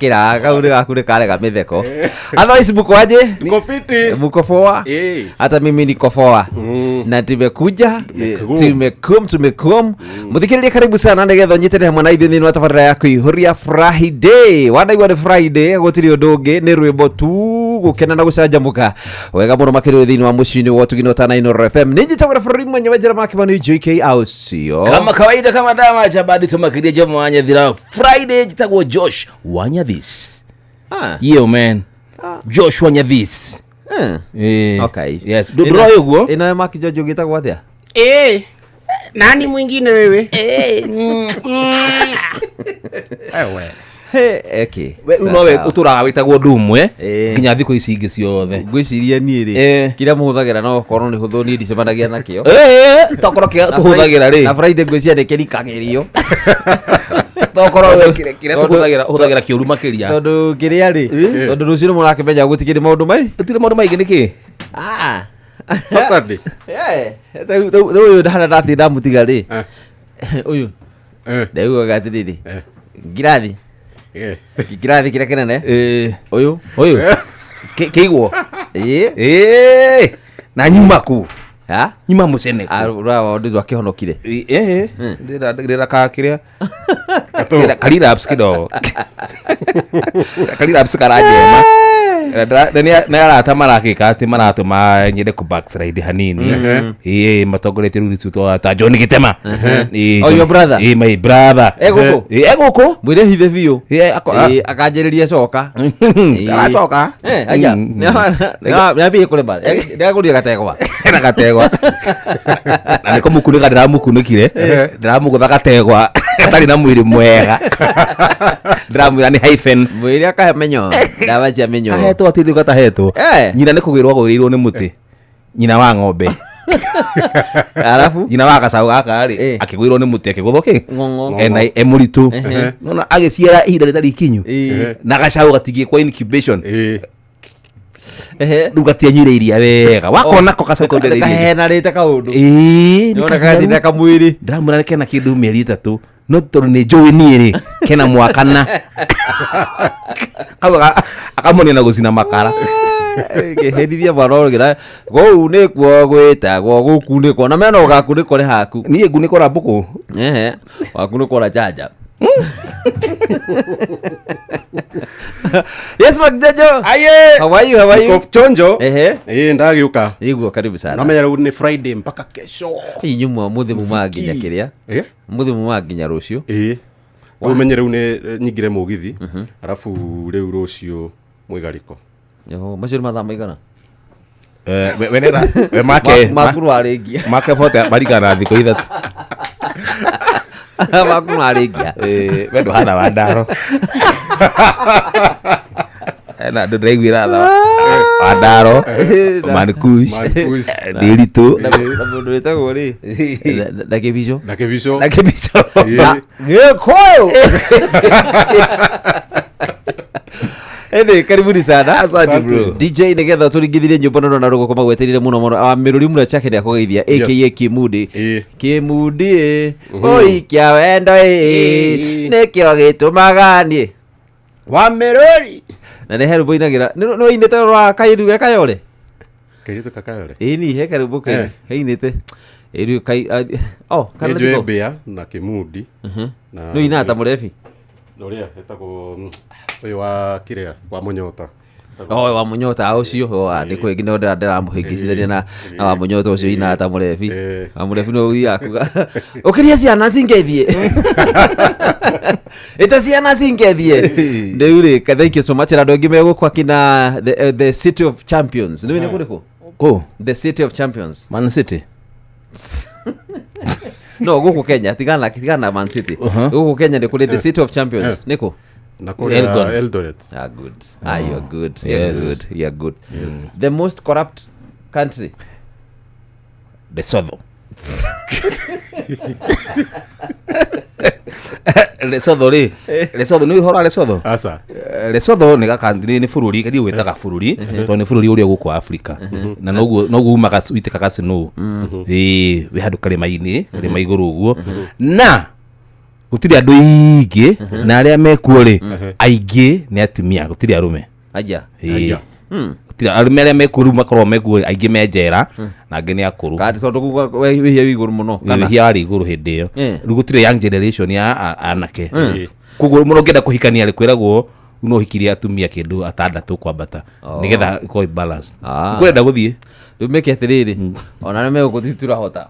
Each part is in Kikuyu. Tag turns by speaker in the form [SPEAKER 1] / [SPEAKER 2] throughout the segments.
[SPEAKER 1] Ndagakĩra kau nĩ gaku nĩ karega mĩtheko. Otherwise mko aje?
[SPEAKER 2] Niko fiti.
[SPEAKER 1] Mko poa?
[SPEAKER 2] Eh.
[SPEAKER 1] Hata mimi niko poa. Na tumekuja, tumekum tumekum. Muthikĩrĩria karibu sana nĩgetha ũnyitĩre hamwe na ithuĩ thĩinĩ wa tabarĩra ya kũihũria Friday. Wanaigua nĩ Friday, gũtirĩ ũndũ ũngĩ, nĩ rwĩmbo tu gũkena na gũcanjamũka wega mũno makĩria thĩinĩ wa mũciĩ-inĩ wa ũtugi na ũtana Inooro FM. Nĩ njĩtagwo na bũrũri mwenye wa njĩra make Manu JK aucio.
[SPEAKER 3] Kama kawaida, kama dama chabadi tumakiria jomo wanyathira Friday, jitagwo Josh Wanyathis.
[SPEAKER 1] Ah.
[SPEAKER 3] Yo man, Josh Wanyathis.
[SPEAKER 1] Eh.
[SPEAKER 3] Eh.
[SPEAKER 1] Okay.
[SPEAKER 3] Yes, ndũroĩ ũguo?
[SPEAKER 1] Ĩno ya Mark George ũgĩtagwo atĩa?
[SPEAKER 4] Eh, nani mwingine wewe?
[SPEAKER 2] Ewe.
[SPEAKER 1] He, okay.
[SPEAKER 3] We rĩu nowe ũtũraga wĩtagwo ũndũ ũmwe
[SPEAKER 1] Eh.
[SPEAKER 3] nginya thikũ ici ingĩ ciothe.
[SPEAKER 1] Ngwĩciria niĩ rĩ
[SPEAKER 3] Eh.
[SPEAKER 1] kĩrĩa mũhũthagĩra no korwo nĩ hũthũ niĩ ndicemanagia nakĩo.
[SPEAKER 3] Eh, tokorwo kĩrĩa tũhũthagĩra rĩ
[SPEAKER 1] Na Friday ngwĩciria nĩ kĩrikagĩrio.
[SPEAKER 3] tokorwo we kĩrĩa
[SPEAKER 1] Tondũ-
[SPEAKER 3] tũhũthagĩra ũhũthagĩra kĩũru makĩria.
[SPEAKER 1] Tondũ kĩrĩa rĩ tondũ rũciũ nĩ mũrakĩmenya gũtikĩrĩ maũndũ mai.
[SPEAKER 3] Gũtirĩ maũndũ maingĩ nĩkĩ?
[SPEAKER 1] Ah.
[SPEAKER 2] Saturday.
[SPEAKER 1] Eh, rĩu ũyũ harĩa ndathiĩ ndamũtiga rĩ
[SPEAKER 2] Eh.
[SPEAKER 1] ũyũ
[SPEAKER 2] Eh.
[SPEAKER 1] ndaiguaga atĩrĩrĩ
[SPEAKER 2] Eh.
[SPEAKER 1] ngirathi
[SPEAKER 2] Eh.
[SPEAKER 1] ngirathi kĩrĩa kĩnene
[SPEAKER 3] Eh,
[SPEAKER 1] ũyũ
[SPEAKER 3] ũyũ kĩigwo.
[SPEAKER 1] ĩĩ
[SPEAKER 3] Eh, na nyuma kũ?
[SPEAKER 1] ha
[SPEAKER 3] Nyuma mũcene kũ?
[SPEAKER 1] ũrĩa ndũ akĩhonokire.
[SPEAKER 3] Eh, ndĩra ka kĩrĩa ndĩra ka relapse kidogo. Ka relapse karanjema. Nĩ arata marakĩka atĩ maratũma nyende kũ backslide hanini. Ĩĩ matongoretie rĩu nĩ twa ta John Gitema. Ĩĩ,
[SPEAKER 1] Oh, your brother?
[SPEAKER 3] Ĩĩ, my brother.
[SPEAKER 1] E gũkũ?
[SPEAKER 3] Ĩĩ, e gũkũ.
[SPEAKER 1] Mwĩre hithe biũ.
[SPEAKER 3] Ĩĩ,
[SPEAKER 1] Ĩĩ, akanjĩrĩria coka. Ĩĩ.
[SPEAKER 3] Aracoka.
[SPEAKER 1] Eh, aja. Nĩambie kũrĩma. Nĩagũrire gategwa.
[SPEAKER 3] Na gategwa na nä kå må kunä ka ndä ramå kunä kire ndä ramå gå tha gategwa gatarä na mwä rä mwega ndä ramwä ra nä hyphen
[SPEAKER 1] Mwĩre akahe mĩnyoo. Ndawa cia mĩnyoo.
[SPEAKER 3] ahetwo atä gatahetwo
[SPEAKER 1] Eh.
[SPEAKER 3] nyina nä kå gä rwo agå rä irwo nä må tä nyina wa ng'ombe
[SPEAKER 1] Arabu
[SPEAKER 3] nyina wa gacaũ gaka rä
[SPEAKER 1] Eh.
[SPEAKER 3] akä gå irwo nä må tä akä gå thwo kä
[SPEAKER 1] ng'ong'o.
[SPEAKER 3] ena e må ritå nona agä ciara ihinda rä tarä ikinyu
[SPEAKER 1] Ĩĩ.
[SPEAKER 3] na gacaũ gatigä kwa incubation
[SPEAKER 2] Eh.
[SPEAKER 1] Ehe.
[SPEAKER 3] rä u gatianyuire iria wega wakona ko gacaũ kau ndarĩ iria.
[SPEAKER 1] Kahenarĩte kaũndũ.
[SPEAKER 3] Ĩĩ, nĩ
[SPEAKER 1] Nĩwona
[SPEAKER 3] kahinyaru.
[SPEAKER 1] kathira kamwĩrĩ.
[SPEAKER 3] Ndĩramwĩra kena kĩndũ mĩeri ĩtatũ no tondũ nĩ njũĩ niĩ rĩ kena mwakana kau akamonia na gũcina makara.
[SPEAKER 1] Kĩherithia mwana ũrũgĩra kũu nĩkuo gwĩtagwo gũkunĩkwo na mena ũgakunĩkwo nĩ haku.
[SPEAKER 3] Niĩ ngunĩko na mbũkũ.
[SPEAKER 1] Ehe. Wakunĩkwo na chanja. Yes, Magjojo.
[SPEAKER 2] Aye.
[SPEAKER 1] How are you? How are you?
[SPEAKER 2] Niko chonjo.
[SPEAKER 1] Ehe.
[SPEAKER 2] Eh, ndagiuka.
[SPEAKER 1] Niguo, karibu sana.
[SPEAKER 2] Namenya rĩu nĩ Friday mpaka kesho.
[SPEAKER 1] Inyuĩ mwa mũthĩ mumaga nginya kĩrĩa
[SPEAKER 2] Eh?
[SPEAKER 1] mũthĩ mumaga nginya rũciũ.
[SPEAKER 2] Ĩĩ. Rĩu menye rĩu nĩ nyingire mũgithi. Arabu rĩu rũciũ mwĩgarĩko.
[SPEAKER 1] Yoho, macio nĩ mathaa maigana?
[SPEAKER 3] We make
[SPEAKER 1] Maku nĩwarĩngia.
[SPEAKER 3] make bote maringana na thikũ ithatũ.
[SPEAKER 1] Maku nĩwarĩngia.
[SPEAKER 3] Eh, we ndũhana wa ndaro na andũ ndĩraiguĩra tha wa ndaro mankush
[SPEAKER 2] Mankush.
[SPEAKER 3] ndĩritũ
[SPEAKER 1] Na mũndũ wĩtagwo rĩ na kĩbico.
[SPEAKER 2] Na kĩbico.
[SPEAKER 3] na kĩbico.
[SPEAKER 2] Ĩĩ.
[SPEAKER 1] Gĩkũyũ. Ĩndĩ karibuni sana.
[SPEAKER 3] Asante bro.
[SPEAKER 1] DJ nĩgetha tũringithirie nyũmba no na rũgoko magweterire mũno mũno. Ah, Mĩrũri mũno chake nĩakũgeithia aka Kĩmudi.
[SPEAKER 2] Ĩĩ.
[SPEAKER 1] Kĩmudi ĩ, ũikia wendo ĩ, nĩkĩo gĩtũmaga niĩ.
[SPEAKER 2] Wa Mĩrũri.
[SPEAKER 1] Na nĩ he rwĩmbo inagĩra. Nĩ wainĩte rwa kairĩtu ge Kayole?
[SPEAKER 2] Kairĩtu ka Kayole.
[SPEAKER 1] Ĩni he karwĩmbo
[SPEAKER 2] Eh.
[SPEAKER 1] kainĩte. Ĩrĩu kai oh kana
[SPEAKER 2] Nĩ njũĩ
[SPEAKER 1] tiko.
[SPEAKER 2] mbĩa na Kĩmundi. Na
[SPEAKER 1] Nĩ ũinaga ta mũrebi.
[SPEAKER 2] Na ũrĩa ĩtagwo ũyũ wa kĩrĩa wa Mũnyota.
[SPEAKER 1] Oh, wa Mũnyota ũcio. Oh, ah, nĩ kwĩngĩ no ndĩramũhĩngĩcithania na wa Mũnyota ũcio inaga ta mũrebi.
[SPEAKER 2] Eh.
[SPEAKER 1] Wa mũrebi no ũthiaga kuga ũkĩria ciana cingethie. Ĩta ciana cingethie. Rĩu rĩ, thank you so much. Na andũ aingĩ megũkũ akina the City of Champions. Nĩ nĩ kũrĩkũ?
[SPEAKER 3] Kũ?
[SPEAKER 1] The City of Champions.
[SPEAKER 3] Man City.
[SPEAKER 1] No gũkũ Kenya, tigana na Man City. Gũkũ Kenya nĩ kũrĩ the City of Champions. Nĩkũ?
[SPEAKER 2] Na kũrĩa
[SPEAKER 3] Elgon.
[SPEAKER 2] Eldoret.
[SPEAKER 1] Ah, good. Ah, you're good. You're
[SPEAKER 3] Yes.
[SPEAKER 1] good. You're good. The most corrupt country.
[SPEAKER 3] Lesotho. Lesotho rĩ, Lesotho nĩ ũhoro wa Lesotho?
[SPEAKER 2] Aca.
[SPEAKER 3] Eh, Lesotho nĩ gakantri nĩ bũrũri karia gwĩtaga bũrũri tondũ nĩ bũrũri ũrĩa gũkũ Afrika na noguo umaga witĩkaga snow. Ĩĩ, wĩ handũ karĩma-inĩ, karĩma igũrũ ũguo, na Gũtirĩ andũ aingĩ, na arĩa mekuo rĩ, aingĩ nĩ atumia, gũtirĩ arũme.
[SPEAKER 1] Aja.
[SPEAKER 3] Ĩĩ. Gũtirĩ arũme arĩa mekuo rĩu, makoragwo mekuo aingĩ me njera na angĩ nĩ akũrũ.
[SPEAKER 1] Kandi tondũ kuga wĩhia wĩ igũrũ mũno kana?
[SPEAKER 3] Wĩhia warĩ igũrũ hĩndĩ ĩyo. Rĩu gũtirĩ young generation ya anake. Koguo mũno ũngĩenda kũhikania rĩ, kwĩragwo no ũhikirie atumia kĩndũ atandatũ kwambata nĩgetha ĩkorwo ĩ balanced. Kũrenda gũthiĩ.
[SPEAKER 1] Rĩu meke atĩrĩrĩ, ona nĩ megũkũ turahota.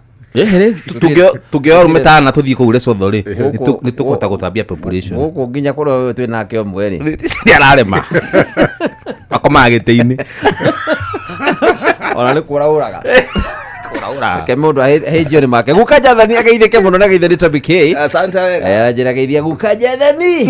[SPEAKER 3] Tũngĩoya arũme tana tũthiĩ kũu Lesotho rĩ, nĩ tũkũhota gũthambia population.
[SPEAKER 1] Gũkũ nginya kũrĩa twĩ nake ũmwe rĩ,
[SPEAKER 3] nĩ ararema, akomaga gĩtĩ-inĩ.
[SPEAKER 1] Ona nĩ kũraũraga.
[SPEAKER 3] Kũraũra.
[SPEAKER 1] Ke mũndũ ahĩnjio nĩ make. Guka Jathani ageithĩke mũno na geithia nĩ Toby K.
[SPEAKER 3] Asante wega.
[SPEAKER 1] Njĩra geithia guka Jathani.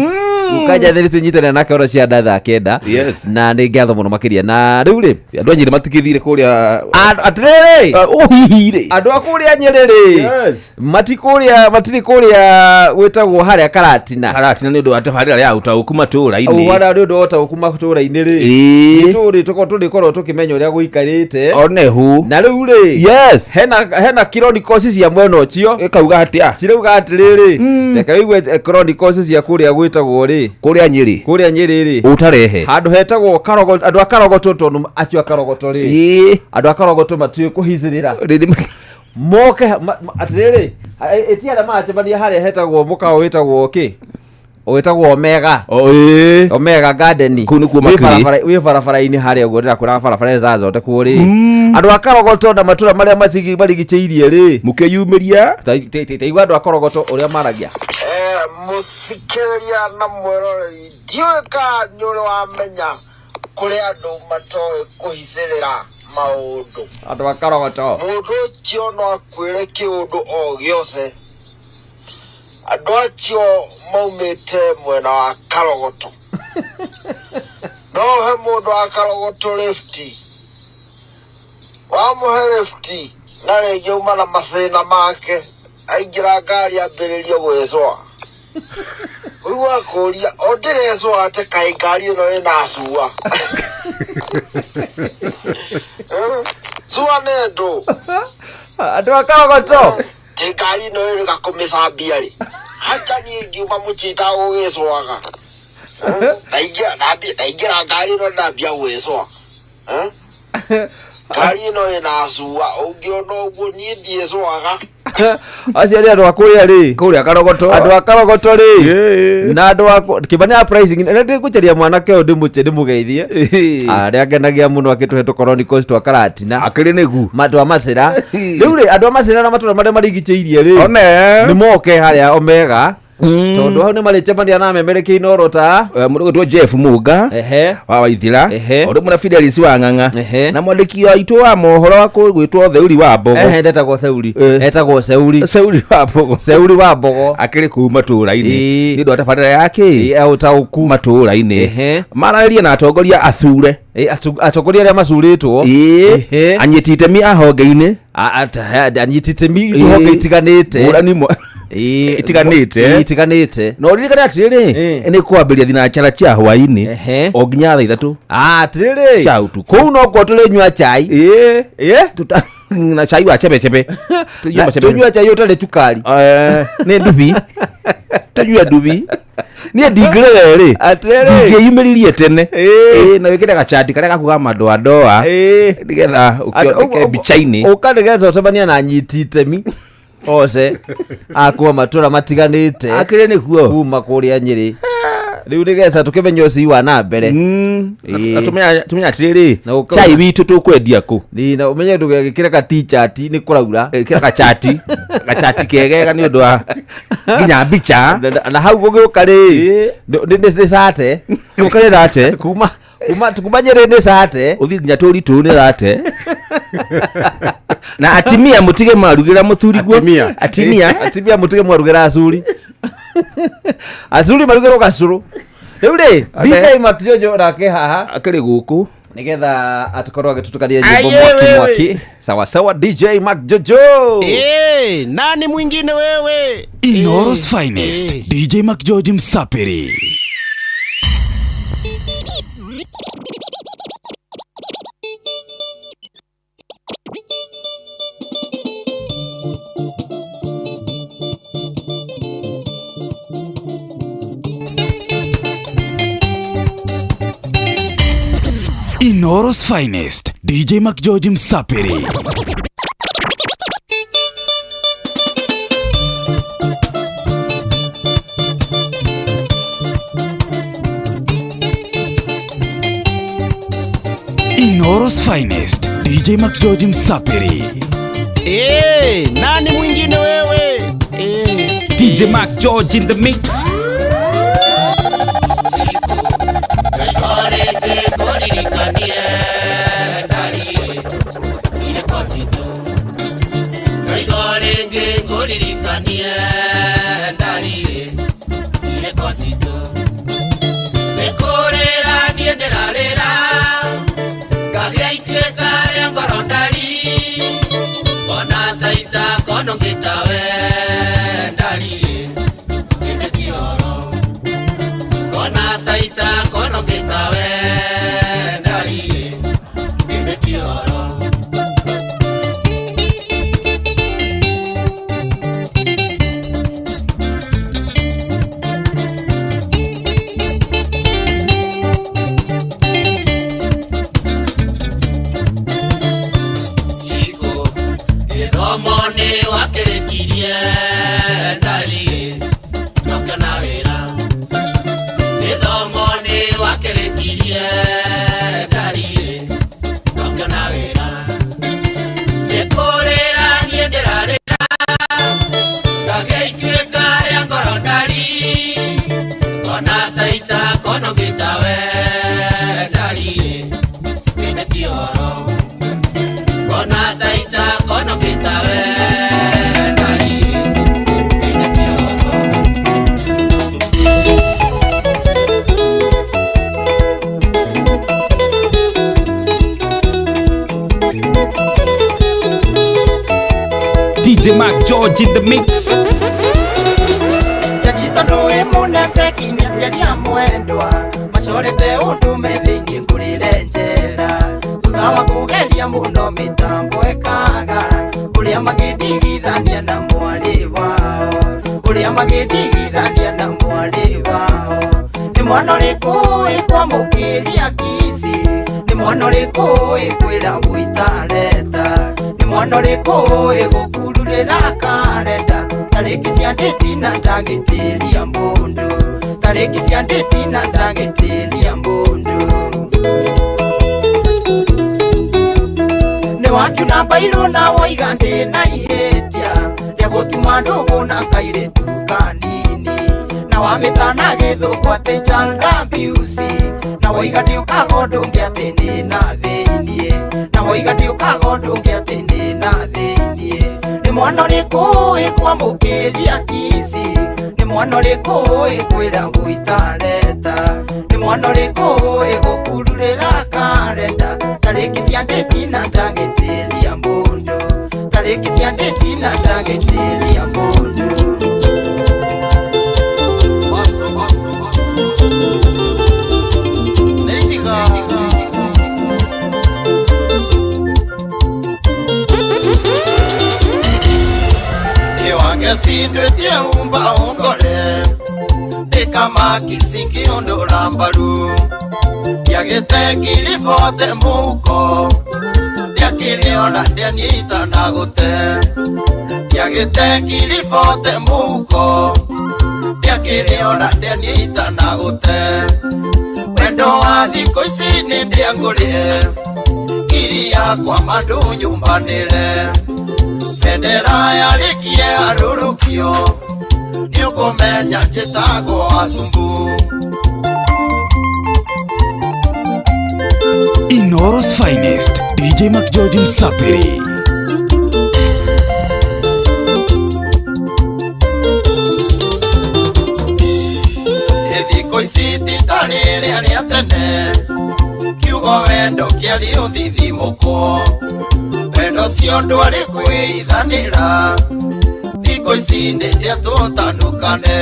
[SPEAKER 1] Guka Jathani tũnyitanĩre nake oro cia nda thaa 9.
[SPEAKER 3] Yes.
[SPEAKER 1] Na nĩ ngatho mũno makĩria. Na rĩu rĩ,
[SPEAKER 3] andũ a Nyĩrĩ matikĩthire kũrĩa.
[SPEAKER 1] Atĩrĩrĩ,
[SPEAKER 3] Ũhihi rĩ,
[SPEAKER 1] andũ a kũrĩa Nyĩrĩ rĩ,
[SPEAKER 3] Yes.
[SPEAKER 1] matikũrĩa, matirĩ kũrĩa gwĩtagwo harĩa Karatina.
[SPEAKER 3] Karatina nĩ ũndũ wa tabarĩra ya ũtaũku matũũra-inĩ.
[SPEAKER 1] Ũhoro nĩ ũndũ wa ũtaũku matũũra-inĩ rĩ,
[SPEAKER 3] Ĩĩ.
[SPEAKER 1] nĩ tũrĩkorwo tũkĩmenya ũrĩa gũikarĩte.
[SPEAKER 3] Onehu.
[SPEAKER 1] Na rĩu rĩ,
[SPEAKER 3] Yes.
[SPEAKER 1] hena Chronicles cia mwena ũcio.
[SPEAKER 3] Ĩkauga atĩa?
[SPEAKER 1] Cirauga atĩrĩrĩ, reke wĩigue Chronicles cia kũrĩa gwĩtagwo rĩ,
[SPEAKER 3] Kũrĩa Nyĩrĩ.
[SPEAKER 1] Kũrĩa Nyĩrĩ rĩ,
[SPEAKER 3] Ũtarehe.
[SPEAKER 1] Handũ hetagwo Karogo. Andũ a Karogoto, tondũ acio a Karogoto rĩ, andũ a Karogoto matiũĩ kũhicĩrĩra. Moke atĩrĩrĩ, ĩti arĩa maracemania harĩa hetagwo mũkawa wĩtagwo kĩ, wĩtagwo Omega.
[SPEAKER 3] Ĩĩ.
[SPEAKER 1] Omega Garden.
[SPEAKER 3] Kũu nĩkuo
[SPEAKER 1] Wĩ
[SPEAKER 3] makĩrĩ.
[SPEAKER 1] wĩ barabara-inĩ harĩa ũguo ndĩrakwĩra, barabara ĩrĩa ĩrathondekwo rĩ, andũ a Karogoto na matũra marĩa marigicĩirie rĩ,
[SPEAKER 3] Mũkĩyumĩria.
[SPEAKER 1] Taigua andũ a Karogoto ũrĩa maragia.
[SPEAKER 5] Mũthikĩrĩria na mwĩroreri, ndiũĩ kana nĩ ũrĩ wamenya kũrĩ andũ matoĩ kũhithĩrĩra maũndũ.
[SPEAKER 1] Andũ a Karogoto.
[SPEAKER 5] Mũndũ ũcio no akwĩre kĩũndũ o gĩothe. Andũ acio maumĩte mwena wa Karogoto, no ũhe mũndũ wa Karogoto lifti, wamũhe lifti na rĩngĩ uma na mathĩna make, aingĩra ngari ambĩrĩrie gwĩcũa, ũigua kũria o ndĩrecũa atĩ kaĩ ngari ĩno ĩna cua. Cua nĩ ndũ.
[SPEAKER 1] Andũ a Karogoto.
[SPEAKER 5] Ĩ ngari ĩno ĩrĩga kũmĩcambia rĩ, hacha niĩ ngiuma mũciĩ itagũgĩcũaga. Ndaingĩra ngari ĩno ndambia gwĩcũa. Ngari ĩno ĩna cua, ũngĩona ũguo niĩ ndiĩcũaga.
[SPEAKER 1] Acio nĩ andũ a kũrĩa rĩ,
[SPEAKER 3] Kũrĩa Karogoto.
[SPEAKER 1] Andũ a Karogoto rĩ, na andũ a Kĩmani uprising nĩ ndĩgũcaria mwanake ũyũ ndĩmũgeithie, arĩa ngenagia mũno akĩtũhe tũ twa Karatina.
[SPEAKER 3] Akĩrĩ nĩgu.
[SPEAKER 1] Andũ a Macĩra rĩu rĩ, andũ a Macĩra na matũra marĩa marigicĩirie rĩ,
[SPEAKER 3] One.
[SPEAKER 1] nĩ moke harĩa Omega, tondũ hau nĩ marĩcemania na memerekia inorota.
[SPEAKER 3] Mũndũ gwĩtwo Jeff Muga wa Waithira, o rĩmwe na Fidelis wa Ng'ang'a, na mwandĩki waitũ wa mohoro wa gwĩtwo Theuri wa Mbogo.
[SPEAKER 1] Ehe, ndetagwo Theuri. Etagwo Seuri.
[SPEAKER 3] Seuri wa Mbogo.
[SPEAKER 1] Seuri wa Mbogo.
[SPEAKER 3] Akĩrĩ kũu matũũra-inĩ
[SPEAKER 1] Ĩĩ.
[SPEAKER 3] nĩ ũndũ wa tabarĩra yake
[SPEAKER 1] Ĩ, ũtaũku
[SPEAKER 3] matũũra-inĩ. Maranĩrie na atongoria athure.
[SPEAKER 1] Ĩ, atongoria arĩa macurĩtwo.
[SPEAKER 3] Anyiti itemi a honge-inĩ.
[SPEAKER 1] Anyiti itemi tũhonge itiganĩte.
[SPEAKER 3] Ngũrani itiganĩte.
[SPEAKER 1] Ĩ, itiganĩte.
[SPEAKER 3] Na ũririkane atĩrĩrĩ, nĩ kwambĩrĩria thinacara cia hwaĩ-inĩ o nginya thaa 3
[SPEAKER 1] Atĩrĩrĩ,
[SPEAKER 3] cia ũtukũ.
[SPEAKER 1] Kũu nokuo tũrĩnyua chai.
[SPEAKER 3] Ĩĩ. Na chai wa chebechebe. Tũnyue macebebe.
[SPEAKER 1] Tũnyua chai ũtarĩ cukari.
[SPEAKER 3] Nĩ ndubi, tanyua ndubi, niĩ ndingĩrĩre rĩ,
[SPEAKER 1] Atĩrĩrĩ.
[SPEAKER 3] ndingĩyumĩririe tene. Ĩĩ, na wĩkĩre gacati karĩa gaku ga madoadoa nĩgetha ũkĩoneke mbica-inĩ.
[SPEAKER 1] Ũka nĩgetha ũcemania na anyiti itemi ose akua matũra matiganĩte.
[SPEAKER 3] Akĩrĩ nĩkuo.
[SPEAKER 1] Kuma kũrĩa Nyĩrĩ rĩu nĩgetha tũkĩmenye ũcii wa na mbere.
[SPEAKER 3] Na tũmenye atĩrĩrĩ,
[SPEAKER 1] Na
[SPEAKER 3] chai witũ tũkwendia kũ?
[SPEAKER 1] Nĩ, na ũmenye ndũgegĩkĩre ka t-shirt nĩ kũraura.
[SPEAKER 3] Ĩkĩra gacati, gacati kegega nĩ ũndũ wa nginya mbica.
[SPEAKER 1] Na hau gũgĩũka rĩ, nĩ cate.
[SPEAKER 3] Gũka nĩ thate.
[SPEAKER 1] Kuma Nyĩrĩ nĩ cate.
[SPEAKER 3] Ũthiĩ nginya tũritũ nĩ thate. Na atimia mũtige marugĩra mũthuri guo.
[SPEAKER 2] Atimia.
[SPEAKER 3] Atimia.
[SPEAKER 1] Atimia mũtige mwarugĩra acuri, acuri marugĩrwo gacũrũ rĩu rĩ. DJ Makjojo nake haha
[SPEAKER 3] akĩrĩ gũkũ
[SPEAKER 1] nigetha atukorwo agĩtũtũkania nyĩmbo
[SPEAKER 4] Aye,
[SPEAKER 1] mwaki
[SPEAKER 4] wewe.
[SPEAKER 1] mwaki. Sawa sawa, DJ Makjojo.
[SPEAKER 4] Eh, nani mwingine wewe?
[SPEAKER 6] Inoros Finest, DJ McGeorge Msapiri. Inoro's finest, DJ McGeorge Msapiri. Inoro's finest, DJ McGeorge Msapiri.
[SPEAKER 4] Hey, nani mwingine wewe? Hey.
[SPEAKER 7] DJ Mark George in the mix. DJ Mark George in the mix.
[SPEAKER 8] Chachito nduĩ mũneceki nĩ aciari a mwendwa macorete ũndũme thĩinĩ ngũrĩre njera thutha wa kũgeria mũno mĩtambo ĩkaga ũrĩa makĩndigithania na mwarĩ wao ũrĩa makĩndigithania na mwarĩ wao nĩ mwana ũrĩkũ ĩkwamũkĩria kici nĩ mwana ũrĩkũ ĩkwĩra gũitareta nĩ mwana ũrĩkũ ĩgũkururĩra karenda tarĩki cia ndĩti na ndangĩtĩria mũndũ tarĩki cia ndĩti na ndangĩtĩria mũndũ nĩ wakiuna mbairũ na woiga ndĩ na ihĩtia rĩa gũtuma ndũgũ na kairĩtu kanini na wamĩtana gĩthũngũ atĩ child abuse na woiga ndiũkaga ũndũ ũngĩ atĩ ndĩ na thĩiniĩ na woiga ndiũkaga ũndũ ũngĩ atĩ ndĩ na thĩiniĩ nĩ mwana ũrĩkũ ĩkwamũkĩria kici nĩ mwana ũrĩkũ ĩkwĩra gũitareta nĩ mwana ũrĩkũ ĩgũkururĩra karenda tarĩki cia ndĩti na ndangĩtĩria mũndũ tarĩki cia ndĩti na ndangĩtĩria mũndũ. Sindwetie umba ongore Ndikama kisingi ondora mbaru Ndiagĩte ngiri bote mũhuko Ndiakĩrĩ ona ndianyita na gũte Ndiagĩte ngiri bote mũhuko Ndiakĩrĩ ona ndianyita na gũte Wendo wa thikũ ici nĩ ndĩangũrĩe Ngiri yakwa mandũ nyũmbanĩre Bendera yarĩkie arũrũkio nĩũkũmenya njĩtagwo acumbu.
[SPEAKER 6] Inoro's finest, DJ McGeorge Msapiri.
[SPEAKER 8] Thikũ ici ti ta rĩrĩa rĩa tene kiugo wendo kĩarĩ ũthithimũkwo wendo ũcio ndwarĩ kwĩithanĩra thikũ ici nĩ rĩa tũtanukane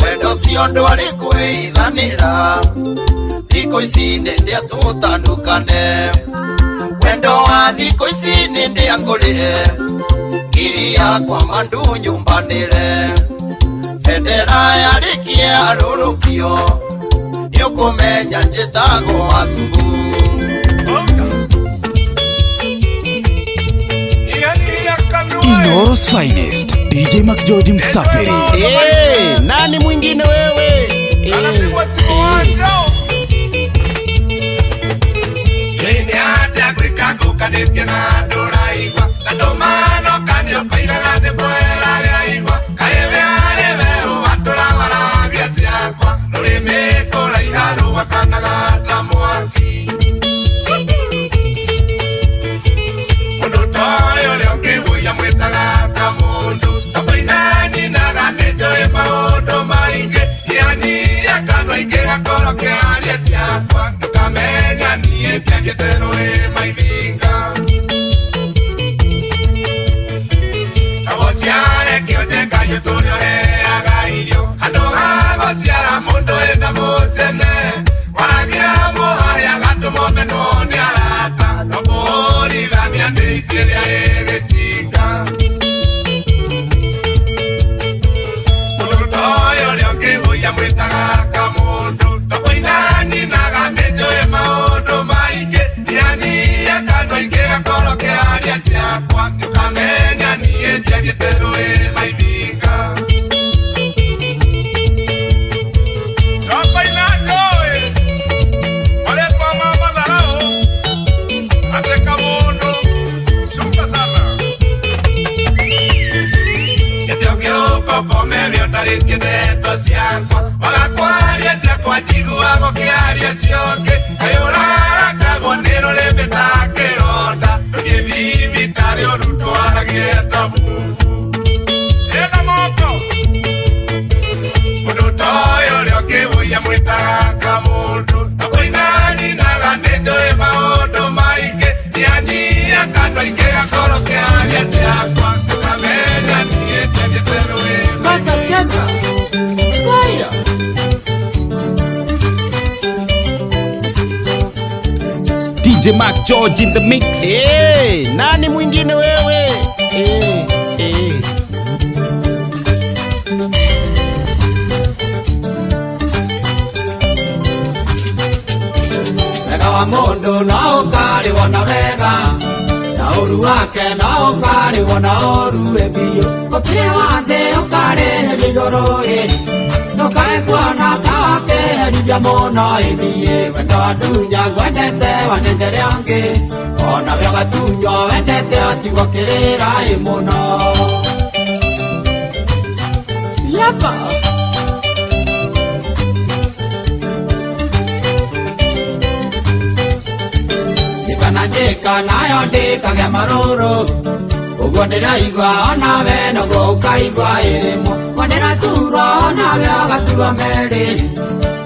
[SPEAKER 8] wendo ũcio ndwarĩ kwĩithanĩra thikũ ici nĩ rĩa tũtanukane wendo wa thikũ ici nĩ ndĩangũrĩre ngiri yakwa mandũ nyũmbanĩre bendera yarĩkie arũrũkio nĩ
[SPEAKER 4] Nĩũkũmenya njĩtagwo Wacumbu.
[SPEAKER 6] Inoro's finest, DJ McGeorge Msapiri.
[SPEAKER 4] Hey, nani mwingine wewe?
[SPEAKER 7] DJ Mark George in the mix.
[SPEAKER 4] Hey, nani mwingine wewe? Hey, hey. Wega wa mundu no ũkarĩwo na wega, na ũru wake no ũkarĩwo na ũru biũ. Gũtirĩ wa thĩ ũkarĩhĩrio igũrũ ĩ, ndũkae kuona ta wakĩherithia mũno ĩthiĩ. Wendo wandunya ngwendete wanengere angĩ, onawe ũgatunywo wendete ũtigwo kĩrĩra ĩ mũno. Yapa. Njĩka na njĩka nayo ndĩkagĩa marũrũ, ũguo ndĩraigua onawe noguo ũkaigua ĩrĩmwo. Ũguo ndĩraturwo onawe ũgaturwo merĩ,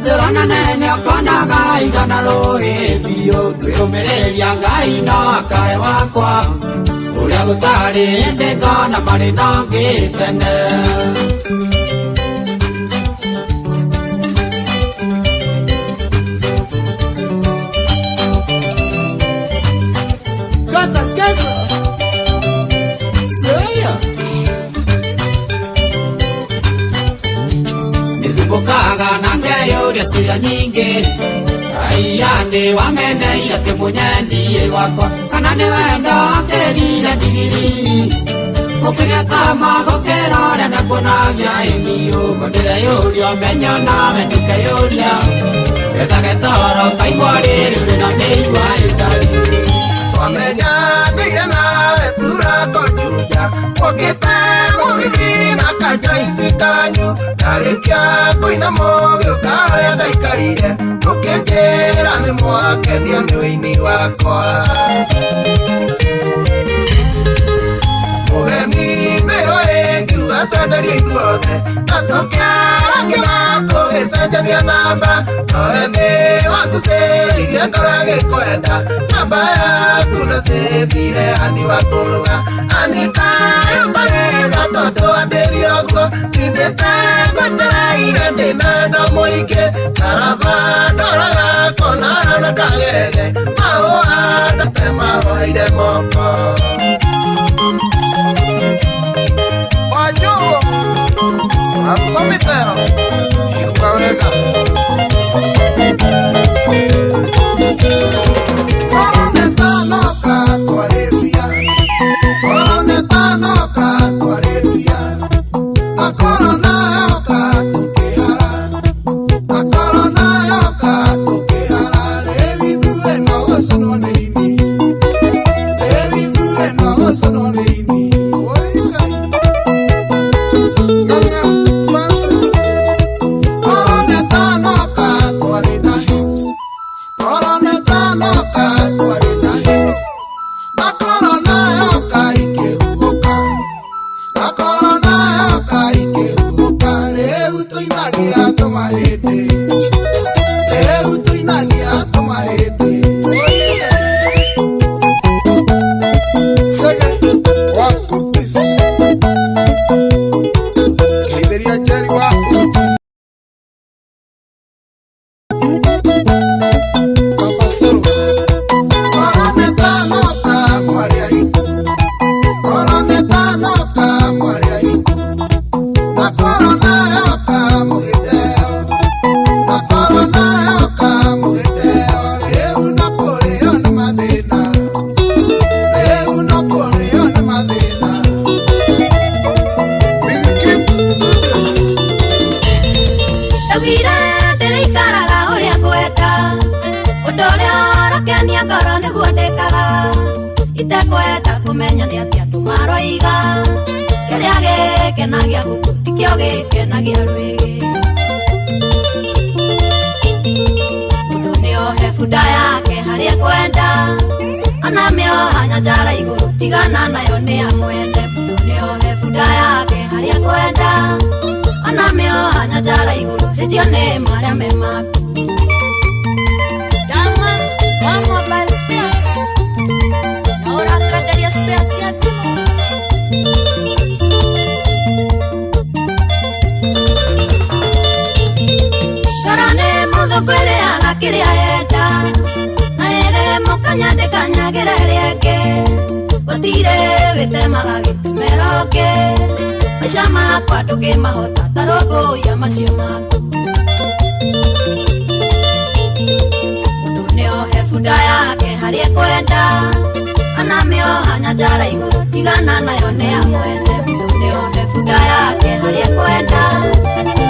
[SPEAKER 4] thĩrona nene ũkonaga igana rũĩ biũ. Ngwĩyũmĩrĩria Ngai no akae wakwa, ũrĩa gũtarĩ hĩndĩ ngona marĩ na ũngĩ tene. Nĩthumbũkaga na ngeyũria ciũria nyingĩ, Raia nĩ wameneire kĩmũnyendie gwakwa, kana nĩ wendo wakĩrire ndigiri. Gũkĩgĩa cama gũkĩra ũrĩa ndakuonagia ĩni, ũguo ndĩreyũria ũmenyo nawe ndũkeyũria. Wethage toro ũkaigua rĩrĩ ũrĩ na mĩigua ĩtarĩ.
[SPEAKER 5] Twamenyanĩire nawe turakonjuja, ũkĩte mũgithi na kanjoici kanyu. Ndarĩkia kũina mũgĩũka harĩa ndaikarire, ũkĩnjĩra nĩ mwakenio nĩ ũini wakwa. Mũgeni mĩro ĩngiuga twenderie ithuothe, na tũkĩarakĩra tũgĩcenjania namba. Nowe nĩ watucĩrĩirie ngoro ĩgĩkwenda, namba yaku ndacĩbire ani wa kũrũga. Anita ũtarĩ na tondũ andĩrie ũguo, ndindĩte ngwetereire ndĩna wendo mũingĩ. Karaba ndoraga kona hana kagege, mahũa ndate mahoeire moko. Wajuo asomitero igua wega.
[SPEAKER 9] Ndikwenda kũmenya nĩ atĩa andũ maroiga. Kĩrĩa gĩkenagia gũkũ tikĩo gĩkenagia rwĩgĩ. Mũndũ nĩohe bunda yake harĩa ekwenda, ona mĩoha nyanjara igũrũ tigana nayo nĩ amwende. Mũndũ nĩohe bunda yake harĩa ekwenda, ona mĩoha nyanjara igũrũ hĩtio nĩ marĩa me maku.
[SPEAKER 10] Dama wa mobile spares na ũratwenderia spares cia thimũ.
[SPEAKER 9] Ngoro nĩ mũthũkũ ĩrĩaga kĩrĩa yenda, na ĩrĩ mũkanya ndĩkanyagĩra ĩrĩa ĩngĩ. Gũtirĩ wĩtemaga gĩtemero ũngĩ, maica makwa ndũngĩmahota ta rũmbũiya macio maku. Mũndũ nĩohe bunda yake harĩa ekwenda, ona mĩoha nyanjara igũrũ tigana nayo nĩ amwende. Mũndũ nĩohe bunda yake harĩa ekwenda,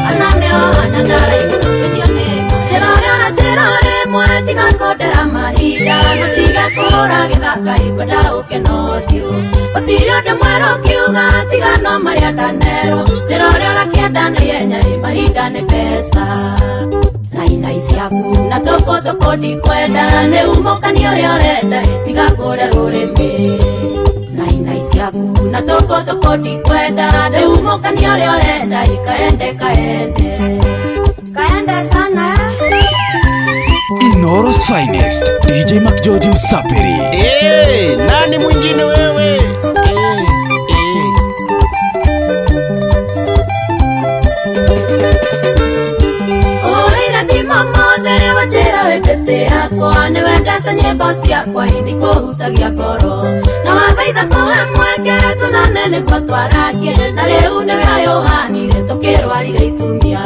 [SPEAKER 9] ona mĩoha nyanjara igũrũ hĩtio nĩ njĩra ũrĩa na njĩra rĩmwe. Tiga kũndera mahinda na tiga kũhũra gĩthaka ingwenda ũke na ũthiũ. Gũtirĩ ũndũ mwerũ ũkiuga tiga no marĩa ndanerwo. Njĩra ũrĩa ũrakĩenda nĩ ihenya ĩ mahinda nĩ mbeca. Na inai ciaku na tũkũ tũkũ ndikwenda, nĩ umũkani ũrĩa ũrenda ĩ tiga kũrĩa rũrĩmĩ. Na inai ciaku na tũkũ tũkũ ndikwenda, nĩ umũkani ũrĩa ũrenda ĩ kaende kaende kaende sana.
[SPEAKER 6] Inoro's finest, DJ Mac George Msapiri.
[SPEAKER 11] Hey, nani mwingine wewe? Hey, hey.
[SPEAKER 9] Ũrĩire thimũ mothe rĩ wanjĩra wĩ best yakwa, nĩ wendete nyĩmbo ciakwa indikũhutagia ngoro. Na wathaitha kũhe mweke tũnane nĩguo twaragie, na rĩu nĩwe ayũhanire tũkĩrwarire itumia.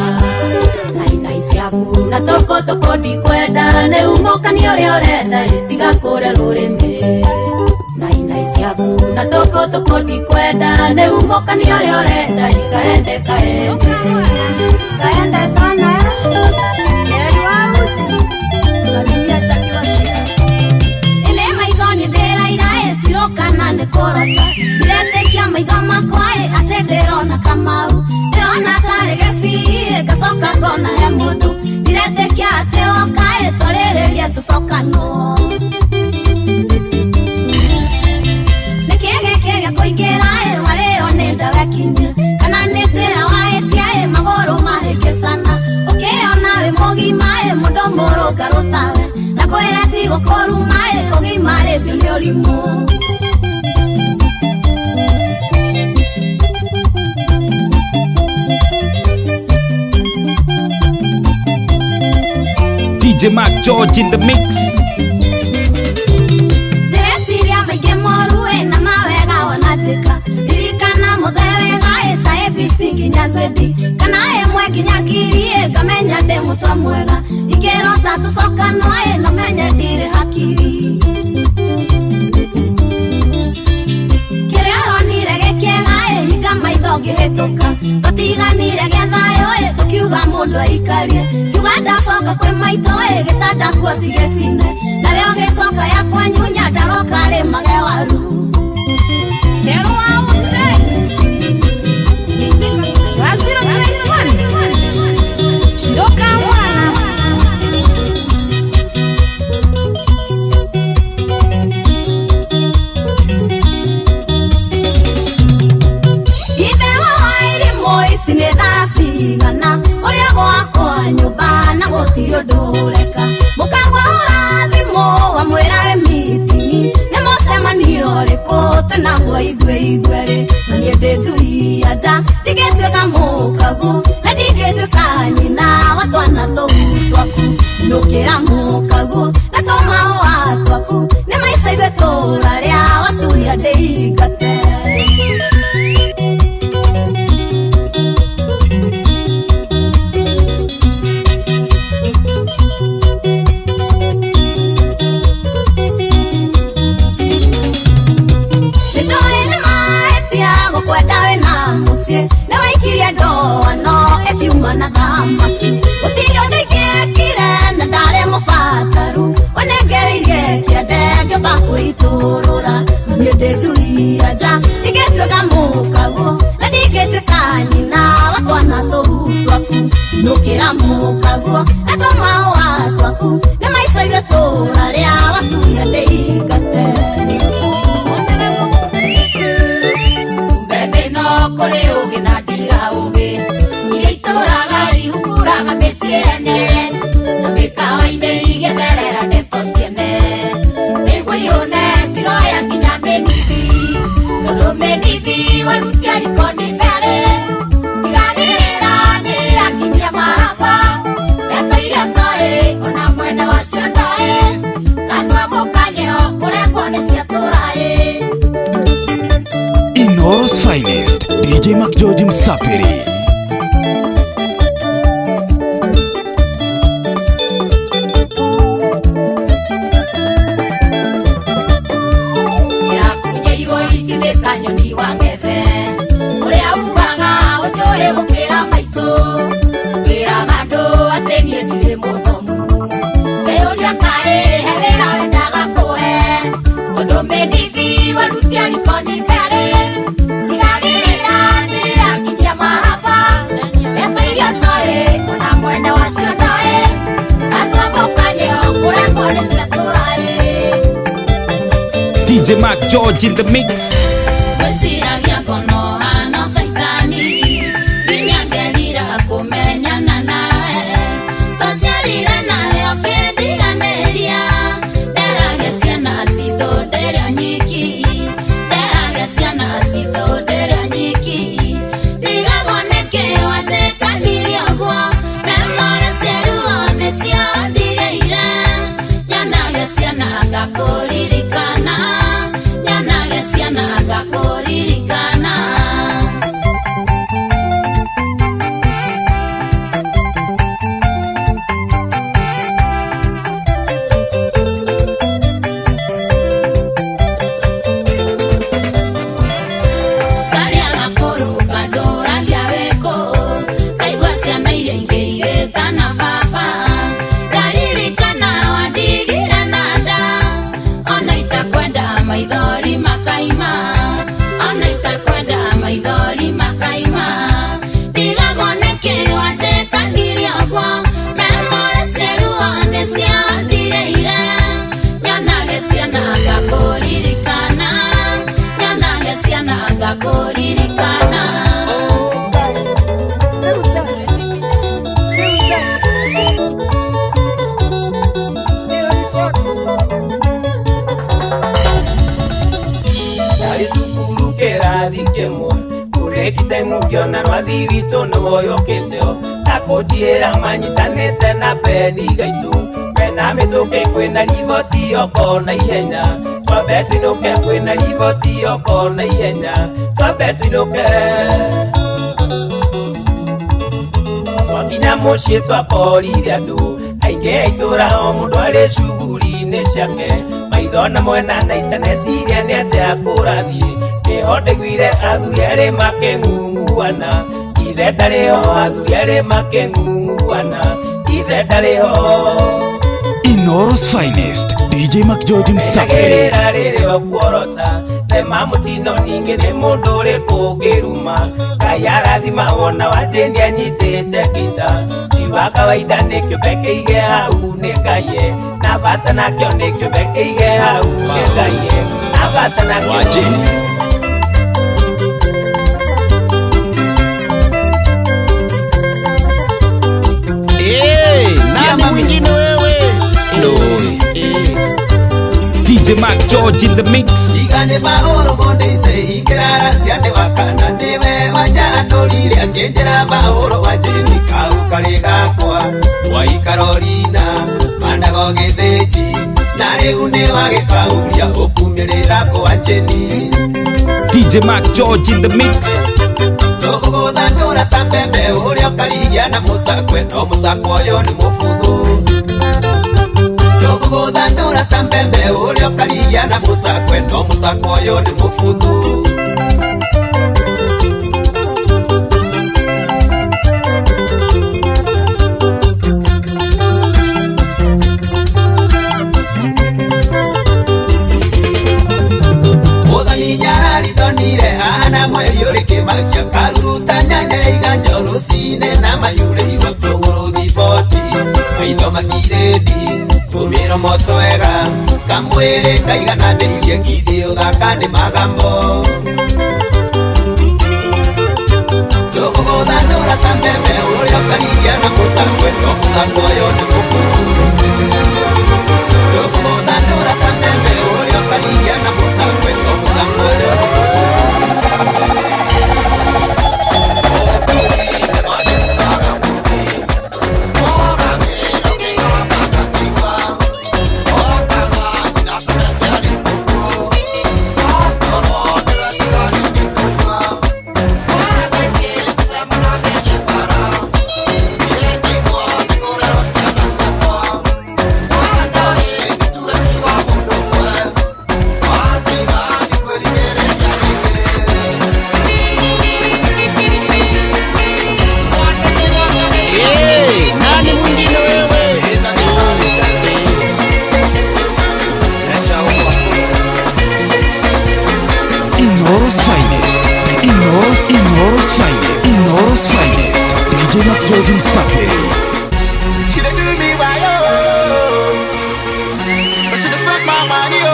[SPEAKER 9] Na inai ciaku na tũkũ tũkũ ndikwenda, nĩ umũkani ũrĩa ũrenda ĩ tiga kũrĩa rũrĩmĩ. Na inai ciaku na tũkũ tũkũ ndikwenda, nĩ umũkani ũrĩa ũrenda ĩ kaende kaende kaende sana.
[SPEAKER 10] Jerry wa uji salimia Jackie wa shida.
[SPEAKER 9] Ile maitho nĩ ndĩraira ĩ cirokana nĩ kũrota, ndiretĩkia maitho makwa ĩ atĩ ndĩrona Kamau. Ndĩrona tarĩ gĩbii ngacoka ngona he mũndũ, ndiretĩkia atĩ woka ĩ twarĩrĩrie tũcokanwo. Nĩkĩ gĩkĩ gĩkũingĩra ĩ warĩo nĩ ndawa ĩkinye, kana nĩ njĩra wahĩtia ĩ magũrũ mahĩngĩcana. Ũkĩona wĩ mũgima ĩ mũndũ mũrũngarũ tawe, na kwĩra ti gũkũruma ĩ ũgimarĩtio nĩ ũrimũ.
[SPEAKER 7] DJ Mac George in the mix.
[SPEAKER 9] Ndĩreciria maingĩ moru ĩ na mawega ona njĩka, ririkana mũthe wega ĩ ta ABC nginya Z, kana ĩmwe nginya ngiri ĩ ngamenya ndĩ mũtwe mwega. Ingĩrota tũcokanwo ĩ no menye ndirĩ hakiri. Kĩrĩa ũronire gĩkĩega ĩ hinga maitho ngĩhĩtũka, tũtiganire gĩa thayũ ĩ tũkiuga mũndũ aikarie. Kiuga ndacoka kwĩ maitũ ĩ gĩtanda kuo ti gĩcine, nawe ũgĩcoka yakwa nyunya ndaroka rĩmage waru.
[SPEAKER 10] Jerry wa uji wa 021 Shiroka Murang'a.
[SPEAKER 9] Ithe wa irimũ ici nĩ thaa cigana, ũrĩa gwakwa nyũmba na gũtirĩ ũndũ ũreka. Mũkagwa hũra thimũ wamwĩra wĩ mitingi, nĩ mũcemanio ũrĩkũ twĩnaguo ithuĩ ithuerĩ. Na niĩ ndĩ njui ya nja ndingĩtuĩka mũkagu, na ndingĩtuĩka nyina wa twana tũu twaku. Nũkĩra mũkagu na tũmahũa twaku, nĩ maica ithuĩ tũrarĩa wacuria ndĩingate. Nĩnjũĩ nĩ mahĩtia gũkwenda wĩna mũciĩ, nĩ waikirie ndoano ĩkiuma na thamaki. Gũtirĩ ũndũ ingĩekire na ndarĩ mũbataru, wanengereirie kĩande ngĩamba kwĩitũrũra. Na niĩ
[SPEAKER 10] rikoni ferĩ Tigagĩrĩra nĩ akinyia maraba Ndeto iria toĩ ona mwene wacio ndoĩ Kanua mũkanyeo kũrengwo nĩ ciatũra ĩ.
[SPEAKER 6] Inoro's finest, DJ Mac George Msapiri.
[SPEAKER 10] Yakunyeirwo ici nĩ kanyoni wa ngethe ũrĩa ugaga ũnjũĩ gũkĩra maitũ wĩraga andũ atĩ niĩ ndirĩ mũthomu ngeyũria kaĩ he wĩra wendaga kũhe tondũ mĩndithi warutia rikoni ferĩ tigagĩrĩra nĩ akinyia maraba ndeto iria toĩ ona mwene wacio ndoĩ kanua mũkanyeo kũrengwo nĩ ciatũra ĩ.
[SPEAKER 7] DJ Mac George in the mix.
[SPEAKER 12] Gwĩciragia ngono hana caitani nginya ngerira kũmenyana nawe twaciarire nawe ũkĩndiganĩria nderage ciana citũ ndĩrĩ nyiki nderage ciana citũ ndĩrĩ nyiki ndigagwo nĩkĩ wanjĩkanirie ũguo memore ciaruo nĩcio ndigĩire nyonage ciana ngakũririkana nyonage ciana ngakũririkana. Karĩa gakũrũ kanjũragia wĩkũ kaigua ciana iria ingĩ igĩtana baba ndaririkana wandigire na nda ona itakwenda maithori makaima ona itakwenda maithori makaima ndigagwo nĩkĩ wanjĩkanirie ũguo memore ciaruo nĩcio ndigĩire nyonage ciana ngakũririkana nyonage ciana ngakũririkana.
[SPEAKER 13] Ndarĩ cukuru kĩrathi kĩmwe kũrĩki time ngĩona rwathi witũ nĩwoyũkĩte akũnjĩra manyitanĩte na beni gaitũ mena mĩtũkĩ kwĩna riboti yoko na ihenya twambe tũinũke kwĩna riboti yoko na ihenya twambe tũinũke twakinya mũciĩ twakorire andũ aingĩ a itũũra o mũndũ arĩ cuguri-inĩ ciake maitho na mwena na itaneciria nĩ atĩa kũrathiĩ nĩho ndaiguire athuri erĩ makĩng'ung'uana ithe ndarĩ ho athuri erĩ makĩng'ung'uana ithe ndarĩ ho.
[SPEAKER 6] Inoro's finest, DJ Mac George Msapiri.
[SPEAKER 13] Rĩra rĩrĩ okuorota tema mũtino ningĩ nĩ mũndũ ũrĩkũ ũngĩruma Ngai arathima wona wanje nĩanyitĩte ngita ti wa kawaida nĩ kĩũmbe kĩige hau nĩ Ngai na bata nakĩo nĩ kĩũmbe kĩige hau nĩ Ngai na bata nakĩo.
[SPEAKER 6] Wajeni.
[SPEAKER 11] Eh, nani mwingine wewe?
[SPEAKER 7] DJ Mac George in the mix.
[SPEAKER 4] Igane maoro monde ise ikirara ciande wakana niwe wanjatũrire akĩnjĩra maũro wanjĩni kau karĩ gakwa waikarorina mandago gĩthĩnji na rĩu nĩ wagĩkahuria ũkumĩrĩra kũ wanjĩni.
[SPEAKER 7] DJ Mac George in the mix.
[SPEAKER 4] Ndũgũgũthandũra ta mbembe ũrĩa ũkarigia na mũcakwe no mũcakwe ũyũ nĩ mũbuthu ndũgũgũthandũra ta mbembe ũrĩa ũkarigia na mũcakwe no mũcakwe ũyũ nĩ mũbuthu. Mũthoni nyararithonire ahana mweri ũrĩ kĩmakia karuruta nyanya iganjo rũcinĩ na mayurĩirwo tũgũrũ thiboti maitho makirĩndi tũmĩromo twega kamwĩrĩ kaigananĩirie githĩ ũthaka nĩ magambo ndũgũgũthandũra ta mbembe ũrĩa ũkarigia na mũcakwe no mũcakwe ũyũ nĩ mũbuthu ndũgũgũthandũra ta mbembe ũrĩa ũkarigia na mũcakwe no mũcakwe ũyũ nĩ mũbuthu.
[SPEAKER 6] George Msafiri.
[SPEAKER 14] She dey do me right, oh. But she dey spend my money, oh.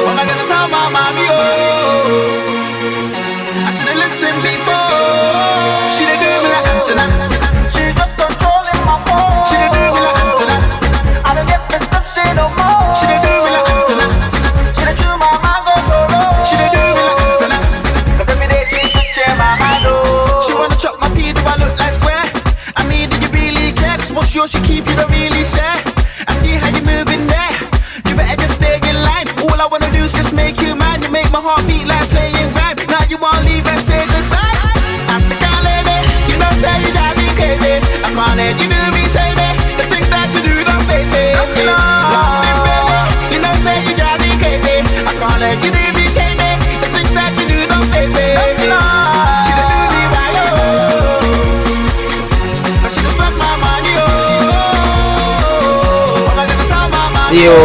[SPEAKER 14] What am I gonna tell my mommy, oh? I shoulda listened before. She dey do me like antenna. She just controlling my phone. She dey do me like antenna. I don't get perception no more. She dey do me like antenna. She dey chew my mango, oh. She dey do me like antenna. 'Cause every day she touching my mind, oh. She wanna chop my pee, do I look like square? I mean, do you really care? 'Cause what's yours, you keep, you don't really share. I see how you moving there. You better just stay in line. All I wanna do is just make you mine. You make my heart beat like playing rhyme. Now you wanna leave and say goodbye. African lady, you know say you drive me crazy. I can't let you do me shady. The things that you do don't faze me. London baby, you know say you drive me crazy. I can't let you do me shady. The things that you do don't faze me. She don't do me right, oh. But she just spent my money, oh. What am I gonna tell my mommy?
[SPEAKER 1] Yo.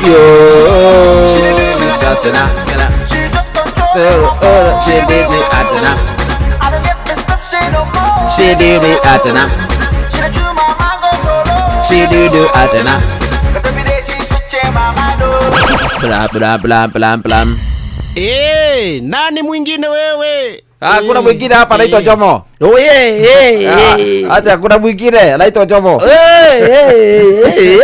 [SPEAKER 1] Yo. Tana, tana. She did it at tana. She did it at tana. She do do at tana. Bla bla bla bla bla.
[SPEAKER 11] Eh, nani mwingine wewe?
[SPEAKER 1] Ah, kuna mwingine hapa anaitwa Jomo.
[SPEAKER 3] Oh yeah, yeah, yeah.
[SPEAKER 1] Acha kuna mwingine anaitwa Jomo.
[SPEAKER 3] Hey, hey,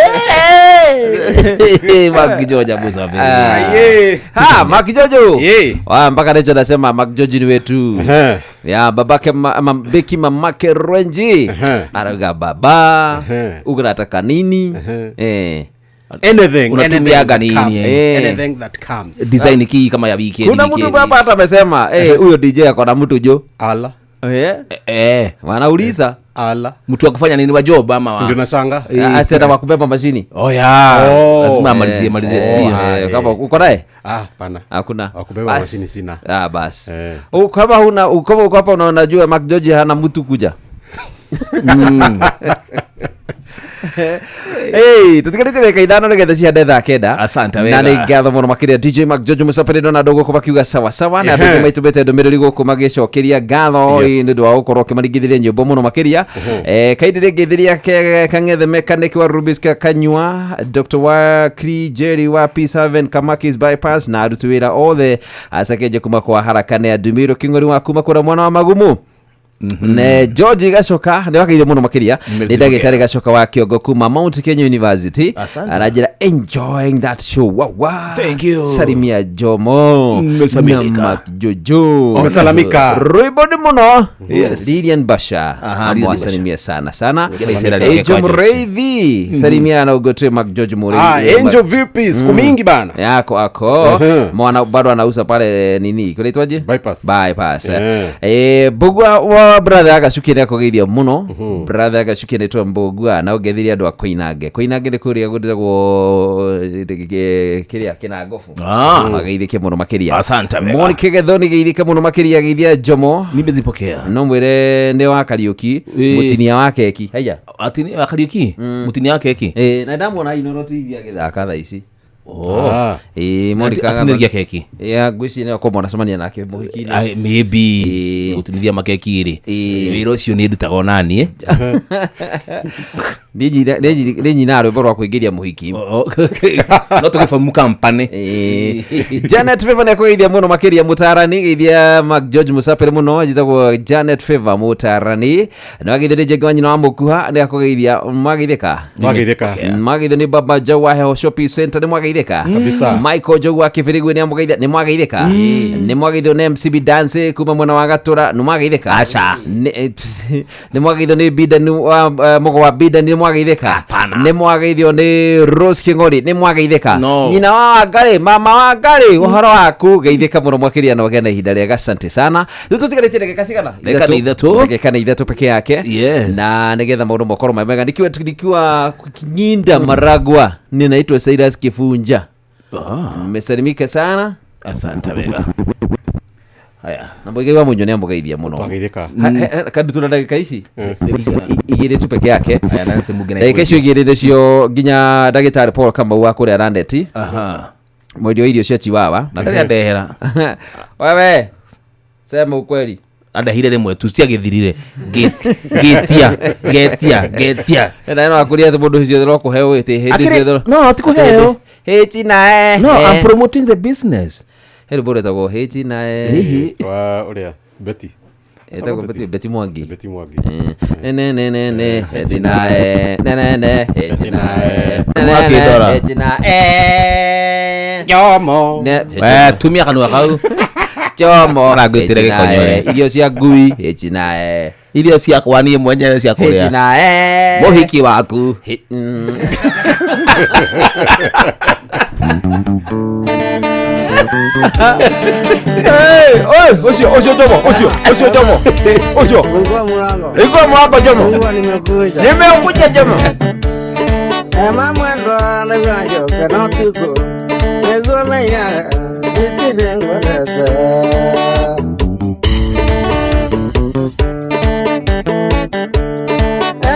[SPEAKER 3] hey. Mark George Msafiri.
[SPEAKER 1] Ha, Mark George. Ah, mpaka leo nasema Mark George ni wetu. Ya babake Beki mamake Rwenji. Araga baba. Unataka nini? Eh.
[SPEAKER 2] Anything,
[SPEAKER 3] unatumiaga nini?
[SPEAKER 2] Anything that comes.
[SPEAKER 3] Design kii kama ya weekend.
[SPEAKER 1] Kuna mtu hapa hata amesema, eh, huyo DJ ako na mtu jo.
[SPEAKER 2] Ala.
[SPEAKER 1] Eh. Wanauliza.
[SPEAKER 2] Ala.
[SPEAKER 3] Mtu wa kufanya nini wa job ama wa?
[SPEAKER 2] Ndio nashanga.
[SPEAKER 1] Asema wa kubeba mashini.
[SPEAKER 3] Oh yeah. Lazima amalizie sio.
[SPEAKER 1] Kama uko naye?
[SPEAKER 2] Ah, pana.
[SPEAKER 1] Hakuna.
[SPEAKER 2] Wa kubeba mashini sina.
[SPEAKER 1] Ah, bas. Kama huna, kama uko hapa unajua Mark George hana mtu kuja. Hey, tutikarite dakika 5 nigetha cihande thaa 9.
[SPEAKER 3] Asante wega.
[SPEAKER 1] Na nĩ ngatho mũno makĩria DJ Mark George Mũcapĩrĩ na andũ gũkũ makiuga sawa sawa, na andũ aingĩ maitũmĩte ndũmĩrĩri gũkũ magĩcokeria ngatho nĩ ũndũ wa gũkorwo ũkĩmaringithĩria nyĩmbo mũno makĩria. Kaindi rĩngĩthĩria Kang'ethe mechanic wa Rubis Kanyua, Dr. wa Jerry wa P7 Kamakis Bypass na aruti wĩra othe acekenje kuma kwa haraka nĩ Andumiro King'ori wa kuma kũrĩa mwana wa Magumu. Ne George Gacoka ne wakaire muno makiria ni ndagitari Gacoka wa Kiongo kuma Mount Kenya University arajira enjoying that show. Wow, wow.
[SPEAKER 3] Thank you.
[SPEAKER 1] Salimia Jomo na Jojo.
[SPEAKER 2] Umesalamika.
[SPEAKER 1] Rwimbo ni muno.
[SPEAKER 3] Yes.
[SPEAKER 1] Lilian Basha amwasalimia sana sana. Angel Mreithi salimia na ugote Mark George Mreithi.
[SPEAKER 2] Ah, Angel vipi siku mingi bana.
[SPEAKER 1] Yako ako. Mwana bado anauza pale nini? Kunaitwaje?
[SPEAKER 2] Bypass.
[SPEAKER 1] Bypass. Bugwa wa brother agacukie nä akågeithia må brother agacukie nä twa mbågua na ũngethirie andũ a Koinange. Koinange nĩ kũrĩa gũtagwo kĩrĩa kĩnangobu. Ageithĩke mũno makĩria.
[SPEAKER 3] Asante wega.
[SPEAKER 1] Monica Gethoni geithĩke mũno makĩria geithia Jomo.
[SPEAKER 3] Nimezipokea.
[SPEAKER 1] No mwĩre nĩ wa Kariuki mũtinia wa keki. Haiya.
[SPEAKER 3] Atini wa Kariuki? Mũtinia wa keki?
[SPEAKER 1] Na ndamuona Inooro TV agĩthaka thaa ici.
[SPEAKER 3] Oh.
[SPEAKER 1] Monica
[SPEAKER 3] atinithia keki.
[SPEAKER 1] Yeah, ngwĩciria nĩ akorwo nacemania nake mũhiki-inĩ.
[SPEAKER 3] Maybe gũtinithia makeki rĩ. Wĩra ũcio nĩ ndutaga ona niĩ.
[SPEAKER 1] Nĩ nyina rwĩmbo rwa kũingĩria mũhiki.
[SPEAKER 3] No tũgĩbomu company.
[SPEAKER 1] Janet Favor nĩ akũgeithia mũno makĩria mũtarani geithia Mark George Mũcapĩrĩ mũno njĩtagwo Janet Favor mũtarani na wageithia Njenge wa nyina wa Mũkuha nĩ akũgeithia mwageithĩka.
[SPEAKER 2] Mwageithĩka.
[SPEAKER 1] Mwageithio nĩ Baba Jau wa Heho Shopping Center nĩ mwageithĩka.
[SPEAKER 2] Kabisa.
[SPEAKER 1] Michael Jogu wa Kĩbĩrĩgwe nĩ amũgeithia nĩ mwageithĩka. Nĩ mwageithio nĩ MCB Dance kuma mwena wa Gatũra nĩ mwageithĩka.
[SPEAKER 3] Aca.
[SPEAKER 1] Nĩ mwageithio nĩ Bidani wa Mũgo wa Bidani nĩ mwageithĩka. Nĩ mwageithio nĩ Rose King'ori nĩ mwageithĩka. Nyina wa Wangari mama Wangari ũhoro waku geithĩka mũno makĩria na ũgĩe na ihinda rĩega asante sana. Rĩu tũtigarĩtie ndagĩka cigana?
[SPEAKER 3] Ndagĩka nĩ ithatũ.
[SPEAKER 1] Ndagĩka nĩ ithatũ peke yake. Na nĩgetha maũndũ makorwo me mega nikiwa Kinyinda Maragwa ninaitwa Cyrus Kifunja. Mmesalimika sana.
[SPEAKER 3] Asante wega. Haya.
[SPEAKER 1] Na mbwige wa munyo nĩ amũgeithia mũno.
[SPEAKER 2] Twageithĩka.
[SPEAKER 1] Kandu tuna ndagĩka ici igĩrĩ tu peke yake.
[SPEAKER 3] Haya na semu ngina.
[SPEAKER 1] Ndagĩka icio igĩrĩ nĩcio nginya ndagĩtarĩ Paul Kamau wa kũrĩa Randeti.
[SPEAKER 3] Aha.
[SPEAKER 1] Mwendia wa irio cia Chiwawa.
[SPEAKER 3] Na ndarĩ andehera.
[SPEAKER 1] Wewe. Sema ukweli.
[SPEAKER 3] Andahire rĩmwe tu ciagĩthirire. Ngĩtia ngetia ngetia.
[SPEAKER 1] Na no akuria atĩ mũndũ ciothe no kũheo ĩtĩ hĩndĩ
[SPEAKER 3] Akĩrĩ-
[SPEAKER 1] ciothe.
[SPEAKER 3] No, ti kũheo.
[SPEAKER 1] Hĩti nae.
[SPEAKER 3] No, I'm promoting the business.
[SPEAKER 1] He rwĩmbo rwĩtagwo hĩti nae.
[SPEAKER 3] Hihi.
[SPEAKER 2] Wa ũrĩa Betty.
[SPEAKER 1] Ĩtagwo Betty, Betty Mwangi.
[SPEAKER 2] Betty Mwangi.
[SPEAKER 1] Ne ne ne ne ne hĩti nae. Ne ne ne hĩti nae. Ne ne ne
[SPEAKER 3] Mwakĩndora.
[SPEAKER 1] hĩti nae.
[SPEAKER 2] Jomo.
[SPEAKER 1] Ne
[SPEAKER 3] We, tumia kanua kau.
[SPEAKER 1] Chomo.
[SPEAKER 3] Arangwĩtĩre
[SPEAKER 1] Hĩti nae.
[SPEAKER 3] gĩkonyore.
[SPEAKER 1] Irio cia ngui hĩti nae.
[SPEAKER 3] Irio ciakwa niĩ mwenyewe cia
[SPEAKER 1] Hĩti
[SPEAKER 3] kũrĩa.
[SPEAKER 1] nae.
[SPEAKER 3] Mũhiki waku.
[SPEAKER 1] Hey, oi, ucio, ucio Jomo, ucio, ucio Jomo, ucio.
[SPEAKER 15] Fungua mlango.
[SPEAKER 1] Fungua mlango Jomo.
[SPEAKER 15] Fungua, nimekuja.
[SPEAKER 1] Nimekuja Jomo.
[SPEAKER 15] Ema mwendo ndagwajoka no tuko. Nezomenya jitire ngwendete.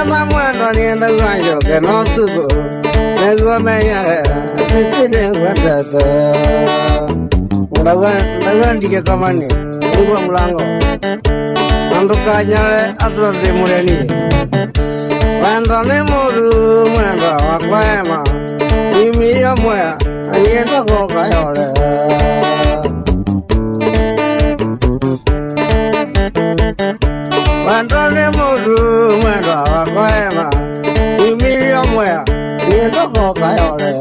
[SPEAKER 15] Ema mwendo ndagwajoka no tuko. Nezomenya jitire ngwendete. Ndagwandike kamani. Fungua mlango. Andukanyale atwathe mureni. Wendo nĩ mũru mwendo wakwa ema. Imiyo mwea niendagwo kayore. Wendo nĩ mũru mwendo wakwa ema. Imiyo mwea niendagwo kayore.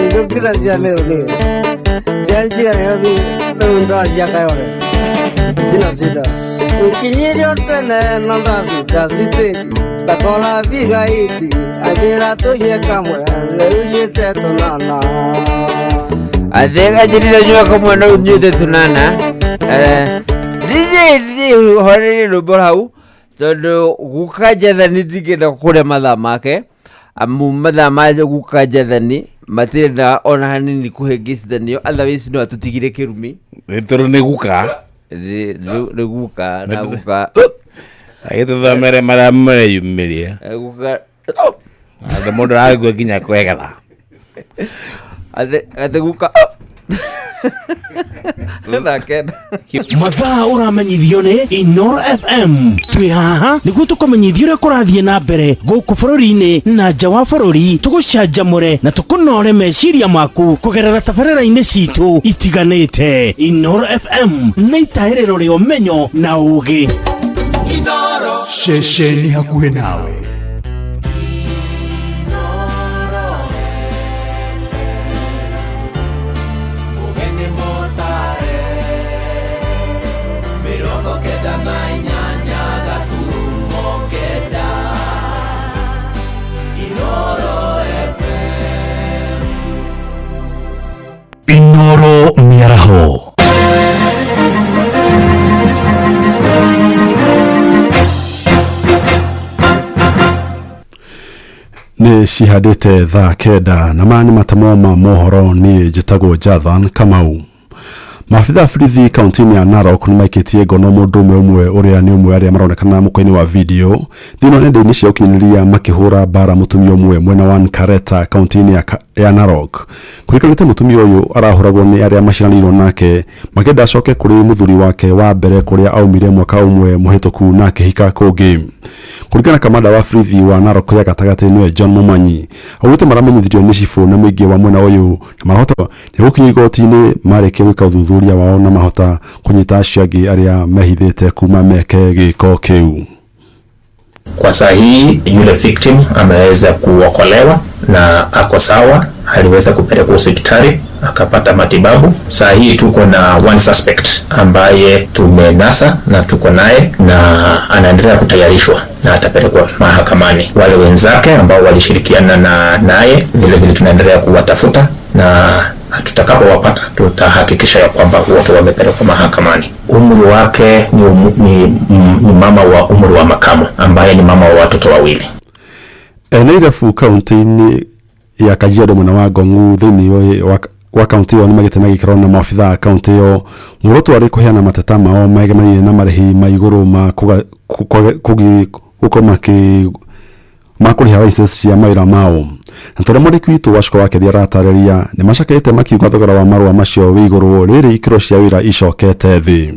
[SPEAKER 15] Njũkĩra cia Meru niĩ. Cia njia Nairobi rĩu ndacia Kayore. Sina shida. Ukinyirio tene na ndacuka citĩnji ndakora bigaiti anjĩra tũnyue kamwe rĩu nyuĩte tũnana.
[SPEAKER 1] Athe anjĩrire nyue kamwe na rĩu nyuĩte tũnana. DJ DJ horerie rwĩmbo hau tondũ guka Jathani ndingĩenda kũrĩa mathaa make amu mathaa ma guka Jathani matirenda ona hanini kũhĩngĩcithanio, otherwise no atũtigire kĩrumi.
[SPEAKER 3] Nĩ tondũ nĩ guka.
[SPEAKER 1] Nĩ guka na guka
[SPEAKER 3] Agĩtũthomere marĩa mareyumĩria.
[SPEAKER 1] Guka
[SPEAKER 3] Andũ mũndũ aragua nginya kwegetha.
[SPEAKER 1] Athe guka thaa kenda.
[SPEAKER 11] Mathaa ũramenyithio nĩ Inoro FM. Twĩ haha nĩguo tũkũmenyithie ũrĩa kũrathiĩ na mbere gũkũ bũrũri-inĩ na nja wa bũrũri, tũgũcanjamũre na tũkũnore meciria maku kũgerera tabarĩra-inĩ citũ itiganĩte. Inoro FM nĩ itahĩrĩro rĩa ũmenyo na ũũgĩ.
[SPEAKER 6] Ceceni hakuhĩ nawe. Inoro mĩaraho.
[SPEAKER 2] Nĩ cihandĩte thaa kenda na maya nĩ matamo ma mohoro. Niĩ njĩtagwo Jathan Kamau. Maabitha a borithi kaunti-inĩ ya Narok nĩ maikĩtie ngono mũndũ ũmwe ũmwe ũrĩa nĩ ũmwe arĩa maronekana mũkwa-inĩ wa video thĩinĩ wa nenda-inĩ cia ũkinyanĩria makĩhũra mbara mũtumia ũmwe mwena wa Nkareta kaunti-inĩ ya Narok. Kũrĩkanĩte mũtumia ũyũ arahũragwo nĩ arĩa maciaranĩirwo nake makĩenda acoke kũrĩ mũthuri wake wa mbere kũrĩa aumire mwaka ũmwe mũhĩtũku na akĩhika kũngĩ. Kũringana na kamanda wa borithi wa Narok ya gatagatĩ nĩwe John Momanyi, augĩte maramenyithirio nĩ cibũ na mũingĩ wa mwena ũyũ na marahota nĩ gũkinya igoti-inĩ marĩkia gwĩka ũthuthuria wao na mahota kũnyita acio angĩ arĩa mehithĩte kuma meke gĩko kĩu.
[SPEAKER 16] Kwa saa hii yule victim ameweza kuokolewa na ako sawa, aliweza kupelekwa hospitali akapata matibabu. Saa hii tuko na one suspect ambaye tumenasa na tuko naye na anaendelea kutayarishwa na atapelekwa mahakamani. Wale wenzake ambao walishirikiana na naye vile vile tunaendelea kuwatafuta na tutakapowapata tutahakikisha ya kwamba wote wamepelekwa mahakamani. Umri wake ni mama wa umri wa makamo ambaye ni mama wa watoto wawili.
[SPEAKER 2] Ene kaunti-inĩ ya Kajiado mwena wa Ngong'u thĩinĩ wa kaunti ĩyo nĩmagĩte na gĩikaro na maabitha a kaunti ĩyo muoroto warĩ kũheana mateta mao megemainie na marĩhi ma igũrũ ma gũkorwo ma kũrĩha license cia mawĩra mao. Na torĩa mwandĩki witũ Wacũka wa Kĩria aratarĩria, nĩ macakaĩte makiuga thogora wa marũa macio wĩ igũrũ rĩrĩ ikĩro cia wĩra icokete thĩ.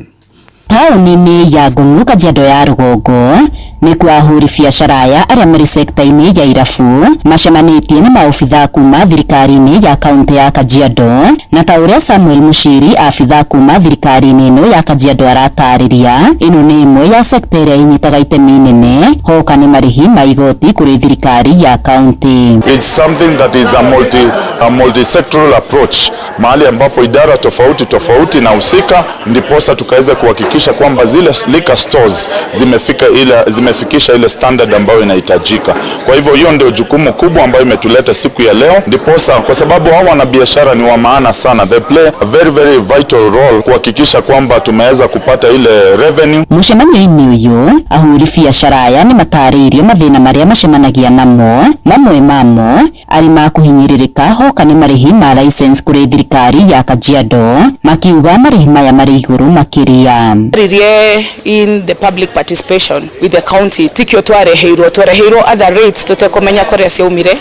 [SPEAKER 17] Taũni-inĩ ya Ngong'u, Kajiado ya rũgongo, nĩkuo ahũri biacara aya arĩa marĩ sekta-inĩ ya irabu macemanĩtie na maobitha kuma thirikari-inĩ ya kaunti ya Kajiado, na ta ũrĩa Samuel Mushiri, abitha kuma thirikari-inĩ ĩno ya Kajiado, aratarĩria, ĩno nĩ ĩmwe ya sekta ĩrĩa ĩnyitaga itemi inene hoka nĩ marĩhi ma igoti kũrĩ thirikari ya kaunti.
[SPEAKER 18] It's something that is a multi-sectoral approach, mahali ambapo idara tofauti tofauti inahusika, ndiposa tukaweza kuhakikisha kwamba zile liquor stores zimefikisha ile standard ambayo inahitajika. Kwa hivyo hiyo ndio jukumu kubwa ambayo imetuleta siku ya leo, ndiposa kwa sababu hawa wanabiashara ni wa maana sana, they play a very very vital role kuhakikisha kwamba tumeweza kupata ile revenue.
[SPEAKER 17] Mũcemanio-inĩ ũyũ, ahũri biacara aya nĩ matarĩirio mathĩna marĩa macemanagia namo, mamwe mamo arĩ ma kũhinyĩrĩrĩka hoka nĩ marĩhi ma license kũrĩ thirikari ya Kajiado, makiuga marĩhi maya marĩ igũrũ makĩria.
[SPEAKER 19] Ririe in the public participation with the county tikio twareheirwo other rates tutekumenya kuria ciaumire.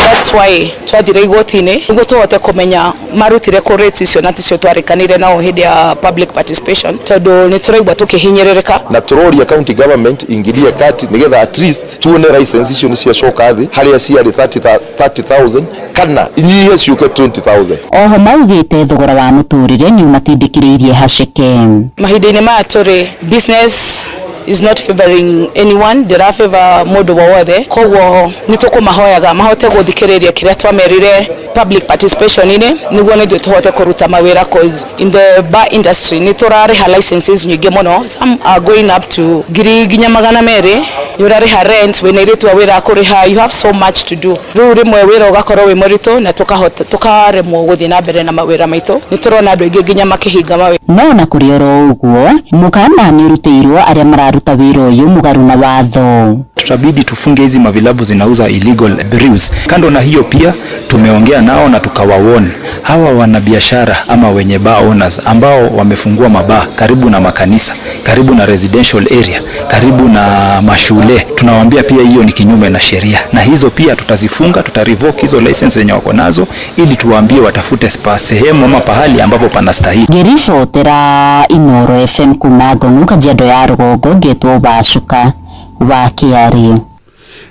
[SPEAKER 19] That's why twathire igoti-inĩ niguo tuhote kumenya marutire ku rates icio na ticio twarikanire nao hindi ya public participation, tondu ni turaigua tukihinyĩrĩrĩka.
[SPEAKER 20] Na turoria county government ingilie kati nigetha at least tuone license icio ni ciacoka thi haria ciarĩ 30,000 kana inyihe ciũke 20,000.
[SPEAKER 17] Oho maugĩte thogora wa mũtũrĩre nĩ ũmatindĩkĩrĩirie haceke.
[SPEAKER 19] Mahinda-inĩ maya tũrĩ, business is not favoring anyone, ndĩra favor mũndũ wowothe, koguo nĩ tũkũmahoyaga mahote gũthikĩrĩria kĩrĩa twamerire public participation inĩ, nĩguo na ithuĩ tũhote kũruta mawĩra, cause in the bar industry nĩ tũrarĩha licenses nyingĩ mũno, some are going up to 200,000. Nĩ ũrarĩha rent, wĩna airĩtu a wĩra a kũrĩha, you have so much to do. Rĩu rĩmwe wĩra ũgakorwo wĩ mũritũ na tũkahota tũkaremwo gũthiĩ na mbere na mawĩra maitũ. Nĩ tũrona andũ aingĩ nginya makĩhinga mawĩra.
[SPEAKER 17] No na kũrĩ oro ũguo, mũkana nĩ ũrutĩirwo arĩa mararuta wĩra ũyũ mũgarũ na watho.
[SPEAKER 21] Tutabidi tufunge hizi mavilabu zinauza illegal brews. Kando na hiyo pia tumeongea nao na tukawawarn hawa wanabiashara ama wenye bar owners ambao wamefungua mabaa karibu na makanisa, karibu na residential area, karibu na mashule. Tunawaambia pia hiyo ni kinyume na sheria, na hizo pia tutazifunga, tutarevoke hizo license zenye wako nazo, ili tuwaambie watafute sehemu ama pahali ambapo panastahili.
[SPEAKER 17] Ngĩribotera Inooro FM kuma Ngong'u, Kajiado ya rũgongo, ngĩtwo Wacuka wa Kĩarĩ.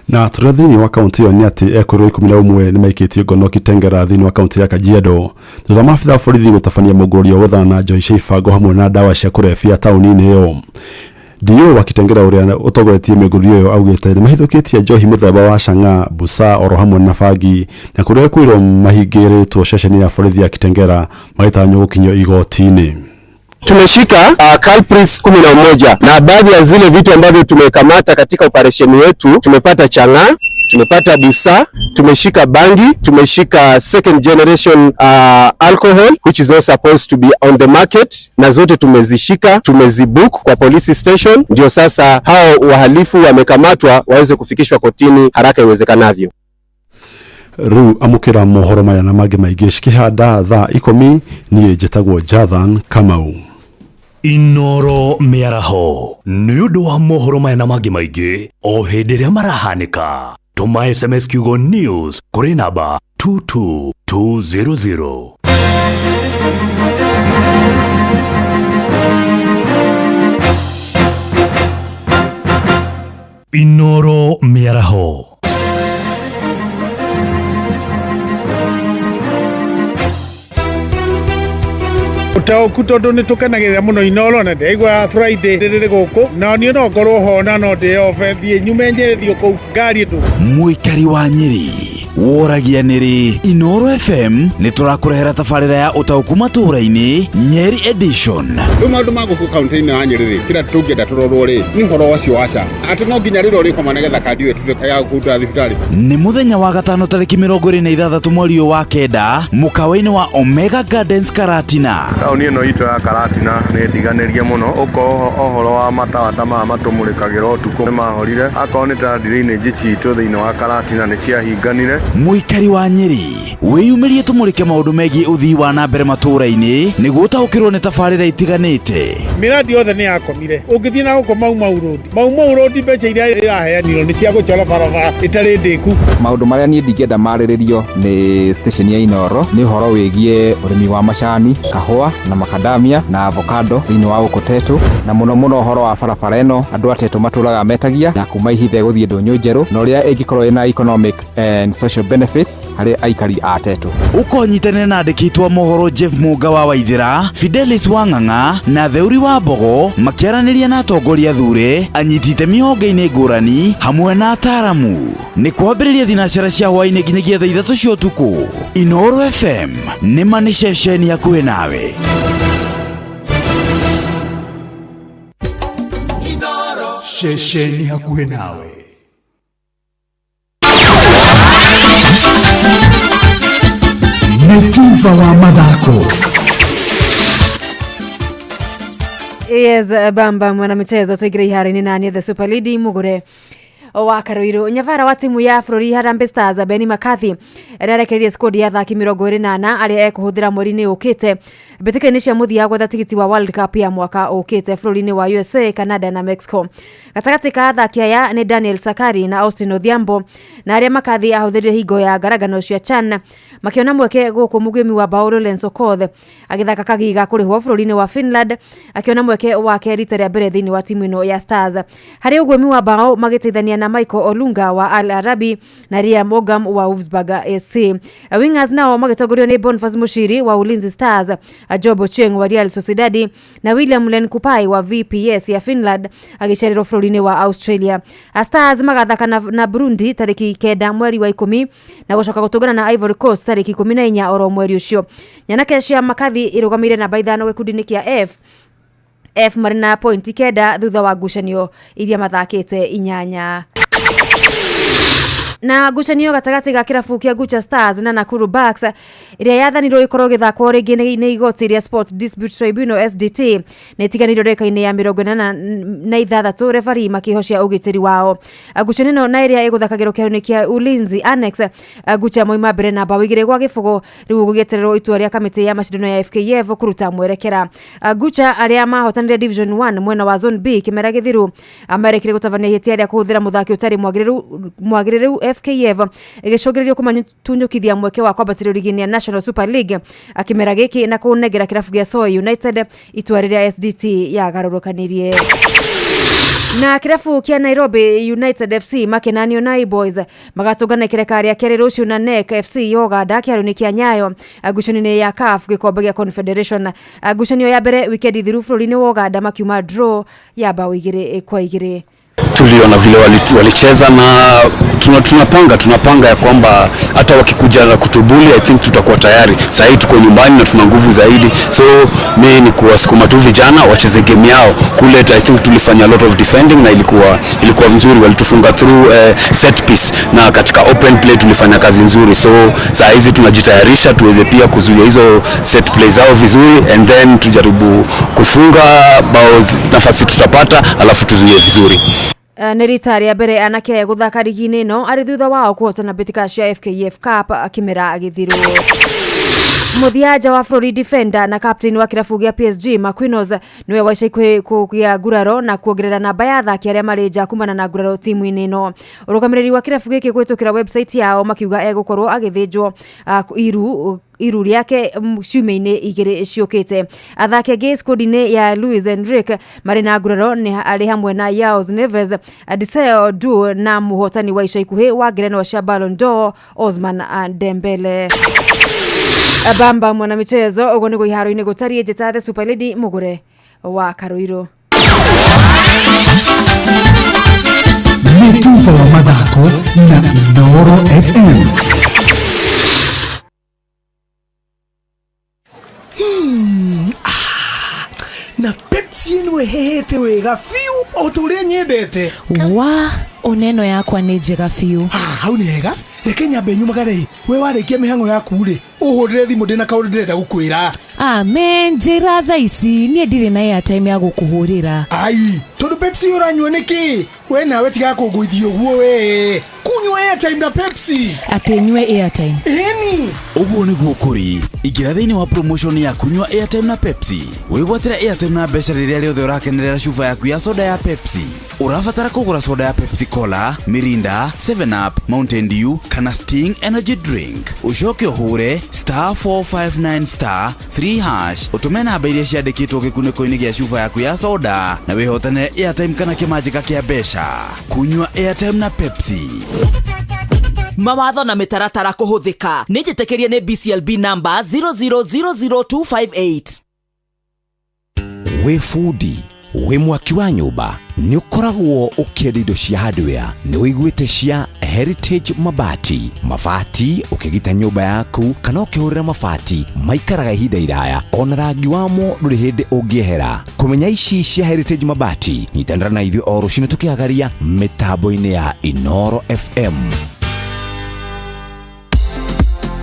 [SPEAKER 2] Na tũrĩa thĩinĩ wa kaunti ĩyo nĩ atĩ ekũrũ 11 nĩ maikĩtio ngono Kitengela thĩinĩ wa kaunti ya Kajiado thutha maabitha a borithi gũtabania mũgũri wa gwethana na njohi cia ibango hamwe na ndawa cia kũrebia taũni-inĩ ĩyo. DO wa Kitengela ũrĩa ũtongoretie mĩgũri ĩyo augĩte nĩ mahithũkĩtie njohi mũthemba wa chang'aa, busa oro hamwe na bangi, na kũrĩa kwĩrwo mahingĩrĩtwo ceceni ya borithi ya Kitengela magĩtanywo gũkinyio igoti-inĩ.
[SPEAKER 22] Tumeshika culprits 11 na baadhi ya zile vitu ambavyo tumekamata katika operesheni yetu, tumepata chang'aa, tumepata busa, tumeshika bangi, tumeshika second generation alcohol which is not supposed to be on the market, na zote tumezishika, tumezibook kwa police station, ndio sasa hao wahalifu wamekamatwa waweze kufikishwa kotini haraka iwezekanavyo.
[SPEAKER 2] Rĩu amũkĩra mohoro maya na mangĩ maingĩ cikĩhanda thaa 10. Niĩ njĩtagwo Jathan Kamau.
[SPEAKER 23] Inooro mĩaraho nĩ ũndũ wa mohoro maya na mangĩ maingĩ o hĩndĩ ĩrĩa marahanĩka, tũma SMS kiugo news kũrĩ namba 22200. Inooro mĩaraho.
[SPEAKER 24] Ũtaũku tondũ nĩ tũkenagĩrĩra mũno Inooro na ndĩraigua Friday rĩrĩ gũkũ na niĩ no ngorwo ho na no ndĩyobe thiĩ nyume Nyĩrĩ thiĩ kũu ngari ndũ.
[SPEAKER 6] Mũikari wa Nyĩrĩ woragia nĩrĩ Inooro FM nĩ tũrakũrehera tabarĩra ya ũtaũku matũũra-inĩ Nyeri edition.
[SPEAKER 25] Rĩu maũndũ ma gũkũ kaunti-inĩ ya Nyĩrĩ rĩ, kĩrĩa tũngĩenda tũrorwo rĩ nĩ ũhoro ũcio wa SHA, atĩ no nginya rĩrĩa ũrĩkoma nĩgetha kandi ĩyo ĩtuĩke ya kũruta thibitarĩ.
[SPEAKER 6] Nĩ mũthenya wa gatano tarĩki 26 mweri ũyũ wa kenda mũkawa-inĩ wa Omega Gardens Karatina.
[SPEAKER 26] Taũni ĩno itũ ya Karatina nĩ ndiganĩrie mũno, ũkorwo ũhoro wa matawa ta maya matũmũrĩkagĩra ũtukũ nĩ mahorire, akorwo nĩ ta drainage citũ thĩinĩ wa Karatina nĩ ciahinganire.
[SPEAKER 6] Mũikari wa Nyĩrĩ, wĩyumĩrie tũmũrĩke maũndũ megiĩ ũthii wa na mbere matũũra-inĩ nĩguo ũtaũkĩrwo nĩ tabarĩra itiganĩte.
[SPEAKER 24] Mĩradi yothe nĩ yakomire. Ũngĩthiĩ na gũkũ Mau Mau Road, Mau Mau Road mbeca iria iraheanirwo nĩ cia gũcora barabara ĩtarĩ ndĩku.
[SPEAKER 5] Maũndũ marĩa niĩ ndingĩenda marĩrĩrio nĩ station ya Inooro nĩ ũhoro wĩgiĩ ũrĩmi wa macani, kahũa na makadamia na avocado thĩinĩ wa gũkũ Tetu, na mũno mũno ũhoro wa barabara ĩno andũ a Tetu matũraga metagia ya kuma Ihithe gũthiĩ Ndũnyũ Njerũ, na ũrĩa ĩngĩkorwo ĩna economic and social benefits harĩ aikari a Tetu.
[SPEAKER 6] Ũkonyitanĩra na andĩki a mohoro Jeff Mũnga wa Waithĩra, Fidelis wa Ng'ang'a na Theuri wa Mbogo makĩaranĩria na atongoria thure, anyiti itemi honge-inĩ ngũrani hamwe na ataaramu. Nĩ kwambĩrĩria thinacara cia hwaĩ-inĩ nginyagia thaa 3 cia ũtukũ. Inooro FM nĩ ma nĩ ceceni hakuhĩ nawe.
[SPEAKER 8] Ceceni hakuhĩ nawe. Nĩ tuba wa mathako.
[SPEAKER 9] Yes, bamba mwanamichezo tuingire iharo-inĩ nani the Super Lady Mugure wa Karuiru. Nyavara wa timu ya bũrũri Harambee Stars Benni McCarthy nĩarekereirie squad ya athaki 24 arĩa ekũhũthĩra mweri-inĩ ũkĩte mbĩtĩka-inĩ cia mũthia gwetha tigiti wa World Cup ya mwaka ũkĩte bũrũri-inĩ wa USA, Canada na Mexico. Gatagatĩ ka athaki aya nĩ Daniel Sakari na Austin Odhiambo, na arĩa McCarthy ahũthĩrire hingo ya ngarangano cia CHAN makĩona mweke gũkũ mũgĩmi wa bao Lawrence Okoth agĩthaka kagiga kũrĩhwo bũrũri-inĩ wa Finland akĩona mweke wake rita rĩa mbere thĩinĩ wa timu ĩno ya Stars. Harĩ ũgwĩmi wa bao magĩteithania na Michael Olunga wa Al Arabi na Liam Ogam wa Wolfsburg SC. Wingers nao magĩtongorio nĩ Boniface Mushiri wa Ulinzi Stars, Job Ochieng wa Real Sociedad na William Lenkupai wa VPS ya Finland agĩcererwo bũrũri-inĩ wa Australia. Stars magathaka na Burundi tarĩki 9 mweri wa 10 na gũcoka gũtũngana na Ivory Coast tarĩki 14 oro mweri ũcio. Nyanake cia McCarthy irũgamĩire namba 5 gĩkundi-inĩ kĩa F F marĩ na pointi 9 thutha wa ngucanio iria mathakĩte 8. Na ngucanio gatagatĩ ga kĩrabu kĩa Gucha Stars na Nakuru Bucks ĩrĩa yathanirwo ĩkorwo ĩgĩthakwo rĩngĩ nĩ igoti rĩa Sport Dispute Tribunal SDT nĩ ĩtiganĩirio ndagĩka-inĩ ya 86 refari makĩhocia ũgitĩri wao. Ngucanio ĩno na ĩrĩa ĩgũthakagĩrwo kĩharo-inĩ kĩa Ulinzi Annex, Gucha moima mbere na bao 2-0 rĩu gũgĩetererwo itua rĩa kamĩtĩ ya macindano ya FKF kũruta mwerekera. Gucha arĩa mahotanire Division 1 mwena wa Zone B kĩmera gĩthiru marekire gũtabania ihĩtia rĩa kũhũthĩra mũthaki ũtarĩ mwagĩrĩru FKF ĩgĩcũngĩrĩrio kũmatunyũkithia mweke wa kwambatĩrio rigi-inĩ ya National Super League akĩmera gĩkĩ na kũnengera kĩrabu gĩa Soy United itua rĩrĩa SDT yagarũrũkanirie. Na kĩrabu kĩa Nairobi United FC makenanio na Boys magatũngana ikereka rĩa kerĩ rũciũ na NEC FC ya Uganda kĩharo-inĩ kĩa Nyayo ngucanio-inĩ ya CAF gĩkombe gĩa Confederation. Ngucanio ya mbere wikendi thiru bũrũri-inĩ wa Uganda makiuma draw ya bao 2-2.
[SPEAKER 10] Tuliona vile walicheza na tunapanga ya kwamba hata wakikuja na kutubuli, I think tutakuwa tayari. Sasa hii tuko nyumbani na tuna nguvu zaidi, so mimi ni kuwasukuma tu vijana wacheze game yao kule. I think tulifanya a lot of defending na ilikuwa mzuri, walitufunga through set piece na katika open play tulifanya kazi nzuri, so saa hizi tunajitayarisha tuweze pia kuzuia hizo set play zao vizuri and then tujaribu kufunga bao nafasi tutapata, alafu tuzuie vizuri.
[SPEAKER 9] Nĩ rita rĩa mbere anake aya gũthaka rigi-inĩ ĩno arĩ thutha wao kũhotana mbĩtĩka cia FKF Cup kĩmera gĩthiru. Mũthia wa bũrũri defender na captain wa kĩrabu gĩa PSG Marquinhos nĩwe wa ica ikuhĩ kũgĩa nguraro na kuongerera namba ya athaki arĩa marĩ nja kumana na nguraro timu-inĩ ĩno. Ũrũgamĩrĩri wa kĩrabu gĩkĩ kũhĩtũkĩra website yao makiuga egũkorwo agĩthĩnjwo iru rĩake ciumia-inĩ 2 ciũkĩte. Athaki angĩ squad-inĩ ya Luis Enrique marĩ na nguraro nĩ arĩ hamwe na Joao Neves, Adiseo Du na mũhotani wa ica ikuhĩ wa ngerenwa cia Ballon d'Or Ousmane Dembele. Bamba mwanamichezo ũguo nĩguo iharo-inĩ gũtariĩ. Njĩta the Super Lady Mugure wa Karuiru.
[SPEAKER 8] Nĩ tuba wa mathako na Inooro FM.
[SPEAKER 12] Na Pepsi ĩno ĩhehete wega biũ o ta ũrĩa nyendete.
[SPEAKER 13] Wa oneno yakwa nĩ njega biũ.
[SPEAKER 12] Hau nĩ hega. Reke nyambe nyumagare. We warĩkia mĩhang'o yaku rĩ, ũhũrĩre thimũ ndĩna kaũndũ ndĩrenda gũkwĩra.
[SPEAKER 13] Amen, njĩra thaa ici niĩ ndirĩ na airtime ya gũkũhũrĩra.
[SPEAKER 12] Ai, tondũ Pepsi ũranyua nĩkĩ? We nawe tiga kũngũithia ũguo we. Kunyua Airtime na Pepsi.
[SPEAKER 13] Atĩ nyue airtime?
[SPEAKER 12] Ĩni.
[SPEAKER 6] Ũguo nĩguo kũrĩ. Ingĩra thĩinĩ wa promotion ya kunyua airtime na Pepsi, wĩgwatĩre airtime na mbeca rĩrĩa rĩothe ũrakenerera cuba yaku ya soda ya Pepsi. Ũrabatara kũgũra soda ya Pepsi Cola, Mirinda, 7 Up, Mountain Dew kana Sting Energy Drink, ũcoke ũhũre *459*3# ũtũme namba iria ciandĩkĩtwo gĩkunĩko-inĩ gĩa cuba yaku ya soda na wĩhotanĩre airtime kana kĩmanjĩka kĩa mbeca. Kunyua airtime na Pepsi.
[SPEAKER 1] Mawatho na mĩtaratara kũhũthĩka. Nĩ njĩtĩkĩrie nĩ BCLB number 0000258.
[SPEAKER 3] Wĩ bundi, wĩ mwaki wa nyũmba, nĩ ũkoragwo ũkĩenda indo cia hardware, nĩ ũiguĩte cia Heritage Mabati? Mabati ũkĩgita nyũmba yaku kana ũkĩhũrĩra mabati maikaraga ihinda iraya, ona rangi wamo ndũrĩ hĩndĩ ũngĩehera. Kũmenya ici cia Heritage Mabati, nyitanĩra na ithuĩ o rũcinĩ tũkĩhagaria mĩtambo-inĩ ya Inoro FM.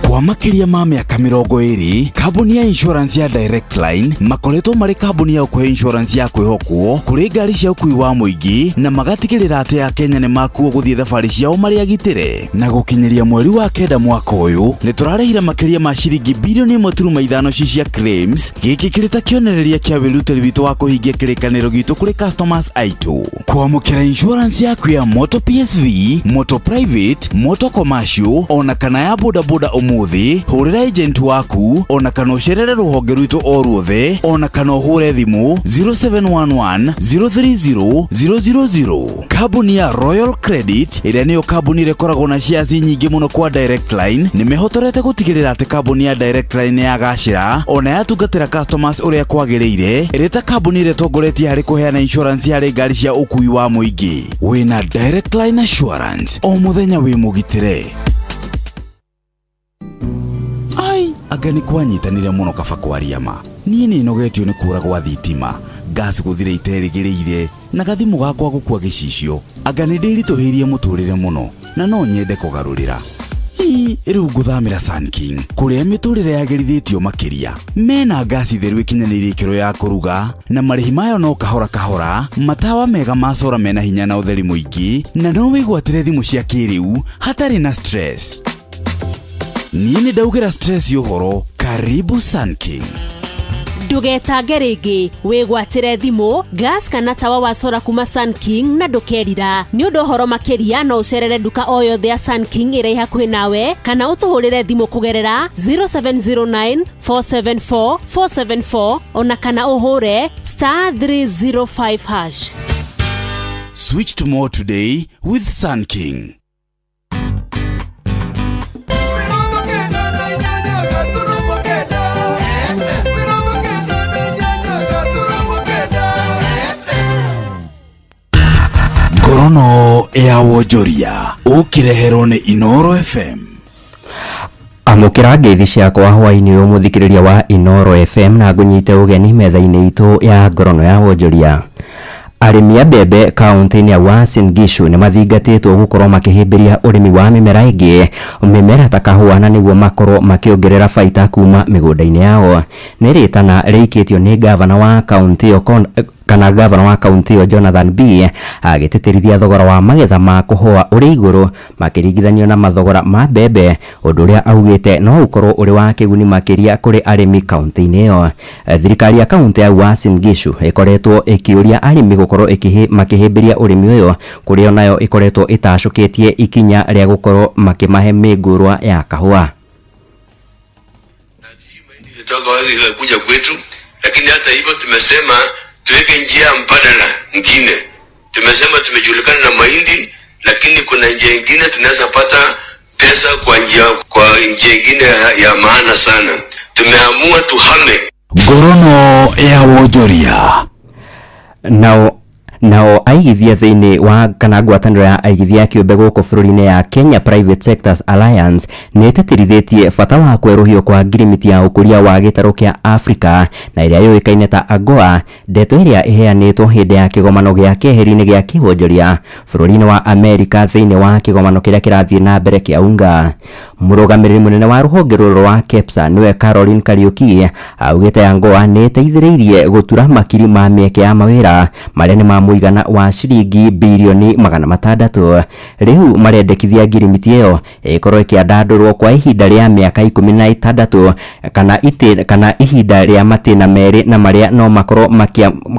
[SPEAKER 6] Kwa makĩria ma mĩaka 20, kambuni ya insurance ya Direct Line makoretwo marĩ kambuni ya ũkũhe insurance ya kwĩhokwo kũrĩ ngari cia ũkui wa mũingĩ na magatigĩrĩra atĩ Akenya nĩ makuo gũthiĩ thabarĩ ciao marĩ agitĩre. Na gũkinyĩria mweri wa 9 mwaka ũyũ, nĩ tũrarĩhire makĩria ma ciringi bilioni 1.5 ci cia claims. Gĩkĩ kĩrĩ ta kĩonereria kĩa wĩrutĩri witũ wa kũhingia kĩrĩkanĩro gitũ kũrĩ customers aitũ. Kwamũkĩra insurance yaku ya moto PSV, moto private, moto commercial ona kana ya bodaboda ũmũthĩ, hũrĩra agent waku ona kana ũcerere rũhonge rwitũ o ruothe ona kana ũhũre thimũ 0711 030 000. Kambuni ya Royal Credit, ĩrĩa nĩyo kambuni ĩrĩa ĩkoragwo na shares nyingĩ mũno kwa Direct Line, nĩ mehotorete gũtigĩrĩra atĩ kambuni ya Direct Line nĩ yagacĩra ona yatungatĩra customers ũrĩa kwagĩrĩire, ĩrĩ ta kambuni ĩrĩa ĩtongoretie harĩ kũheana insurance harĩ ngari cia ũkui wa mũingĩ. Wĩna Direct Line Assurance, o mũthenya wĩ mũgitĩre. Ai, anga nĩ kwanyitanire mũno. Kaba kwaria ma, niĩ nĩ nogetio nĩ kũra gwa thitima, ngasi gũthira iterĩgĩrĩire na gathimũ gakwa gũkua gĩcicio. Anga nĩ ndĩritũhĩirie mũtũrĩre mũno na no nyende kũgarũrĩra. Ii, rĩu ngũthamĩra Sun King kũrĩa mĩtũrĩre yagĩrithĩtio makĩria. Mena ngasi theru ĩkinyanĩirie ikĩro ya kũruga na marĩhi mayo no kahora kahora, matawa mega ma cora mena hinya na ũtheri mũingĩ, na no wĩgwatĩre thimũ cia kĩrĩu hatarĩ na stress. Niĩ nĩ ndaugĩra stress ũhoro. Karibu Sun King.
[SPEAKER 4] Ndũgetange rĩngĩ, wĩgwatĩre thimũ, gas kana tawa wa sora kuma Sun King na ndũkerira. Nĩ ũndũ ũhoro makĩria, no ũcerere nduka o yothe ya Sun King ĩrĩa ĩ hakuhĩ nawe kana ũtũhũrĩre thimũ kũgerera 0709 474 474 ona kana ũhũre *305#.
[SPEAKER 6] Switch to more today with Sun King. Ngorono ya wonjoria ũkĩreherwo nĩ Inoro FM.
[SPEAKER 7] Amũkĩra ngeithi ciakwa hwaĩ-inĩ ũyũ, mũthikĩrĩria wa Inoro FM, na ngũnyite ũgeni metha-inĩ itũ ya ngorono ya wonjoria. Arĩmi a mbembe kaunti-inĩ ya Uasin Gishu nĩ mathingatĩtwo gũkorwo makĩhĩmbĩria ũrĩmi wa mĩmera ĩngĩ, mĩmera ta kahũa, na nĩguo makorwo makĩongerera baita kuma mĩgũnda-inĩ yao. Nĩ rĩtana rĩikĩtio nĩ gavana wa kaunti ĩyo kana gavana wa kaunti ĩyo Jonathan B, agĩtĩtĩrithia thogora wa magetha ma kũhũa ũrĩ igũrũ makĩringithanio na mathogora ma mbembe, ũndũ ũrĩa augĩte no ũkorwo ũrĩ wa kĩguni makĩria kũrĩ arĩmi kaunti-inĩ ĩyo. Thirikari ya kaunti ya Uasin Gishu ĩkoretwo ĩkĩũria arĩmi gũkorwo makĩhĩmbĩria ũrĩmi ũyũ, kũrĩa nayo ĩkoretwo ĩtacũkĩtie ikinya rĩa gũkorwo makĩmahe mĩngũrwa ya kahũa.
[SPEAKER 14] Toka kuja kwetu, lakini hata hivyo tumesema tuweke njia mbadala ingine. Tumesema tumejulikana na mahindi, lakini kuna njia ingine tunaweza pata pesa kwa njia ingine ya maana sana. Tumeamua tuhame.
[SPEAKER 6] Ngorono ya wonjoria.
[SPEAKER 7] Nao aigithia thĩinĩ wa kana ngwatanĩro ya aigithia kĩũmbe gũkũ bũrũri-inĩ ya Kenya Private Sectors Alliance nĩ ĩtĩtĩrithĩtie bata wa kwerũhio kwa ngirimiti ya ũkũria wa gĩtarũ kĩa Afrika na ĩrĩa yũĩkaine ta AGOA, ndeto ĩrĩa ĩheanĩtwo hĩndĩ ya kĩgomano gĩa keheri-inĩ gĩa kĩwonjoria bũrũri-inĩ wa Amerika thĩinĩ wa kĩgomano kĩrĩa kĩrathiĩ na mbere kĩa UNGA. Mũrũgamĩrĩri mũnene wa rũhonge rũrũ rwa KEPSA nĩwe Caroline Kariuki augĩte AGOA nĩ ĩteithĩrĩirie gũtura makiri ma mĩeke ya mawĩra marĩa nĩ ma mũigana wa ciringi birioni 600. Rĩu marendekithia ngirimiti ĩyo ĩkorwo ĩkĩandandũrwo kwa ihinda rĩa mĩaka 16 kana ihinda rĩa matĩna merĩ na marĩa no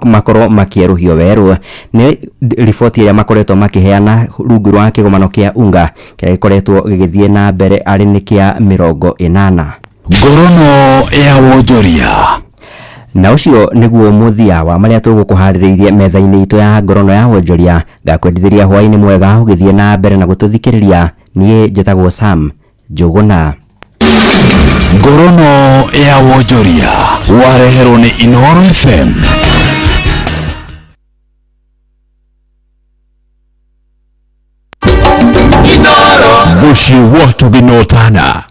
[SPEAKER 7] makorwo makĩerũhio werũ. Nĩ riboti ĩrĩa makoretwo makĩheana rungu rwa kĩgomano kĩa UNGA kĩrĩa gĩkoretwo gĩgĩthiĩ na mbere arĩ nĩ kĩa 80.
[SPEAKER 6] Ngorono ya wonjoria.
[SPEAKER 7] Na ũcio nĩguo mũthia wa marĩa tũgũkũharĩrĩirie metha-inĩ itũ ya ngorono ya wonjoria. Ngakwendithĩria hwaĩ-inĩ mwega ũgĩthiĩ na mbere na gũtũthikĩrĩria. Niĩ njĩtagwo Sam Njũgũna.
[SPEAKER 6] Ngorono ya wonjoria wareherwo nĩ Inooro FM.
[SPEAKER 3] Mũciĩ wa tũgĩnotana.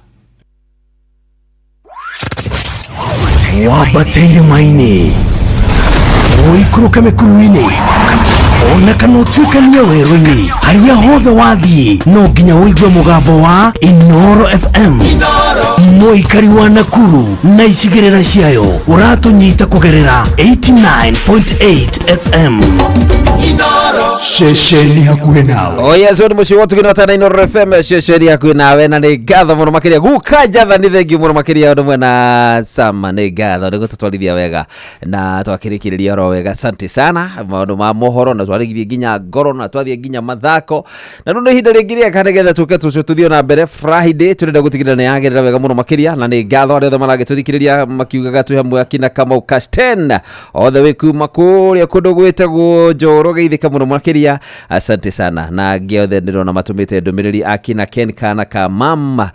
[SPEAKER 8] Wambateire maini ũikũrũke mĩkuru-inĩ ona kana ũtuĩkanie werũ-inĩ, harĩa hothe wathiĩ no nginya ũigue mũgambo wa Inooro FM. Mũikari wa Nakuru na icigĩrĩra ciayo ũratũnyita kũgerera 89.8 FM. Ceceni hakuhĩ nawe.
[SPEAKER 11] Oh yes, nĩ mũciĩ wa tũgĩnotana Inooro FM, ceceni hakuhĩ nawe, na nĩ ngatho mũno makĩria guka Njatha, nĩ thengiũ mũno makĩria ũndũ mwe na Sam, nĩ ngatho nĩ gũtũtwarithia wega na twakĩrĩkĩrĩria oro wega. Asante sana maũndũ ma mohoro, na twarĩgirie nginya ngoro na twathiĩ nginya mathako, na rĩu nĩ ihinda rĩngĩ rĩega nĩgetha tũke tũcio tũthiĩ na mbere. Friday tũrenda gũtigĩrĩra nĩ yagĩrĩra wega mũno makĩria, na nĩ ngatho arĩa othe maragĩtũthikĩrĩria makiugaga twĩ hamwe akina Kamau Cash 10 othe wĩ kuma kũrĩa kũndũ gwĩtagwo Njoro geithĩka mũno makĩria, asante sana. Na angĩ othe ndĩrona matũmĩte ndũmĩrĩri akina Ken kana ka mam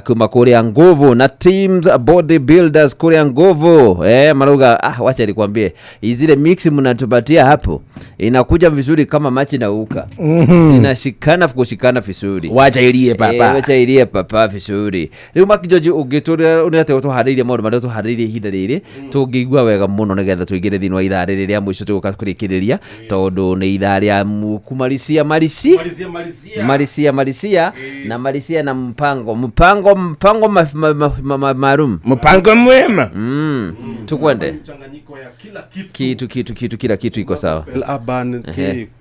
[SPEAKER 11] kuma kũrĩa Nguvu na teams body builders kũrĩa Nguvu, marauga wacha nikwambie zile mix mnatupatia hapo inakuja vizuri kama machi na uka. Inashikana kushikana vizuri.
[SPEAKER 15] Wacha ilie papa.
[SPEAKER 11] Wacha ilie papa vizuri. Rĩu Makijoji ũngĩtũrĩa ũrĩa tũharĩirie maũndũ marĩa tũharĩirie ihinda rĩrĩ tũngĩigua wega mũno nĩgetha tũingĩre thĩinĩ wa ithaa rĩrĩ rĩa mũico tũgũka kũrĩkĩrĩria, tondũ nĩ ithaa rĩa kumarisia marisi marisia marisia na marisia na mpango mpango mpango maalum,
[SPEAKER 15] mpango mwema.
[SPEAKER 11] Tukwende kitu kitu kitu kila kitu iko sawa.
[SPEAKER 2] Urban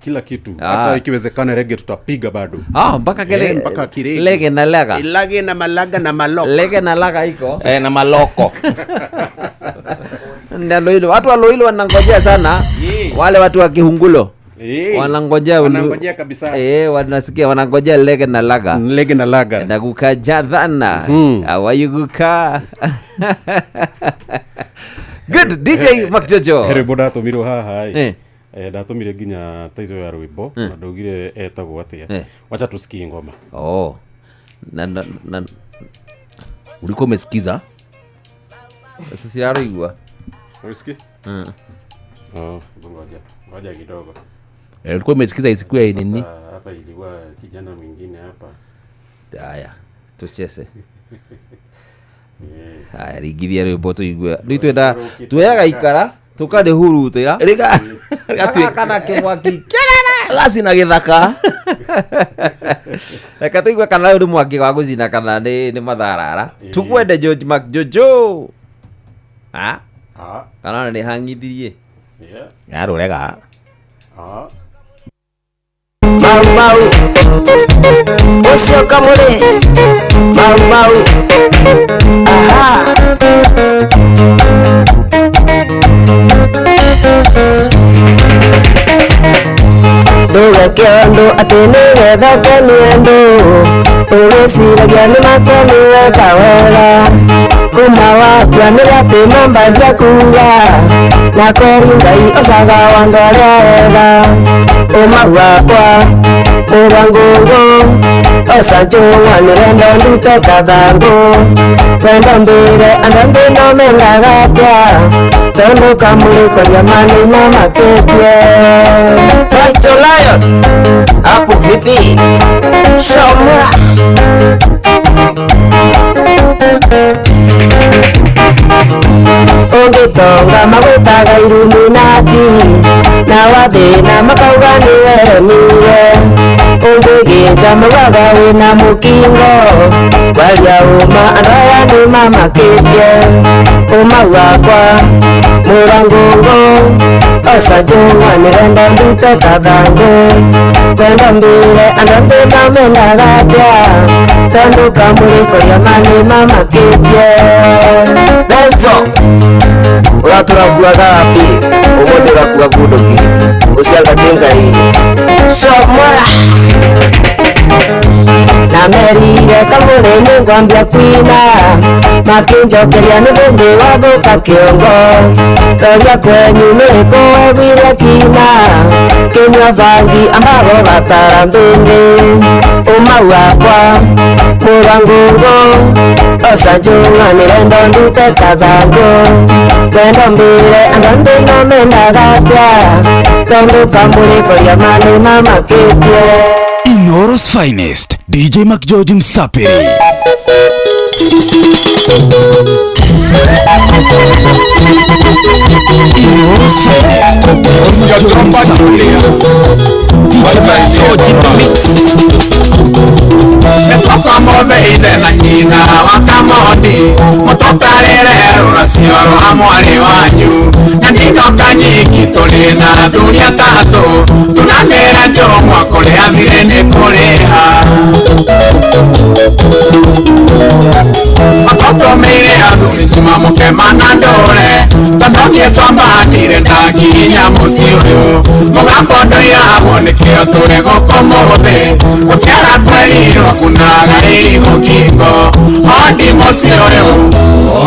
[SPEAKER 2] kila kitu, hata ikiwezekana reggae tutapiga bado.
[SPEAKER 11] Mpaka kile mpaka kirege. Lege na laga.
[SPEAKER 16] Lage na malaga na maloko.
[SPEAKER 11] Lege na laga iko.
[SPEAKER 15] Na maloko.
[SPEAKER 11] Na Loilo, watu wa Loilo wanangojea sana. Wale watu wa Kihungulo. Wanangojea
[SPEAKER 16] wanangojea kabisa.
[SPEAKER 11] Wanasikia wanangojea lege na laga.
[SPEAKER 16] Lege na laga.
[SPEAKER 11] Na gukajathana. Awayuguka. Good DJ Makjojo.
[SPEAKER 2] Here boda tumirwo haha. Ndatumire nginya title ya rwimbo na ndaugire etagwo atia. Wacha tusikie ngoma.
[SPEAKER 11] Oh. Na
[SPEAKER 15] ulikuwa umesikiza?
[SPEAKER 11] Tusiraruigua.
[SPEAKER 2] Usikie? Oh, ngoja. Ngoja kidogo.
[SPEAKER 15] Ulikuwa umesikiza isikuwa nini?
[SPEAKER 2] Hapa ilikuwa kijana mwingine hapa.
[SPEAKER 11] Haya, tucheze. Haya, rigithia rwimbo tuigue. Ni twenda tuyaga ikara tukade hurutira.
[SPEAKER 15] Rika
[SPEAKER 11] kana kimwaki.
[SPEAKER 15] Gacina githaka.
[SPEAKER 11] Reka tuigue kana ũyũ nĩ mwaki wa gũcina kana nĩ matharara. Tukwende George Mac Jojo. Kana nĩ hang'ithirie.
[SPEAKER 15] Yarurega.
[SPEAKER 18] Mau mau ucio kamuri mau mau aha ndugeke andu ati nigetha ũkenie andũ ũgĩciragia nĩmakenie weka wega kuma wakua nĩgatĩ mambagia kuga na kweri Ngai ocaga wa andũ arĩa ega ũmau wakwa mũrwa ngũngũ oca njũng'wa nĩrenda ndute kathangũ wendo mbĩre andũ angĩ no mendaga atĩa tondũ kamũrĩ kwaria ma nĩmamakĩtie. Rachel Lion hapo vipi? Shomura ũngĩtonga magwĩtaga Illuminati na wathĩna makauga nĩweremire ũngĩgĩnja maugaga wĩna mũkingo kwaria ũma andũ aya nĩmamakĩtie ũmau wakwa mũrwa ngũngũ Osajung'a nĩrenda ndute kathangũ Kwenda mbire andũ anthĩ mamendaga atĩa Tondũ kamũrĩ kũrĩa mani mamakĩtie
[SPEAKER 17] Nelson ũratũrakuaga wapi ũmũthĩ ũrakua bunduki ũcianga kĩ Ngai
[SPEAKER 18] Shomora na merire kamũrĩ nĩngwambia kwina makĩnjokeria nĩ bĩndĩ wathũka kĩongo roria kwenyu nĩrĩkũ wegwire kina kĩnyua bangi ambago gatara mbĩndĩ ũmau wakwa mũra ngũngũ ocanjũng'a nĩrenda ndute kathangũ kwenda mbĩre andũ anthĩ no mendaga atĩa tondũ kamũrĩ kũrĩa mani mamakĩtie.
[SPEAKER 6] Inoro's finest, DJ McGeorge Msapiri. Inoro's finest, DJ McGeorge Msapiri.
[SPEAKER 19] DJ McGeorge in the mix. Metoka ithe na nyina wa Kamondi mũtũtarĩre rũracio rwa mwarĩ wanyu na ndinoka nyingi tũrĩ na athuri atatũ tunamĩra njũng'wa kũrĩa thirĩ nĩ kũrĩha matũtũmĩire athuri njima mũkema na ndũre tondũ niĩ combanire ndakinya mũciĩ ũyũ mũgambo ndũiragwo nĩkĩo tũrĩ gũkũ mũthĩ gũciara twerirwo kunaga irigũ ngingo ondi mũciĩ ũyũ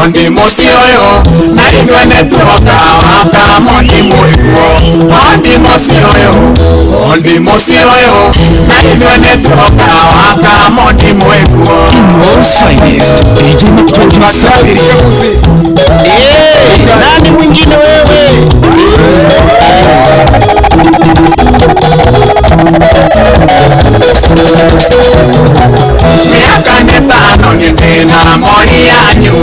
[SPEAKER 19] ondi mũciĩ ũyũ na ithuĩ nĩtuoka wakamondi mwĩkuo ondi mũciĩ ũyũ ondi mũciĩ ũyũ na ithuĩ nĩtuoka wakamondi mwĩkuo.
[SPEAKER 6] Inoro's finest, DJ McGeorge Msapiri.
[SPEAKER 16] Nani mwingine wewe?
[SPEAKER 19] Miaka nĩtano niĩ ndĩna mori yanyu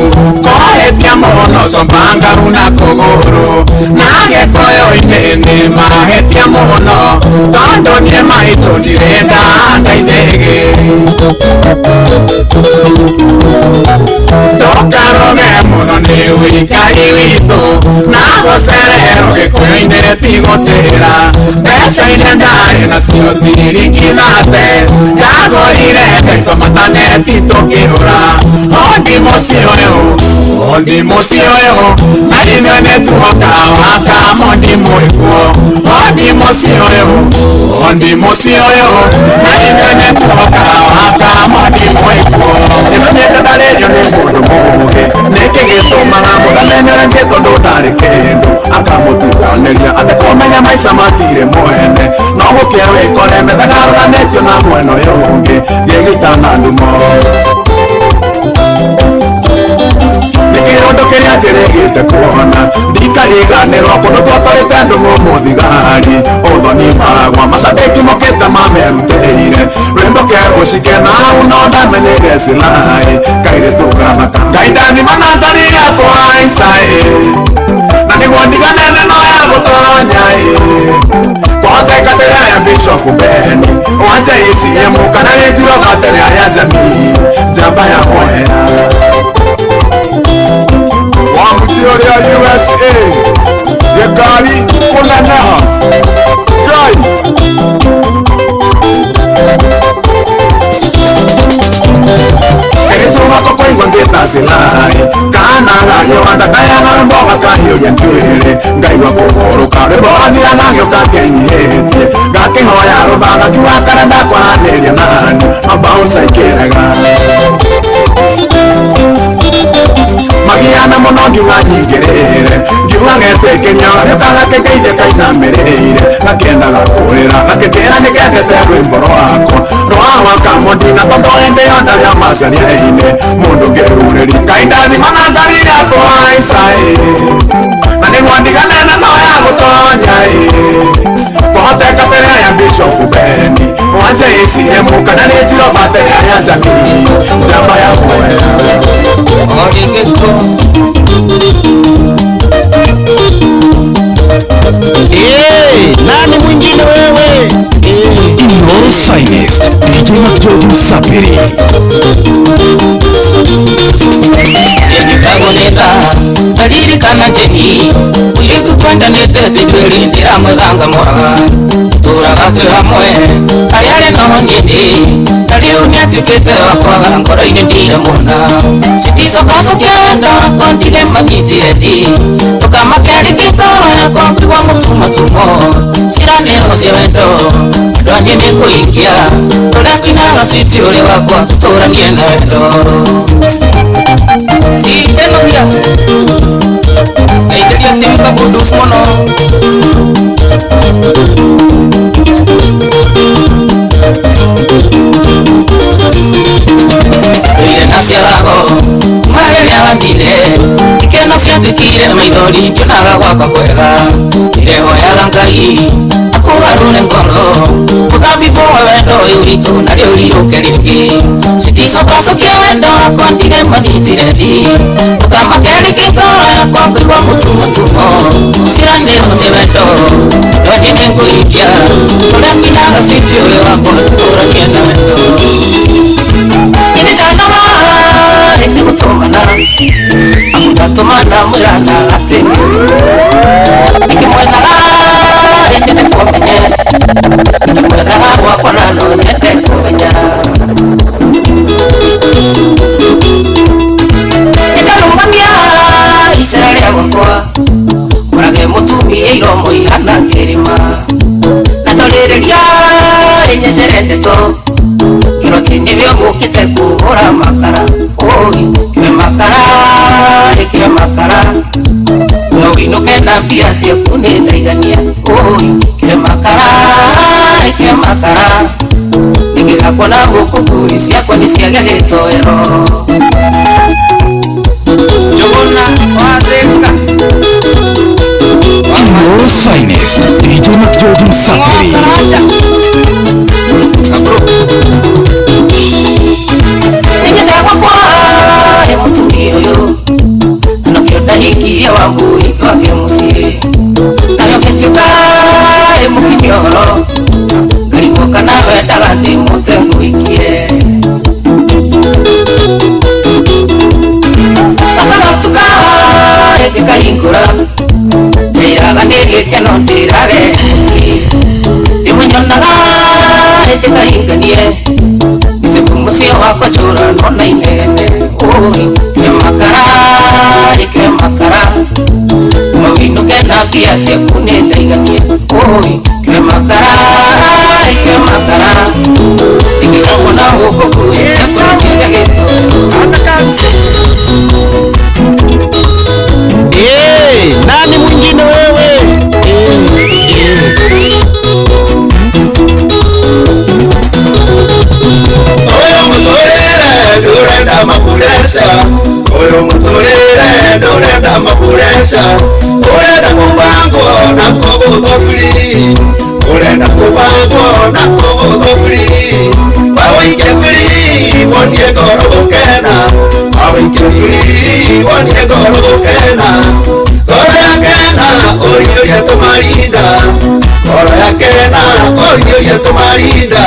[SPEAKER 19] kũhĩtia mũno combanga runa kũgũrũ na gĩkũyũ-inĩ nĩ mahĩtia mũno tondũ niĩ maitũ ndirĩ ndahanda ithĩgĩ ndũkarũge mũno nĩ ũikari witũ na gũcererwo gĩkũyũ-inĩ ti gũtĩra mbeca iria ndarĩ nacio ciringi thate ndagũrire ndaitwa mataneti tũkĩũra ondi mũciĩ ũyũ ondi mũciĩ ũyũ na ithuĩ nĩtuoka wakamondi mwĩkuo ondi mũciĩ ũyũ ondi mũciĩ ũyũ na ithuĩ nĩtuoka wakamondi mwĩkuo.
[SPEAKER 20] Nĩmenyete ndarĩrio nĩ mũndũ mũũgĩ nĩkĩ gĩtũmaga mũgamenererie tondũ ndarĩ kĩndũ akamũtukanĩria atekũmenya maica matirĩ mwene no gũkĩa wĩkore methagarũranĩtio na mwena ũyũ ũngĩ gĩgĩtana ndumo nĩ kĩũndũ kĩrĩa njĩrĩgĩte kuona ndikariganĩrwo kũndũ twatwarĩte ndũng'ũ mũthigari ũthoni magwa macabĩki mokĩte mamerutĩire rwĩmbo kerũcike na hau no ndamenyeire cilai kairĩtu gathaka Ngai ndathima na ndarira twaica ĩ na nĩguo ndiganene no ya gũtonya ĩ kwahoteka ndĩra ya Bishop Beni wanja ACM kana nĩ njiroga tene ya jamii njamba ya mwea
[SPEAKER 21] Wamutio rĩa USA gĩkari kũneneha Ngai
[SPEAKER 20] Gĩtũma kũigua ngĩta cilai kana gakĩwanda kayaga rwĩmbo gakahiũria njuĩrĩ ngaigua kũhũrũka rwĩmbo wathira gagĩũka kenyihĩtie gakĩhoya rũtha gakiuga karenda kwaranĩria nani mabaũca ikĩrega magiana mũno ngiuga nyingĩrĩre ngiuga getĩkĩria gagĩũka gakĩngeithia kainamĩrĩire gakĩendaga kũrĩra gakĩnjĩra nĩkendete rwĩmbo rwakwa rwa wakamondi na tondũ hĩndĩ ĩyo ndarĩa macaria-inĩ mũndũ ngĩrurĩri Ngai ndathima na ndarira twaica ĩ na nĩguo ndiganene no ya gũtonya ĩ kwahoteka mbere ya Bishop Beni wanja ACM kana nĩ njiroba tene ya jamii njamba ya mwea.
[SPEAKER 16] Nani mwingine wewe?
[SPEAKER 6] Inoro's finest, DJ McGeorge Msapiri.
[SPEAKER 22] Nĩtagwo nĩ thaa taririkana njeni mũirĩtu twendanĩte
[SPEAKER 5] Twendete twĩrĩ ndiramwethanga mwaga tũraga twĩ hamwe harĩa arĩ noho niĩ ndĩ na rĩu nĩatuĩkĩte wa kwaga ngoro-inĩ ndiramwona citicokacokia wendo wakwa ndige manyitire thi ndũkamake rĩngĩ ngoro yakwa ngũigua mũtumatumo ciranĩro cia wendo andũ angĩ nĩ kũingia ũrĩa ngũinaga switi ũrĩ wakwa tũtũranie na wendo sitenogia aithĩria timu kabundus mũno ndũire na ciarago kuma rĩrĩa wathire ikeno ciatuĩkire maithori ngĩonaga gwakwa kwega ndirehoyaga Ngai akũgarũre ngoro mũthabibũ wa wendo ũyũ witũ na rĩu rirũke rĩngĩ citicokacokia wendo wakwa ndige manyitire thi ndũkamake rĩngĩ ngoro yakwa ngũigua mũtumatumo ciranĩro cia wendo ndwanyĩ nĩ ngũingia ũrĩa nginaga switi ũyũ wakwa tũtũranie na wendo nĩ ndanoga nĩ gũtũmana amu ndatũmana mwĩrana atĩ ndikĩmwethaga ĩndĩ nĩkuo menye ndikĩmwethaga gwakwa na no nyende kũmenya nĩndarũgamia icera rĩa gwakwa ngorage mũtumia iromo ihana kĩrĩma na ndorĩrĩria ĩnyenjere ndeto kĩroti nĩrĩo gũkĩte kũhũra makara oi kĩwe makara ĩkĩwe makara no wĩinũke na mbia ciaku nĩ ndaigania oi kĩwe makara ĩkĩwe makara nĩngĩgakuona gũkũ ngui ciakwa nĩ ciagĩa gĩtoero Njũgũna wathĩka
[SPEAKER 6] Tomorrow's finest, DJ McGeorge Msafiri.
[SPEAKER 5] Nĩnyendaga gwakwa ĩ mũtumia ũyũ na nokĩo ndahikirie Wambui twake mũciĩ nayo ngĩtuĩka ĩ mũkinyia ũhoro ngarigwo kana wendaga ndĩmũte ngũhikie gakagatuka ĩngĩkahingũra ndĩraga nĩ gĩkeno ndĩrarehe mũciĩ ndĩmũnyonaga ĩndĩkahinganie Misifu mũciĩ wakwa njũra nona inegene oi kĩwe makara ĩkĩwe makara mawinũke na mbia ciaku nĩ ndaigania oi kĩwe makara ĩkĩwe makara ingĩgakuona gũkũ ngui ciakwa nĩ ciagĩa gĩto
[SPEAKER 16] Nani mwingine wewe?
[SPEAKER 20] Oyo muturire ndurenda mapuresha oyo muturire ndurenda mapuresha urenda kubangwo na kũgũthwo free urenda kubangwo na kũgũthwo free wawike free wonie ngoro gũkena wawike free wonie ngoro gũkena ngoro yakena ũiyũrie tũmarinda ngoro yakena ũiyũrie tũmarinda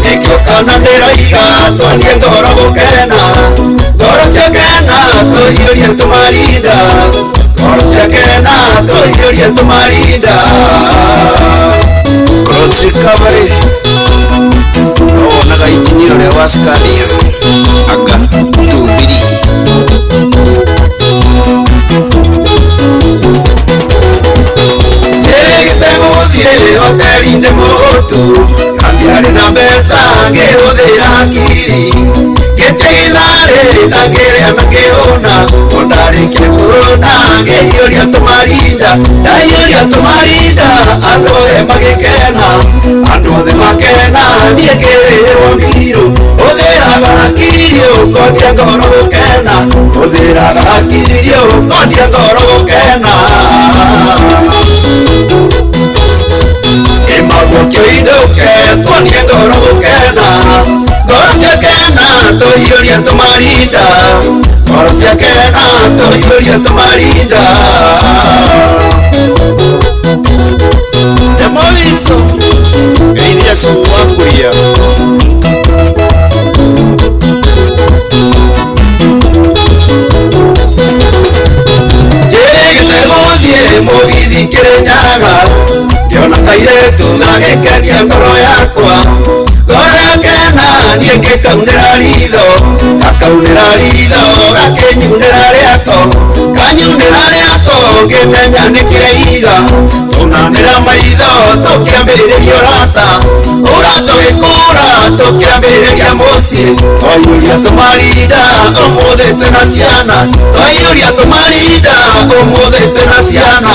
[SPEAKER 20] nĩkĩo kana ndĩroiga twonie ngoro gũkena ngoro ciakena tũiyũrie tũmarinda ngoro ciakena tũiyũrie tũmarinda
[SPEAKER 22] Cross recovery no wonaga injinia ũrĩa wa Scania anga 23
[SPEAKER 20] njĩrĩgĩte gũthiĩ hoteri-inĩ mũtu na ndiarĩ na mbeca ngĩhũthĩra akiri ngĩtia gĩtharĩ na ngĩrĩa na ngĩhũna o ndarĩkia kũhũna ngĩiyũria tũmarinda ndaiyũria tũmarinda andũ othe magĩkena andũ othe makena niĩ ngĩrĩrwo mbirũ hũthĩraga akiri ũkonia ngoro gũkena hũthĩraga akiri ũkonia ngoro gũkena Kĩmaguo kĩinũke tuonie ngoro gũkena ngoro ciakena tũiyũrie tũmarinda ngoro ciakena tũiyũrie tũmarinda
[SPEAKER 22] Demo witũ geithia cucu wa kũria
[SPEAKER 9] Kairĩtu gagĩkenia ngoro yakwa ngoro yakena niĩ ngĩkaunĩra ritho gakaunĩra ritho gakĩnyunĩra rĩako kanyunĩra rĩako ngĩmenya nĩkĩiga tũnanĩra maitho tũkĩambĩrĩria ũrata ũrata ũgĩkũra tũkĩambĩrĩria mũciĩ twaiyũria tũmarinda ũmũthĩ twĩna ciana twaiyũria tũmarinda ũmũthĩ twĩna ciana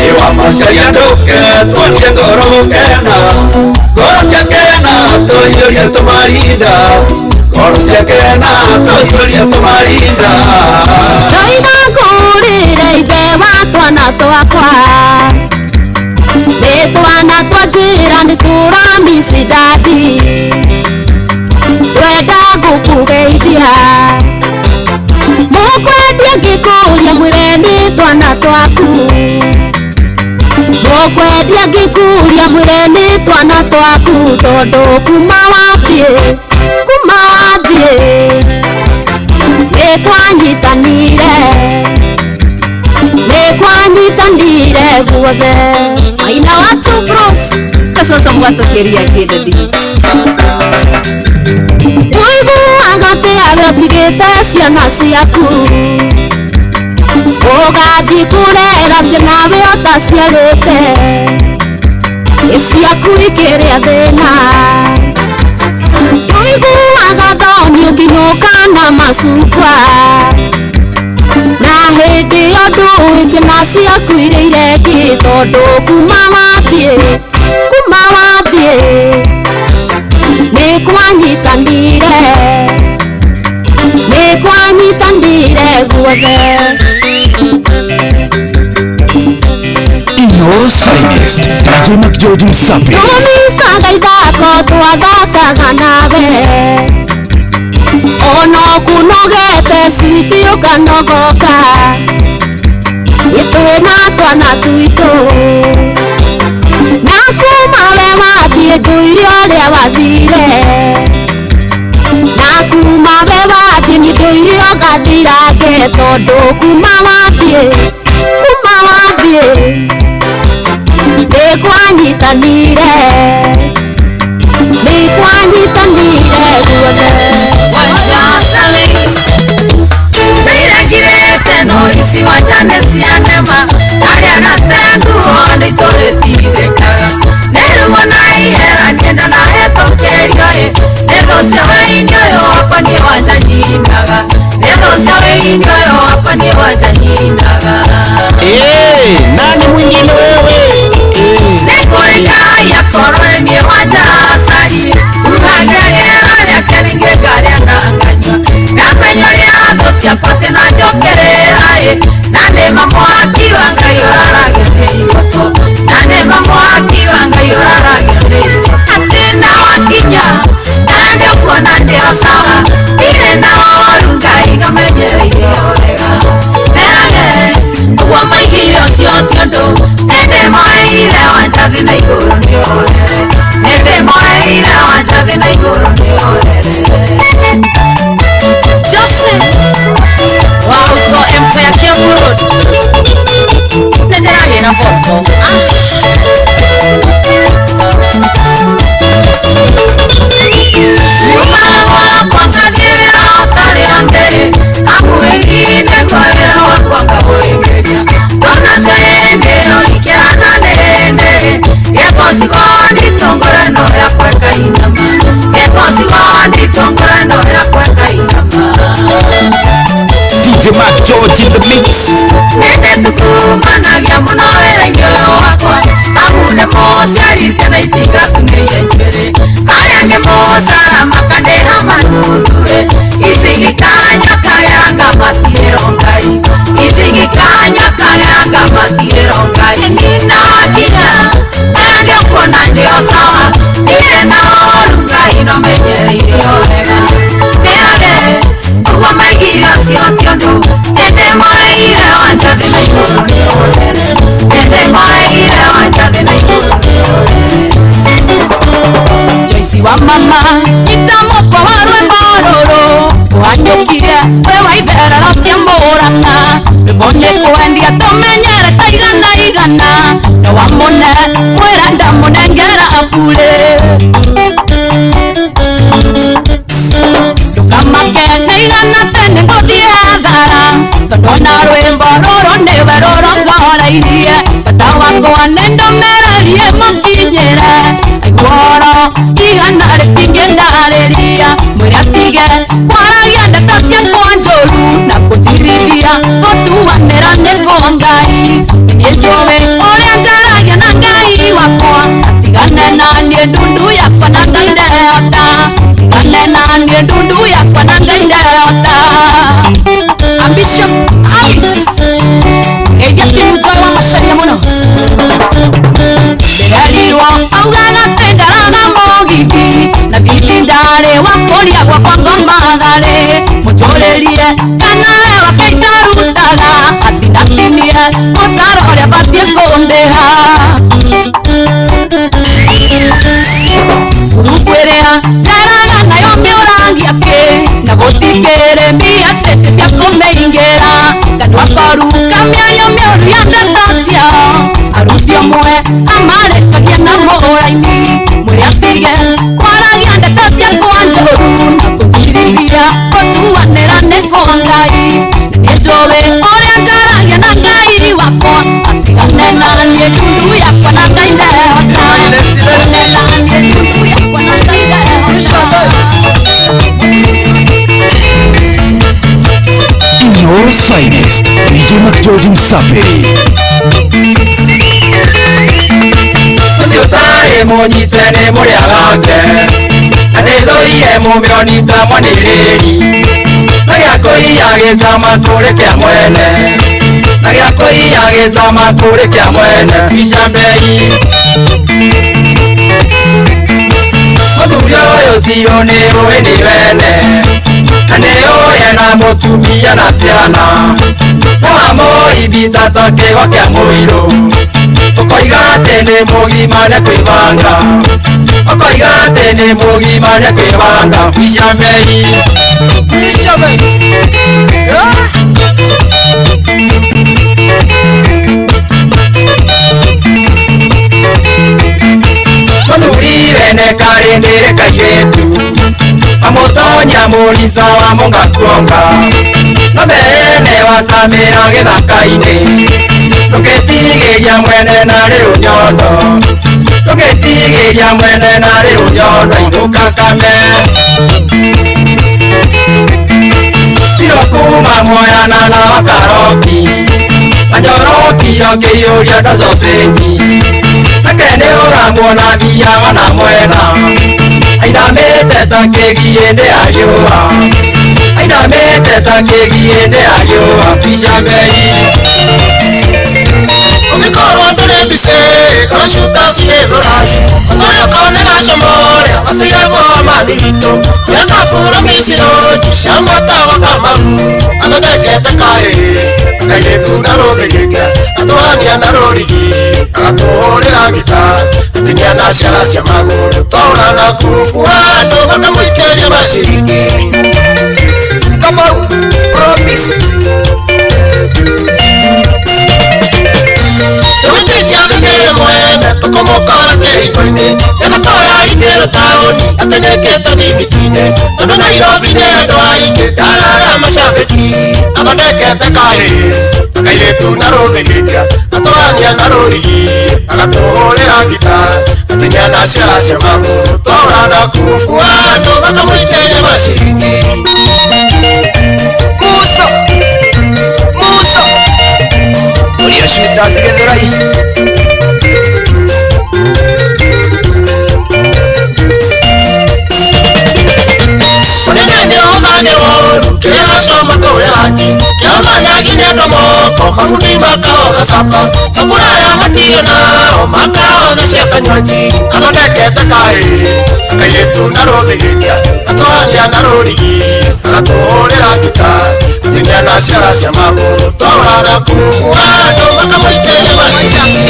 [SPEAKER 9] Iwa macaria ndũke tuonie ngoro gũkena ngoro ciakena tũiyũrie tũmarinda ngoro ciakena tũiyũrie tũmarinda
[SPEAKER 10] Ndoiga ngũrĩre ithe wa twana twakwa nĩ twana twa njĩra nĩ tũramisi dadi twenda gũkũgeithia mũkwendia ngĩkũria mwĩre nĩ twana twaku mũkwendia ngĩkũria mwĩre nĩ twana twaku tondũ kuma wathiĩ nĩ twanyitanire guothe
[SPEAKER 23] maina wa two bros kacoco mwatũkĩria kĩndũ ndi
[SPEAKER 10] ũiguaga atĩ arĩa ũtigĩte ciana ciaku ũgathiĩ kũrera ciana we ũtaciarĩte nĩ ciaku ikĩrĩa thĩna ũiguaga thoni ũkinyũka na macungwa na hĩndĩ ĩyo ndũĩ ciana ciaku irĩire kĩ tondũ kuma wathiĩ nĩ kwanyitanire guothe.
[SPEAKER 6] Ino's finest, DJ McGeorge Msapi.
[SPEAKER 10] Tũmicaga ithako twathakaga nawe ona kũnogete switi ũkanogoka ĩtwĩna twana twitũ na kuma we wathiĩ ndũire ũrĩa wathire na kuma we wathiĩ nĩ ndũire ũgathirange tondũ kuma wathiĩ nĩ kwanyitanire guothe.
[SPEAKER 24] Ndĩragirĩte no ici wachane cianema arĩa gatenguo nĩtũrĩtindĩkaga nĩruo na ihera ngĩenda na hetũkĩrio ĩ nĩ thũ cia wĩini ũyũ wakwa niĩ wanja nyinaga nĩ thũ cia wĩini ũyũ wakwa niĩ wanja nyinaga.
[SPEAKER 16] Nani mwingine wewe?
[SPEAKER 24] Nĩkũrĩ Ngai akorwo nĩ niĩ wanja acari ugagĩra rĩake ningĩ ngarĩa na nganyua ndamenya ũrĩa thũ ciakwa cinanjũkĩrĩra ĩ na nĩma mwaki wa Ngai ũraragio nĩ igoto na nĩma mwaki wa Ngai ũraragio nĩ igoto atĩ na wakinya ndara nĩũkuona ndĩ o sawa ndirĩ na ũru Ngai ngamenyereire o wega merage ũguo maigire ũcio ti ũndũ nĩndĩmoeire wanja thĩ na igũrũ nĩ ũrere nĩndĩmoeire wanja thĩ na igũrũ nĩ ũrere.
[SPEAKER 23] Jose wa Auto Empire Kiambu Road nĩndĩragĩra Volvo.
[SPEAKER 24] Nyumaga gwakwa ngathiĩ wĩra ũtarĩ angĩ amuĩri nĩguo wĩra wakwa ngawũingĩria ndona hĩndĩ ĩyo ikĩrana nĩndĩ gĩkocigo nditũngũrano yakwa ĩkainama gĩkocigo nditũngũrano yakwa ĩkainama.
[SPEAKER 16] DJ McGeorge in the mix.
[SPEAKER 24] Nĩndĩtukumanagia mũno wĩra-inĩ ũyũ wakwa amu nĩ mũciari ciana itigatumĩire njuĩrĩ arĩa angĩ mũcara makandĩha manuthure ici gĩkanyua kagera ngamatigĩrwo Ngai ici gĩkanyua kagera ngamatigĩrwo Ngai nina wakinya ndara nĩũkuona ndĩ o sawa ndirĩ na ũru Ngai no menyereire o wega mĩrage ũguo maigire ũcio ti ũndũ nĩndĩmoeire wanja thĩ na igũrũ nĩ ũrere nĩndĩmoeire wanja thĩ na igũrũ nĩ ũrere.
[SPEAKER 23] Joyce wa mama itamoko wa rwĩmbo rũrũ wanyũkire we waitherero cia mũrang'a rwĩmbo
[SPEAKER 24] Rwĩmbo nĩ kwendia tũmenyere ta igana igana na wamũne mwĩra ndamũnengera burĩ. Ndũkamake nĩ igana tene ngũthiĩ hathara tondũ ona rwĩmbo rũrũ nĩwe rũrongoreirie bata wakwa nĩ ndũmĩrĩrie mũkinyĩre aiguoro igana rĩtingĩndarĩria mwĩre atige kwaragia ndeto ciakwa njũru na kũnjirithia gũtuanĩra nĩguo Ngai niĩ njũĩ ũrĩa njaragia na Ngai wakwa atigane na niĩ ndundu yakwa na Ngai ndehota tigane na niĩ ndundu yakwa na Ngai ndehota. Ambitious Alice geithia timu Joy wa Macharia mũno ndĩrerirwo augaga atĩ ndaraga mũgithi na thithi ndarĩ wa kũria gwakwa ngomatharĩ mũnjũrĩrie kana hewa kaitarutaga atinatinie mũcara ũrĩa batiĩ kũndĩha ngurubu ĩrĩa njeraga nayo mĩũragia kĩ na gũtikĩrĩ mbia tĩtĩ cia kũmĩingĩra kanua koru kamĩario mĩũru ya ndeto ciao aruti ũmwe amarĩkagia na mũraini mwĩre atige kwaragia ndeto ciakwa njũru na kũnjirithia gũtuanĩra nĩguo Ngai niĩ njũĩ ũrĩa njaragia na Ngai wakwa atigane na niĩ ndundu yakwa na Ngai ndehota atigane na niĩ ndundu yakwa na Ngai ndehota.
[SPEAKER 6] Inooro's finest, DJ McGeorge Msapiri.
[SPEAKER 9] Ũcio ũtarĩ mũnyite nĩ mũrĩa gake na nĩthũire mũmĩoni ta mwanĩrĩri na gĩakũiya gĩcama kũrĩ kĩa mwene na gĩakũiya gĩcama kũrĩ kĩa mwene icambei mũthuri ũyũ ciro nĩ ũĩ nĩ wene na nĩ ũĩ ena mũtumia na ciana na wamũibita ta kĩgwa kĩa mũirũ ũkoiga atĩ nĩ mũgima nĩkwĩbanga ũkoiga atĩ nĩ mũgima nĩkwĩbanga icambei icambei. Mũthuri wene karĩndĩrĩ kairĩtu amũtonya mũrica wa mũngakuonga no mbere wakamĩra gĩthaka-inĩ ndũgĩtigĩria mwene narĩ rũnyondo ndũgĩtigĩria mwene narĩ rũnyondo inũka kame ciro kuma Moyana na wakaroki manjoroki okĩiyũria ta sausage nake nĩ ũramuona thiaga na mwena ainamĩte ta kĩgiĩ ndĩ ya riũa ainamĩte ta kĩgiĩ ndĩ ya riũa icambei
[SPEAKER 1] ũngĩkorwo ndũrĩ mbici kana cuta cigĩthũrai ũtũrĩ okorwo nĩ gacomore gũtirĩ mathi witũ tũreka micirũnji cia matawa kamau athondekete kaĩ kairĩtu na rũthĩgĩke atũhania na rũrigi agatũhũrĩra ngita atinia na ciara cia magũrũ twaũra na ngurubu andũ makamũikĩria maciringi Kamau Promise Tũgĩtĩkia mwene tũkũmũkora kĩhiko-inĩ gĩthakora ritĩrũ taũni atenekĩte thimiti-inĩ tondũ Nairobi nĩ andũ aingĩ ndaraga macambĩki athondekete kaĩ kairĩtu na rũthĩgĩkia atũhania na rũrigi agatũhũrĩra ngita atinia na ciara cia magũrũ twaũra na ngurubu andũ makamũikĩria maciringi
[SPEAKER 17] Musa Musa Ulia shuta cigĩthũrai
[SPEAKER 1] Mũnene nĩ ũhũthagĩrwo ũru kĩrĩa gacoma kũrĩa ranji kĩamanagi nĩ andũ moko mabundi makahotha capa capuraya matirio nao makahotha cia kanywaji athondekete kaĩ kairĩtu na rũthĩgĩkia atũhania na rũrigi agatũhũrĩra ngita atinia na ciara cia magũrũ twaũra na ngurubu andũ makamũikĩria maciringi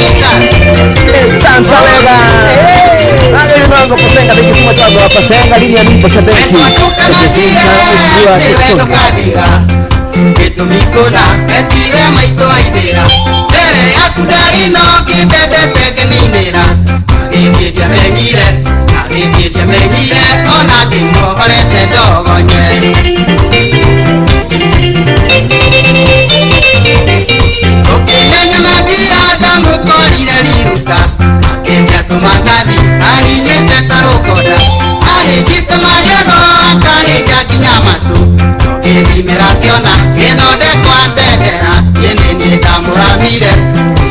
[SPEAKER 4] Santa Vega. Nalilongo kusenga biki mwa pasenga lini ya nipo shabeki.
[SPEAKER 9] Gĩtũmi kũna etiwe maitũ aithĩra mbere yaku ndarĩ no ngĩndendete ngĩninĩra agĩthiĩ ndiamenyire agĩthiĩ ndiamenyire ona ndĩmuohorete ndogonye. Ũkĩmenya na ndia ndamũkorire riruta akĩendia tũmandathi ahinyĩte ta rũkonda ahĩnjĩte magego akahĩnja nginya matũ ngĩthimĩra ngĩona gĩthondekwo atendera niĩ nĩ niĩ ndamũramire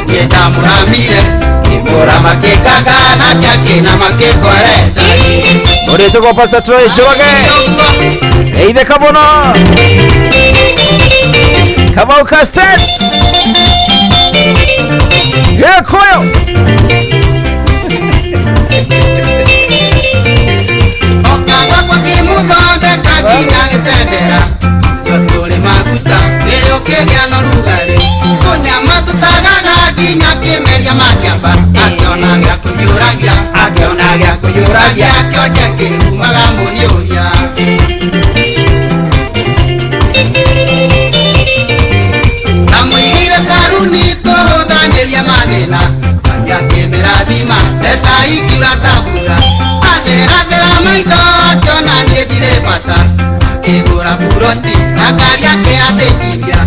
[SPEAKER 9] niĩ ndamũramire ngĩmũra makĩngaga nake akĩna makĩngware
[SPEAKER 11] Mũrĩtũgwo Pastor Troy Njoroge Eithe Kabono Kamau Castel Gĩkũyũ
[SPEAKER 9] Okagwa kĩmũthondeka nginya gĩtendera tũrĩ maguta rĩrĩ ũkĩgĩa na ũrugarĩ tũnyama tũtagaga nginya kĩmeria makĩamba akĩona gĩa kũhiũragia akĩona gĩa kũhiũragia kĩonje kĩrumaga mũhiũhia. Ndamũigĩire caruni tũhũthanĩrie mathĩna akĩmĩrathima mbeca ikiura ta mbura atherathera maitho akĩona niĩ ndirĩ bata akĩgũra buroti na ngari akĩandĩkithia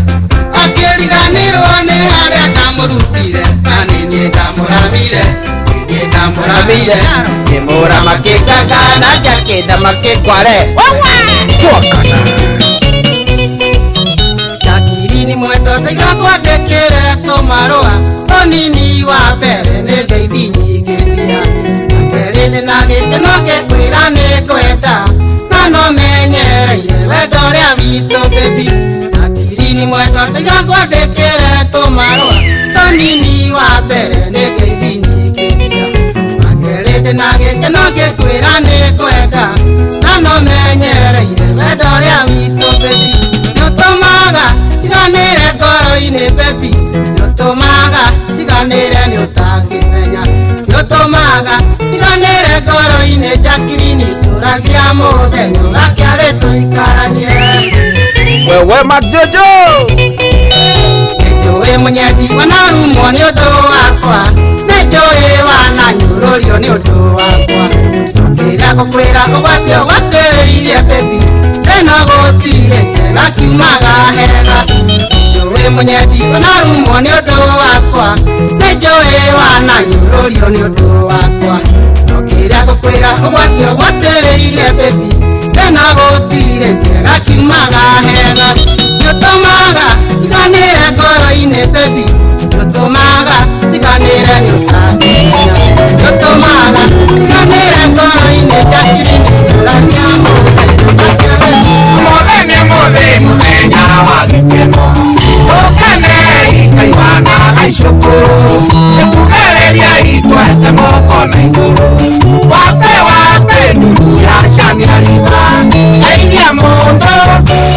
[SPEAKER 9] akĩriganĩrwo nĩ harĩa ndamũrutire na nĩ niĩ ndamũramire niĩ ndamũramire ngĩmũra makĩngaga nake akĩnda makĩngware
[SPEAKER 8] Twakana
[SPEAKER 9] Jakirini mwendo ndaiga kwandĩkĩre tũmarũa tũnini wa mbere nĩ ngeithi nyingĩ ndia kerĩ ndĩna gĩkeno ngĩkwĩra nĩ ngwenda na no menyereire wendo ũrĩa witũ baby Jakirini mwendo ndaiga kwandĩkĩre tũmarũa tũnini wa mbere nĩ ngeithi nyingĩ ndia kerĩ ndĩna gĩkeno ngĩkwĩra nĩ ngwenda na no menyereire wendo ũrĩa witũ baby nĩũtũmaga tiganĩre ngoro-inĩ baby nĩũtũmaga tiganĩre nĩũtangĩmenya nĩũtũmaga tiganĩre ngoro-inĩ Jacqueline tũragia mũthenya ũgakĩarĩ tũikaranie
[SPEAKER 11] Wewe Majojo
[SPEAKER 9] Nĩnjũĩ mũnyendi wanarumwo nĩ ũndũ wakwa nĩnjũĩ wananyũrũrio nĩ ũndũ wakwa kĩrĩa ngũkwĩra ũgwati ũgwatĩrĩirie baby ĩno gũtirĩ kĩega kiumaga hega nĩnjũĩ mũnyendi wanarumwo nĩ ũndũ wakwa nĩnjũĩ wananyũrũrio nĩ ũndũ wakwa kĩrĩa ngũkwĩra ũgwati ũgwatĩrĩirie baby ĩno gũtirĩ kĩega kiumaga hega nĩũtũmaga tiganĩre ngoro-inĩ baby nĩũtũmaga tiganĩre nĩũtangĩmenya nĩũtũmaga tiganĩre ngoro-inĩ Jacqueline tũragia
[SPEAKER 19] mũthenya mũthĩ mũthenya wa gĩkeno tũkenei kaimana gaicukuru nĩkugĩrĩria itwete moko na igũrũ wape wape nduru ya caniariba geithia mũndũ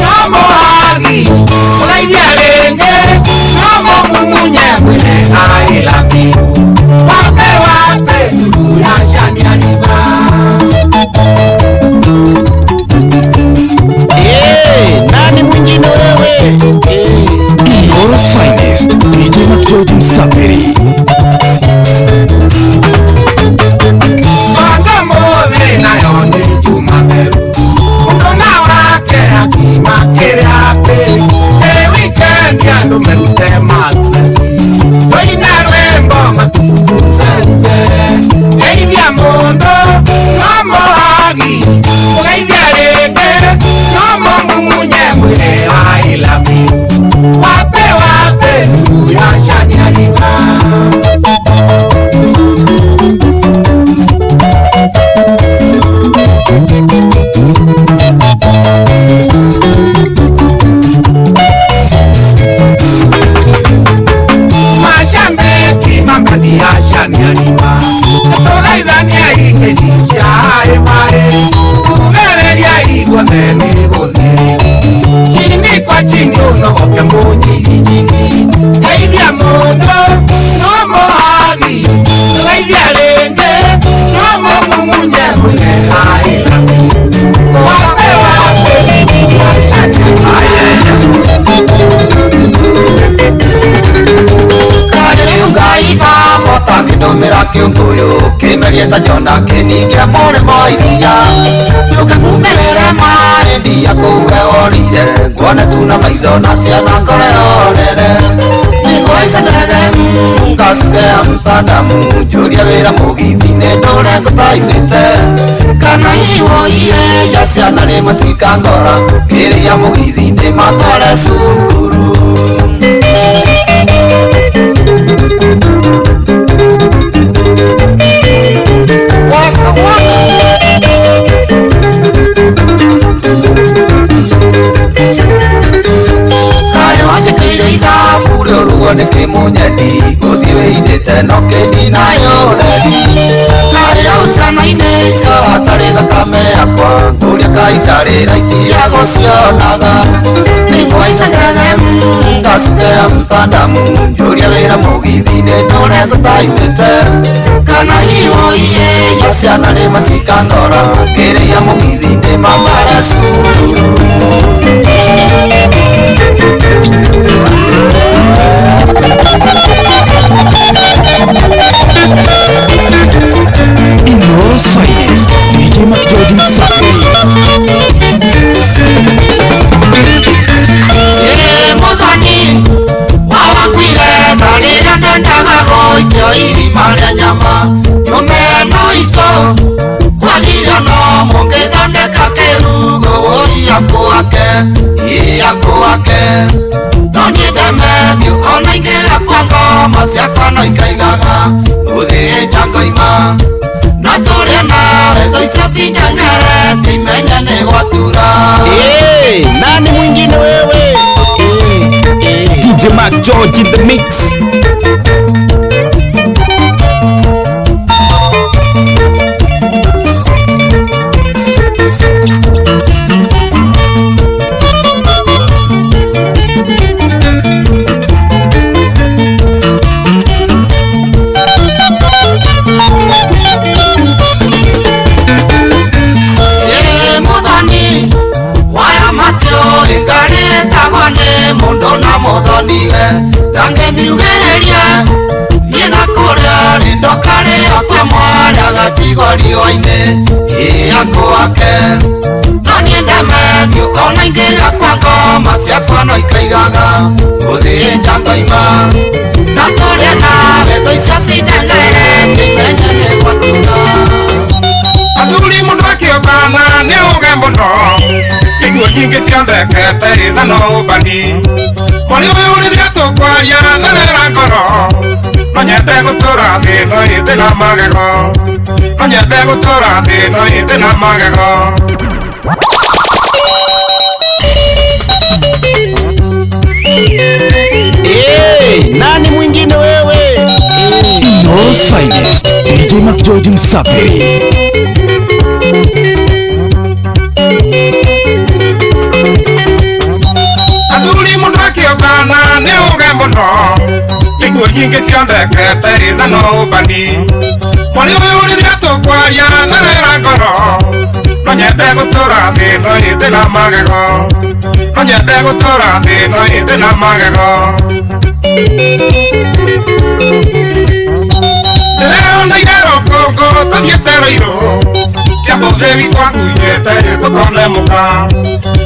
[SPEAKER 19] no mũhagi ũgeithia rĩngĩ no mũmumunye mwĩre I love you wape wape nduru ya caniariba.
[SPEAKER 16] Nani mwingine wewe?
[SPEAKER 6] Inooro's finest DJ McGeorge Msapiri
[SPEAKER 19] Banga mothe nayo nĩ Juma Meru mũndũ na wake akima kĩrĩa pĩ ĩ wikendi andũ merute mastresi tũine rwĩmbo matubukuzenze geithia mũndũ no mũhagi ũgeithia rĩngĩ no mũmumunye mwĩre I love you wape wape nduru ya caniariba. Mashabiki mambani ya caniariba tũgeithania ingĩthi cia ĩbaĩ
[SPEAKER 9] Ũkĩndũmĩra kĩũngũyũ kĩmerie ta nyona kĩningia mũrĩmo iria Yũke kumĩrĩre maĩ ndia kũu worire Nguone tu na maitho na ciana ngore orere Nĩngũhaica ndege ngacuke Amsterdam Njũrie wĩra mũgithi-inĩ ndũre ngũtaimĩte Kana iwoiye ya ciana rĩmwe cikangora Ngĩrĩa mũgithi-inĩ matware cukuru. Waka waka. Kayo wanjĩkĩire ithabu rĩũruo nĩ kĩmũnyendi gũthiĩ wĩithĩte no kĩndinayo rendi Kayo ciana-inĩ icio hatarĩ thakame yakwa ngũria kaitarĩ raiti ya gũcionaga Nĩngũhaica ndege ngacuke Amsterdam njũrie wĩra mũgithi-inĩ ndũre ngũtaimĩte Kana iwoiye ya ciana rĩmwe cikangora ngĩrĩa mũgithi-inĩ matware cukuru.
[SPEAKER 6] Ino's finest, DJ McGeorge Msafiri.
[SPEAKER 9] Muthoni wawakuire tharĩra ndendaga gũikio irima rĩa nyama nyũme no itũ kwagirio no mũngĩthondeka kĩrugo wũi akũake ĩ akũake no niĩ ndemethio ona ingĩgakua ngoma ciakwa no ikaigaga gũthĩnja ngoima na tũrĩe nawe tho icio cindengeretie imenye nĩ gwatura.
[SPEAKER 16] Nani mwingine wewe?
[SPEAKER 3] DJ Mark George in the mix.
[SPEAKER 9] Muthoni waya matio ingarĩtagwo nĩ mũndũ na mũthoniwe ndangĩmiugĩrĩria thiĩ na kũrĩa rĩ ndokarĩo kwĩ mwarĩ agatigwo riũa-inĩ ĩ akũake no niĩ ndemethio ona ingĩgakua ngoma ciakwa no ikaigaga gũthĩnja ngoima na tũrĩe nawe tho icio cindengeretie imenye nĩ gwatura.
[SPEAKER 19] Athuri mũndũ akĩũmbana nĩ ũge mũno iguo nyingĩ cionekete na no ũmbani Mwarĩ ũyũ rĩrĩa tũkwaria therera ngoro no nyende gũtũra thĩ no ĩndĩ na magego no nyende gũtũra thĩ no ĩndĩ na magego.
[SPEAKER 16] Nani mwingine wewe?
[SPEAKER 6] Ino's finest, DJ McGeorge Msafiri.
[SPEAKER 19] Athuri mũndũ akĩũmbana nĩ ũge mũno iguo nyingĩ cionekete na no ũmbani Mwarĩ ũyũ rĩrĩa tũkwaria therera ngoro no nyende gũtũra thĩ no ĩndĩ na magego no nyende gũtũra thĩ no ĩndĩ na magego. Ndĩreoneire rũkũngũ tũthiĩte Rũirũ kĩambũthĩ witũ anguĩte tũkone mũka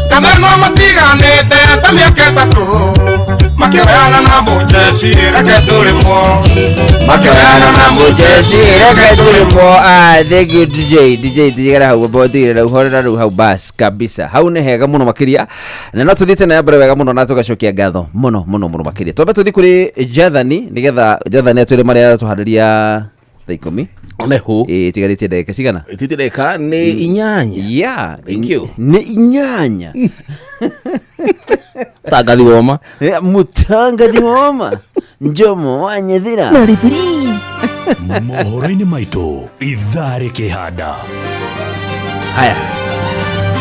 [SPEAKER 19] Kathanwa matiganĩte ta mĩaka ĩtatũ makĩoyana na mũjeci reke tũrĩmwo makĩoyana na mũjeci
[SPEAKER 11] reke tũrĩmwo. Thank you DJ DJ tigera hau bothire rĩu horera rĩu hau bas kabisa hau nĩ hega mũno makĩria na no tũthiĩte na mbere wega mũno na tũgacokia ngatho mũno mũno mũno makĩria twambe tũthiĩ kũrĩ Jathani nĩgetha Jathani atwĩre marĩa tũharĩria thaa ikũmi
[SPEAKER 15] oneho
[SPEAKER 11] ĩtigarĩtie ndagĩka cigana
[SPEAKER 15] ĩtigarĩtie ndagĩka nĩ inyanya.
[SPEAKER 11] Yeah,
[SPEAKER 15] thank you.
[SPEAKER 11] Nĩ inyanya.
[SPEAKER 15] Mutangathi woma
[SPEAKER 11] mutangathi woma njomo wanyethira
[SPEAKER 3] na referee mohoro-inĩ maitũ ithaa rĩkĩhanda.
[SPEAKER 11] Haya,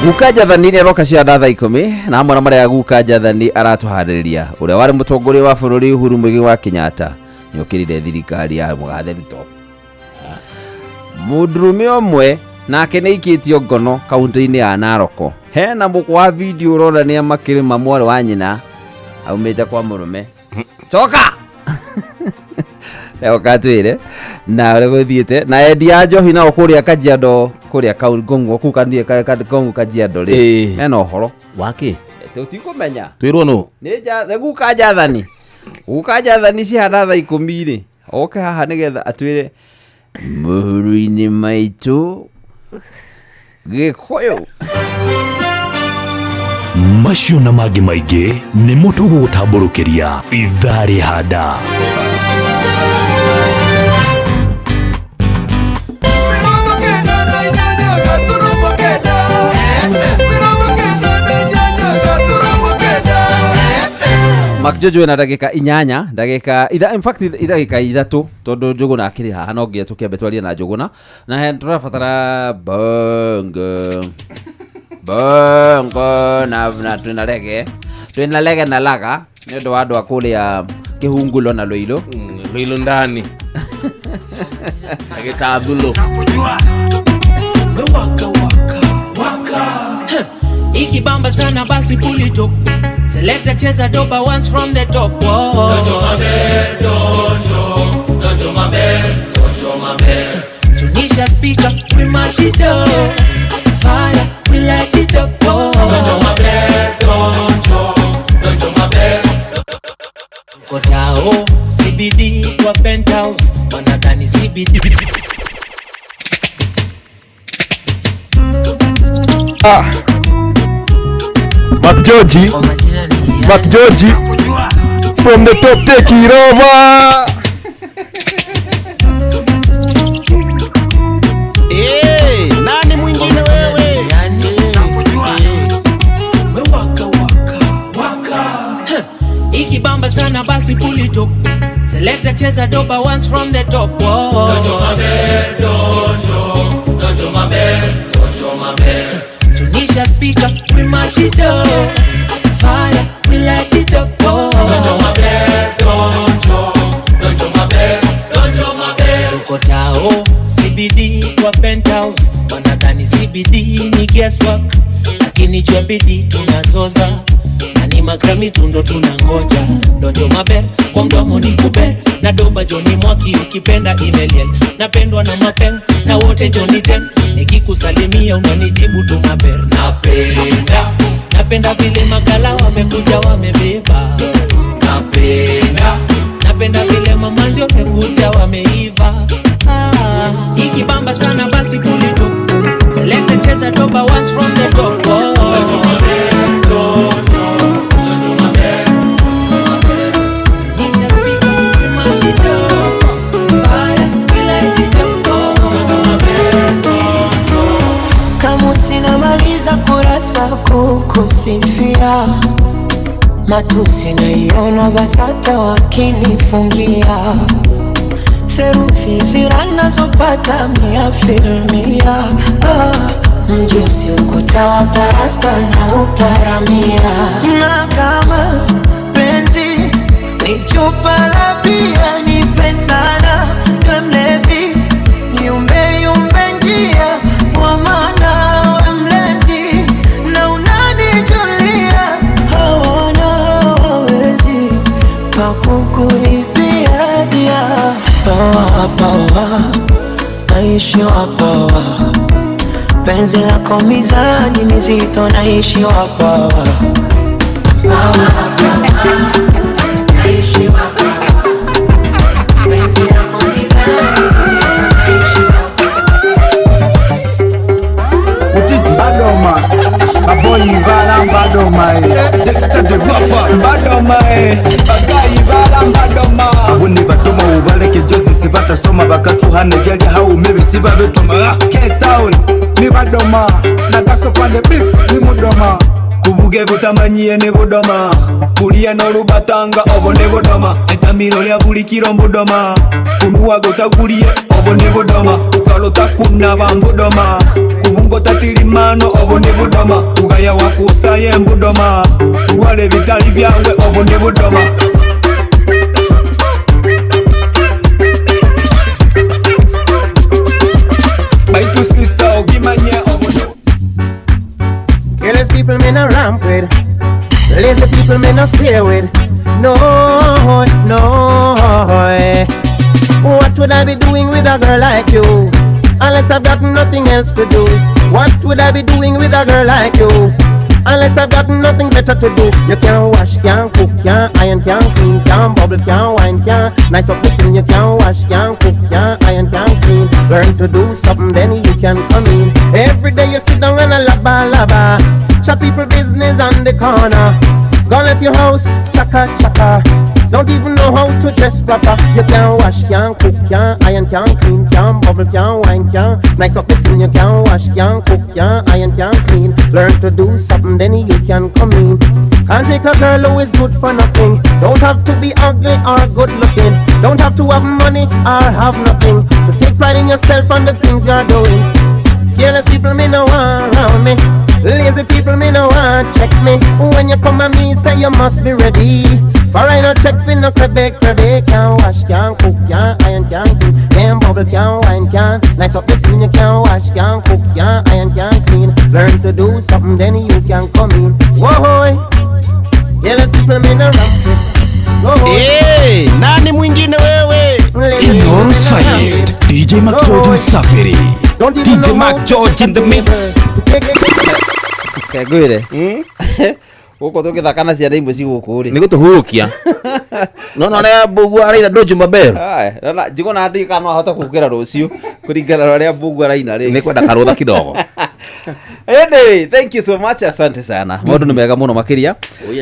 [SPEAKER 11] Guka Jathani nĩ aroka cia thaa ikũmi na hamwe na marĩa Guka Jathani aratũharĩrĩria ũrĩa warĩ mũtongoria wa bũrũri Uhuru Muigai wa Kenyatta nĩokĩrire thirikari ya mũgathe Ruto. Mũndũrũme ũmwe nake nĩ aikĩtio ngono kaunti-inĩ ya Narok. Hena mũkwa wa video ũronania makĩrĩma mwarĩ wa nyina aumĩte kwa mũrũme. Coka! Nĩoka atwĩre na ũrĩa gũthiĩte na endia njohi nao kũrĩa Kajiado kũrĩa Ngong'o kũu Kang'u Kajiado rĩ hena ũhoro
[SPEAKER 15] wake
[SPEAKER 11] tũtikũmenya
[SPEAKER 15] twĩrwo nũ
[SPEAKER 11] nĩ guka Jathani guka Jathani cihana thaa 10 rĩ oke haha nĩgetha atwĩre mohoro-inĩ maitũ Gĩkũyũ.
[SPEAKER 3] Macio na mangĩ maingĩ nĩmo tũgũgũtambũrũkĩria ithaa rĩhanda.
[SPEAKER 11] Makjojo na ndagĩka 8 ndagĩka in fact ndagĩka 3 tondũ Njũgũna akĩrĩ haha no nginya tũkĩambe twarie na Njũgũna na he tũrabatara bongo bongo na twĩna rege na laga nĩ ũndũ wa andũ a kũrĩa Kĩhungulo na Lũirũ
[SPEAKER 15] Lũirũ ndani agĩtathulo
[SPEAKER 5] Ikibamba sana basi pull it up. Selector cheza doba once from the top. Donjo mabe, donjo, donjo mabe, donjo mabe. Tunisha speaker, we mash it up. Fire, we light it up. Donjo mabe, donjo, donjo mabe. Kotao, CBD kwa penthouse, wanadhani CBD.
[SPEAKER 21] Ah. Mac Georgie, from the top, take it over.
[SPEAKER 16] Hey, nani mwingine wewe? Nakujua.
[SPEAKER 5] We waka waka waka. Ikibamba sana basi pull it up. Selector cheza doba once from the top. Donjo mabe, donjo, donjo mabe, donjo mabe. Tunisha speaker, we mash it up. Fire, we light it up. Donjo mabe, donjo, donjo mabe, donjo mabe. Tuko tao, CBD kwa penthouse. Wanadhani CBD ni guesswork, lakini jua bidii tunazoza. Na ni magrami tundo tunangoja. Donjo mabe, kwa mdomo ni kuber. Na doba Johnny Mwaki ukipenda imeliel. Napendwa na mapen, na wote Johnny 10. Nikikusalimia unanijibu tu maber. Napenda, napenda vile magala wamekuja wamebeba. Napenda, napenda vile mamanzi wamekuja wameiva. Ah, ikibamba sana basi pull it up. Select cheza doba once from the top. Oh.
[SPEAKER 18] Kukusifia matusi naiona basata wakinifungia therufi ziranazopata 100%. Mjusi ukuta wa parasta na uparamia. Na kama penzi ni chupa la bia nipe sana kamlevi niumbe yumbe njia kwa maana we mlezi na unanijulia hawana wawezi pakukulipia dia. Pawa pawa naishi wa pawa penzi lako mizani mizito naishi wa pawa. Pawa pawa naishi wa pawa penzi lako mizani mizito naishi wa pawa.
[SPEAKER 21] Utiti Badoma Aboy Vala Badoma Dexter the rapper Badoma Bagai Vala Badoma Abuni batoma ubaleke jozi sibatasoma bakatuhane byali haume sibabetoma K-Town ni Badoma Nagaso pande beats ni mudoma
[SPEAKER 7] Kubuge butamanyiye ne budoma Kulia n'olubatanga obo ne budoma Etamiro lya buli kiro mbudoma Kunuwa gotaguliye obo ne budoma Ukalota kunaba mbudoma Kubungo tatilimano obo ne budoma Kugaya wakusaye mbudoma Kulwale bitali byawe obo ne budoma. My two sister ogimanye obo ne.
[SPEAKER 4] Careless people me no ramp with, lazy people me no stay with. No, no. would I be doing with a girl like you? Unless I've got nothing else to do. What would I be doing with a girl like you? Unless I've got nothing better to do. You can't wash, can't cook, can't iron, can't clean, can't bubble, can't wine, can't nice up the scene. You can't wash, can't cook, can't iron, can't clean. Learn to do something, then you can come in. Every day you sit down and a laba laba. Chat people business on the corner. Gone left your house, chaka chaka. Don't even know how to dress proper. You can't wash, can't cook, can't iron, can't clean, can't bubble, can't wine, can't nice up the scene. You can't wash, can't cook, can't iron, can't clean. Learn to do something, then you can come in. Can't take a girl who is good for nothing. Don't have to be ugly or good looking. Don't have to have money or have nothing. To take pride in yourself and the things you're doing. Careless people me no want round me. Lazy people me no want check me. When you come at me, say you must be ready. For I no check for no crabby, crabby. Can't wash, can't cook, can't iron, can't clean. Can't bubble, can't wine, can't nice up the scene. You can't wash, can't cook, can't iron, can't clean. Learn to do something, then you can come in. Whoa, careless people me no ramp with.
[SPEAKER 16] Hey, nani mwingine wewe?
[SPEAKER 6] Inoru's finest DJ Mac George Msafiri.
[SPEAKER 8] DJ Mac George in the mix.
[SPEAKER 11] Kegwire. Guku tugithaka na ciana imwe ci guku ri.
[SPEAKER 15] Ni gutuhurukia. No no na Mbugua araina Dojo Mabero.
[SPEAKER 11] Aya, na njigona ndi kana ahota kukira rucio kuringana na uria Mbugua araina ri.
[SPEAKER 15] Ni kwenda karutha kidogo.
[SPEAKER 11] Anyway, thank you so much, asante sana. Maundu ni mega muno makiria.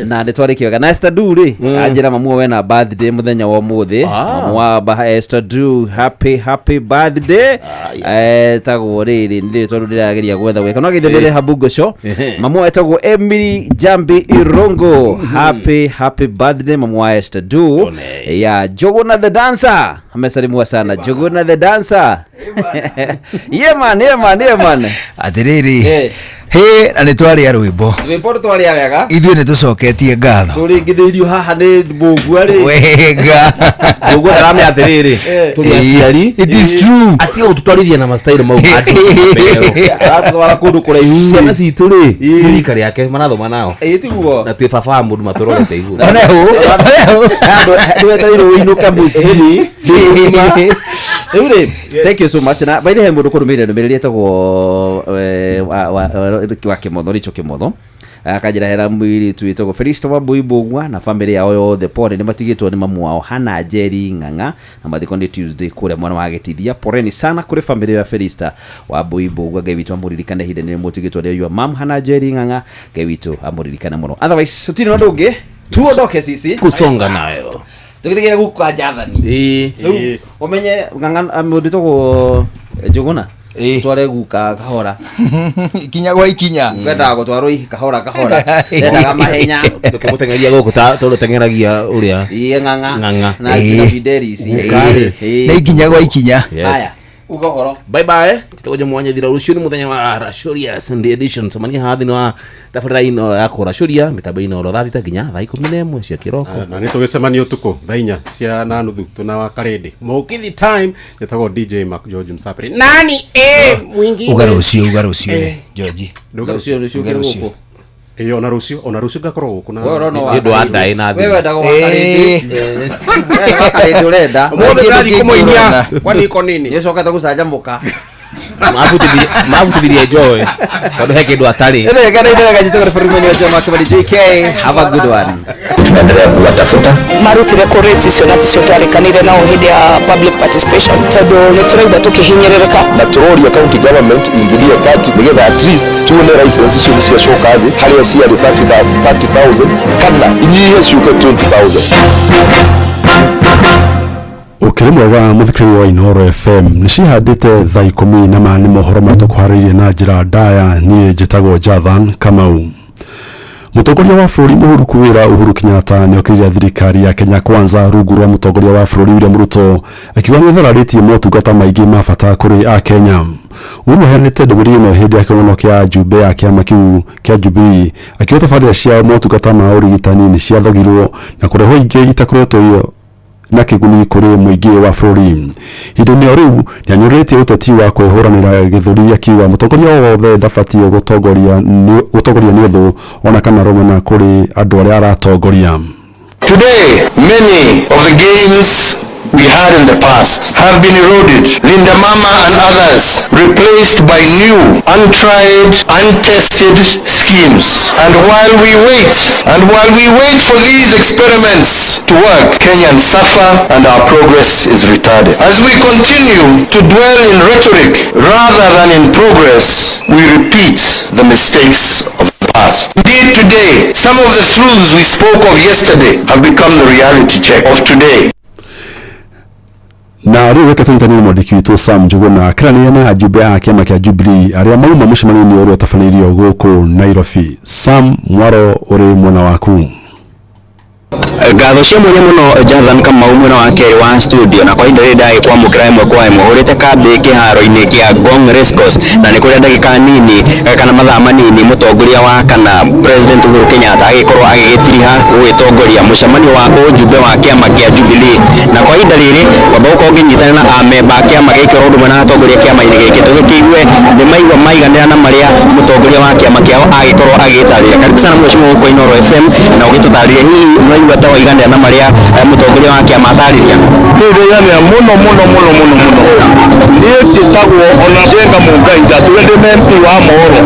[SPEAKER 11] Na ndi twarikie wega. Na Esther Du ri, anjira mamu wena birthday muthenya wa umuthi. Mamu wa ba Esther Du, happy happy birthday. Tagwo riri ndi tondu ndirageria gwetha gweka. No githĩ ndire Habungo show. Mamu etagwo Emily Jambi Irongo. Happy happy birthday mamu wa Esther Du. Ya Jogona the dancer. Amesalimua sana Jogona the dancer. Yeah man, yeah man, yeah man.
[SPEAKER 2] Atiriri. He na nĩ twarĩa rwĩmbo.
[SPEAKER 11] Rwĩmbo twarĩa wega.
[SPEAKER 2] Ithuĩ nĩ tũcoketie ngatho.
[SPEAKER 11] Tũringithĩirio haha nĩ Mbugua rĩ.
[SPEAKER 2] Wega.
[SPEAKER 15] Mbugua aramenya atĩrĩrĩ, tũrĩ aciari.
[SPEAKER 2] It is true.
[SPEAKER 15] Atige gũtũtwarithia na ma-style mau andũ.
[SPEAKER 11] Aratũtwara kũndũ kũraihu.
[SPEAKER 15] Ciana citũ rĩ, nĩ rika rĩake marathoma nao.
[SPEAKER 11] Ĩĩ tiguo.
[SPEAKER 15] Na twĩ baba wa mũndũ matũrorete igũrũ.
[SPEAKER 2] One hũ.
[SPEAKER 11] Ndwetereirwo ũinũke mũciĩ. Rĩu rĩ, thank you so much. Na by the way mũndũ kũrũmĩrĩra ndũmĩrĩri etagwo wa Kĩmotho, Richo Kĩmotho. Akanjĩra hera mwĩrĩtu wĩtagwo Felista Wambui Mbugua na family yao yothe pole nĩ matigĩtwo nĩ mamu wao Hana Njeri Ng'ang'a na mathiko nĩ Tuesday kũrĩa mwana wa Gĩtithia. Poleni sana kũrĩ family ya Felista Wambui Mbugua. Ngai witũ amũririkane ihinda nĩ mũtigĩtwo nĩ your mom Hana Njeri Ng'ang'a. Ngai witũ amũririkane mũno. Otherwise tũtirĩ na ũndũ ũngĩ, tuondoke sisi
[SPEAKER 15] kusonga nayo
[SPEAKER 11] tũgĩthiĩ gũka Jathani. Rĩu ũmenye Ng'ang'a mũndũ wĩtagwo Njũgũna tware guka kahora
[SPEAKER 2] ikinya gwa ikinya
[SPEAKER 11] ngwendaga gũtwarwo kahora kahora endaga mahenya
[SPEAKER 15] tũkĩmũteng'eria gũkũ ta tondũ teng'eragia ũrĩa
[SPEAKER 11] iye Ng'ang'a
[SPEAKER 15] Ng'ang'a
[SPEAKER 11] na njĩra Fidelis
[SPEAKER 2] nĩ ikinya gwa ikinya.
[SPEAKER 11] Haya uga ũhoro
[SPEAKER 15] bye bye tũgoja mwanya thira rũciũ nĩ mũthenya wa Rashoria Sunday edition cemania haha thĩinĩ wa tabarĩra ino ya kũracũria mĩtambo-inĩ oro thaa thita nginya thaa 11 cia kĩroko
[SPEAKER 12] na nĩ tũgĩcemania ũtukũ thaa 4 cia na nuthu tũna wa karĩndĩ mũkithi time njĩtagwo DJ Mac George Msapiri nani mwingine
[SPEAKER 2] uga rũciũ George
[SPEAKER 11] rũciũ kĩrĩ gũkũ.
[SPEAKER 12] Ĩĩ ona rũciũ ngakorwo gũkũ na
[SPEAKER 15] nĩ ũndũ wa ndaĩ na
[SPEAKER 11] wewe wendaga wa karĩndĩ wa karĩndĩ ũrenda
[SPEAKER 16] ũmũthĩ ndĩrathiĩ kũmũinia kwani iko nini
[SPEAKER 11] nĩ ũcokete gũcanjamũka
[SPEAKER 15] mabutithirie Joy tondũ he kĩndũ atarĩ.
[SPEAKER 11] Have a good one.
[SPEAKER 13] Tunaendelea kuwatafuta
[SPEAKER 14] marutire kũ rates icio na ticio twarĩkanire nao hĩndĩ ya public participation tondũ nĩ tũraigua tũkĩhinyĩrĩrĩka
[SPEAKER 13] na tũroria county government ingilie kati nigetha at least tuone license icio nĩ ciacoka thĩ harĩa ciarĩ 30,000 kana inyihe ciũke 20,000.
[SPEAKER 25] Ũkĩrĩ mwega mũthikĩrĩria wa Inooro FM nĩ cihandĩte thaa 10 na ma nĩ mohoro marĩa tũkũharĩirie na njĩra ndaya. Niĩ njĩtagwo Jathan Kamau. Mũtongoria wa bũrũri Uhuru Kuwĩra Uhuru Kenyatta nĩokĩrĩire thirikari ya Kenya Kwanza rungu rwa mũtongoria wa bũrũri William Ruto akiuga nĩthararĩtie motungata maingĩ ma bata kũrĩ akenya. Uhuru aheanĩte ndũmĩrĩri ĩno hĩndĩ ya kĩgomano kĩa njumbe ya kĩama kĩu kĩa Jubilee akiuga tabarĩra cia motungata ma ũrigitani nĩ ciathogirwo na kũrehwo ingĩ itakoretwo na kĩguni kũrĩ mũingĩ wa bũrũri. Ihinda-inĩ o rĩu nĩanyũrũrĩtie ũteti wa kwĩhũranĩra gĩthũri akiuga mũtongoria o wothe ndabatiĩ gũtongoria nĩ ũthũ ona kana rũmena kũrĩ andũ arĩa aratongoria.
[SPEAKER 13] Today, many of the gains we had in the past have been eroded, Linda Mama and others replaced by new, untried, untested schemes. And while we wait, for these experiments to work, Kenyans suffer and our progress is retarded. As we continue to dwell in rhetoric rather than in progress, we repeat the mistakes of the past. Indeed, today, some of the truths we spoke of yesterday have become the reality check of today.
[SPEAKER 25] Na rĩu reke tũnyitanĩre na mwandĩki witũ Sam Njuguna akĩaranĩria na ajumbe a kĩama kĩa Jubilee arĩa mauma mũcemanio-inĩ ũrĩa ũtabanĩirio gũkũ Nairobi. Sam, mwaro ũrĩ mwena waku.
[SPEAKER 10] Ngatho cia mwanya mũno Jonathan Kamau mwena wa kerĩ wa studio, na kwa ihinda rĩrĩ ndagĩkwamũkĩra ĩmwe kwa ĩmwe hũrĩte kambĩ kĩharo-inĩ kĩa Ngong Racecourse, na nĩ kũrĩa ndagĩka nini kana mathaa manini mũtongoria wa kana President Uhuru Kenyatta agĩkorwo agĩgĩtiriha gũgĩtongoria mũcemanio wa ũjumbe wa kĩama kĩa Jubilee. Na kwa ihinda rĩrĩ kwamba gũkorwo ngĩnyitana na amemba a kĩama gĩkĩ oro ũndũ ũmwe na atongoria kĩama-inĩ gĩkĩ, tũgĩkĩigue nĩ maigua maiganĩra na marĩa mũtongoria wa kĩama kĩao agĩkorwo agĩtarĩria. Karibu sana mheshimiwa gũkũ Inooro FM, na ũgĩtũtarĩrie hihi ũraigua ta waiganĩra na marĩa mũtongoria wa kĩama atarĩria?
[SPEAKER 20] Niĩ ndaiganĩra mũno mũno mũno mũno mũno. Niĩ njĩtagwo ona Njenga Mũngai, ndatũire ndĩ MP wa Moro,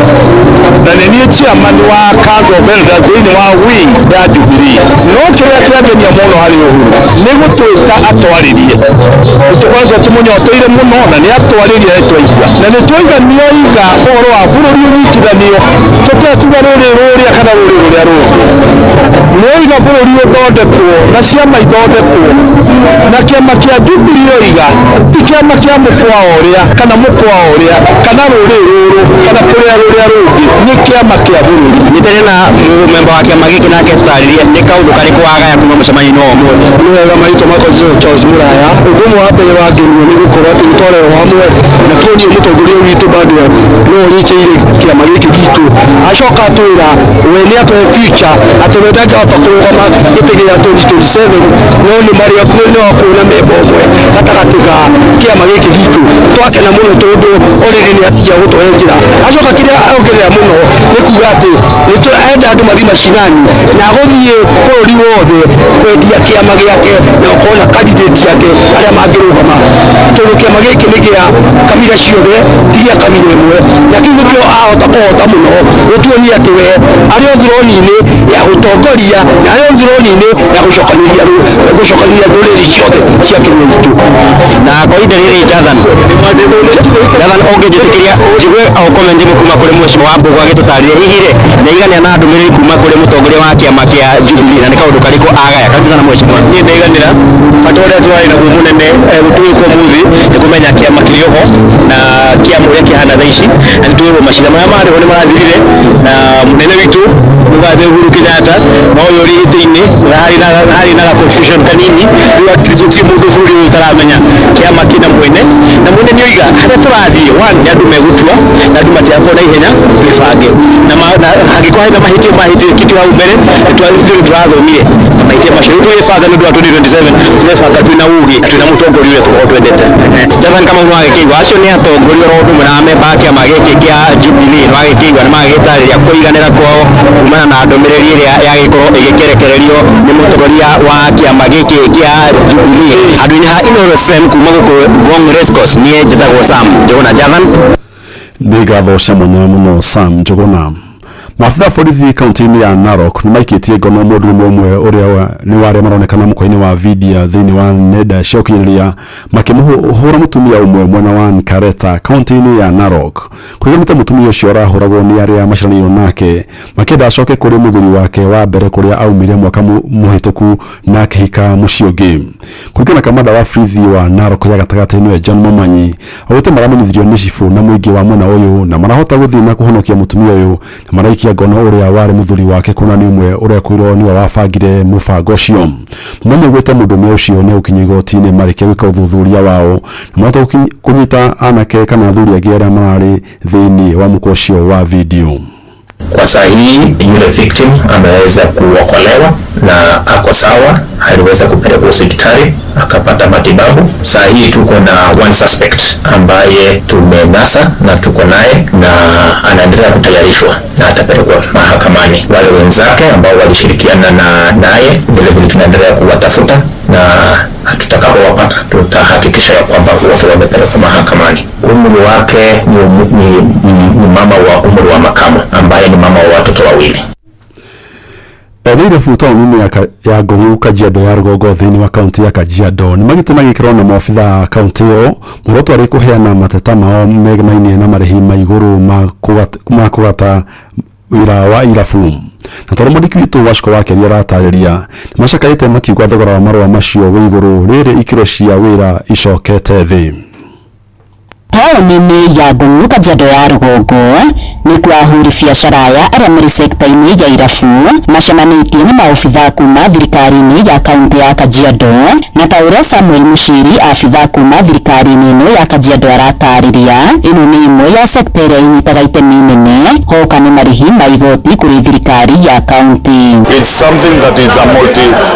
[SPEAKER 20] na nĩ niĩ chairman wa Council of Elders thĩinĩ wa wing ya Jubilee. No kĩrĩa kĩangenia mũno harĩ Uhuru nĩ gũtwĩta atwarĩrie. Tũkoretwo tũmũnyoteire mũno na nĩ atwarĩrie twaigua, na nĩ twaiga nĩoiga ũhoro wa bũrũri ũnyitithanio, tũtekuga rũrĩ rũrĩa kana rũrĩ rũrĩa rũngĩ. Nĩoiga bũrũri ũthondekwo na ciama ithondekwo, na kĩama kĩa Jubilee oiga ti kĩama kĩa mũkwa ũrĩa kana mũkwa ũrĩa kana rũrĩ rũrũ kana kũrĩa rũrĩa rũngĩ, nĩ kĩama kĩa bũrũri.
[SPEAKER 10] Nyitane na mũmemba wa kĩama gĩkĩ nake tũtarĩrie nĩ kaũndũ karĩkũ wagaya kuma mũcemanio-inĩ wa ũmũthĩ.
[SPEAKER 20] Nĩ wega marĩtwa makwa Charles Mũraya. Ũndũ ũmwe wa mbere wangenio nĩ gũkorwo atĩ nĩ twarerwo hamwe na tuonio mũtongoria witũ bado no ũrĩkĩire kĩama gĩkĩ gitũ, acoka atwĩra we nĩ atũhe future atĩ we ndangĩhota kũrũgama gĩtĩ gĩa 2027, no nĩ marĩa no akuona memba ũmwe gatagatĩ ga kĩama gĩkĩ gitũ. Twakena mũno tondũ already nĩ atigia gũtũhe njĩra. Acoka kĩrĩa ongerera mũno nĩ kuga atĩ nĩ enda andũ mathiĩ macinani na gũthiĩ bũrũri wothe kwendia kĩama gĩake na gũkorwo na candidate yake arĩa mangĩrũgama, tondũ kĩama gĩkĩ nĩ gĩa kabira ciothe, ti gĩa kabira ĩmwe, na kĩu nĩkĩo ahota kũhota mũno gũtuonia atĩ we arĩ o thironi-inĩ ya gũtongoria na arĩ o thironi-inĩ ya gũcokanĩrĩria ndũrĩrĩ ciothe cia Kenya itũ.
[SPEAKER 10] Na kwa ihinda rĩrĩ Jonathan ũngĩnjĩtĩkĩria njigue o comment ĩmwe kuma kũrĩ mheshimiwa wa Mbũgũ agĩtũtarĩria hihi rĩ nĩ aiganĩra na ndũmĩrĩri kuma kũrĩ mũtongoria wa kĩama kĩa Jubilee na nĩ kaũndũ karĩkũ agaya? Karibu sana mheshimiwa.
[SPEAKER 22] Niĩ ndaiganĩra bata ũrĩa tũrarĩ naguo mũnene gũtũĩkwo mũthĩ nĩ kũmenya kĩama kĩrĩ oho na kĩama ũrĩa kĩhana thaa ici, na nĩ twĩrwo macira marĩa marĩ ho nĩ marathirire, na mũnene witũ mũgathe Uhuru Kenyatta no ũyũ ũrĩ gĩtĩ-inĩ na harĩ na confusion kanini rĩu at least gũtirĩ mũndũ bũrũri ũyũ ũtaramenya kĩama kĩna mwene, na mwene nĩ oiga harĩa tũrathiĩ one nĩ andũ megũtua na andũ matigakorwo na ihenya twĩbange, na hangĩkorwo hena mahĩtia mahĩtĩkĩtio hau mbere ithuĩ tũrathomire na mahĩtia macio, rĩu tũgĩbanga nĩ ũndũ wa 2027 tũrebanga twĩna ũgĩ na twĩna mũtongoria ũrĩa tũkoragwo twendete.
[SPEAKER 10] Jonathan Kamau nĩwagĩkĩigua acio nĩ atongoria oro ũndũ ũmwe na amemba a kĩama gĩkĩ kĩa Jubilee, nĩwagĩkĩigua nĩmagĩtarĩria kũiganĩra kwao kumana na ndũmĩrĩri ĩrĩa yagĩkorwo ĩgĩkĩrekererio nĩ mũtongoria wa kĩama gĩkĩ kĩa Jubilee. Andũ-inĩ ha Inooro FM kuma gũkũ Ngong Racecourse, niĩ njĩtagwo Sam Njuguna. Jonathan,
[SPEAKER 25] nĩ ngatho cia mwanya mũno Sam Njuguna. Maabitha a borithi kaunti-inĩ ya Narok nĩ maikĩtie ngono mũndũrũme ũmwe ũrĩa nĩ wa arĩa maronekana mũkwa-inĩ wa video thĩinĩ wa nenda cia ũkinyanĩria makĩmũhũra mũtumia ũmwe mwena wa Nkareta kaunti-inĩ ya Narok. Kũringana mũtumia ũcio arahũragwo nĩ arĩa maceranĩirio nake makĩenda acoke kũrĩ mũthuri wake wa mbere kũrĩa aumire mwaka mũhĩtũku na akĩhika mũciĩ ũngĩ. Kũringana na kamanda wa borithi wa Narok ya gatagatĩ nĩwe John Momanyi, augĩte maramenyithirio nĩ cibũ na mũingĩ wa mwena ũyũ na marahota gũthiĩ na kũhonokia mũtumia ũyũ na maraikia ngono ũrĩa warĩ mũthuri wake kuona nĩ ũmwe ũrĩa kwĩrwo nĩwe wabangire mũbango ũcio. Momanyi augĩte mũndũrũme ũcio nĩ egũkinyio igoti-inĩ marĩkia gwĩka ũthuthuria wao na marahota kũnyita anake kana athuri angĩ arĩa mararĩ thĩinĩ wa mũkwa ũcio wa video.
[SPEAKER 23] Kwa saa hii yule victim ameweza kuokolewa na ako sawa, aliweza kupelekwa hospitali akapata matibabu. Saa hii tuko na one suspect ambaye tumenasa na tuko naye na anaendelea kutayarishwa na atapelekwa mahakamani. Wale wenzake ambao walishirikiana na naye vile vile tunaendelea kuwatafuta na na tutakapowapata tutahakikisha ya kwamba wote wamepelekwa mahakamani. Umri wake ni mama wa umri wa makamo ambaye ni mama wa watoto wawili.
[SPEAKER 25] Eneo irabu taũni-inĩ ya Ngong'u Kajiado ya rũgongo thĩinĩ wa kaunti ya Kajiado nĩ magĩte magĩkĩrwo na maobitha a kaunti ĩyo muoroto arĩ kũheana mateta mao megemainie na marĩhi ma igũrũ ma kũgata wĩra wa irabu. Na tondũ mwandĩki witũ Waciko wa Keri aratarĩria nĩ macakarĩte makiuga thogora wa marũa macio wĩ igũrũ rĩrĩ ikĩro cia wĩra icokete thĩ.
[SPEAKER 1] Taũni-inĩ ya Ngong'u Kajiado ya rũgongo nĩkuo ahũri biacara aya arĩa marĩ sekta-inĩ ya irabu macemanĩtie na maobitha kuma thirikari-inĩ ya kaunti ya Kajiado, na ta ũrĩa Samuel Mushiri abitha kuma thirikari-inĩ ĩno ya Kajiado aratarĩria, ĩno nĩ ĩmwe ya sekta ĩrĩa ĩnyitaga itemi inene hoka nĩ marĩhi ma igoti kũrĩ thirikari ya kaunti.
[SPEAKER 25] It's something that is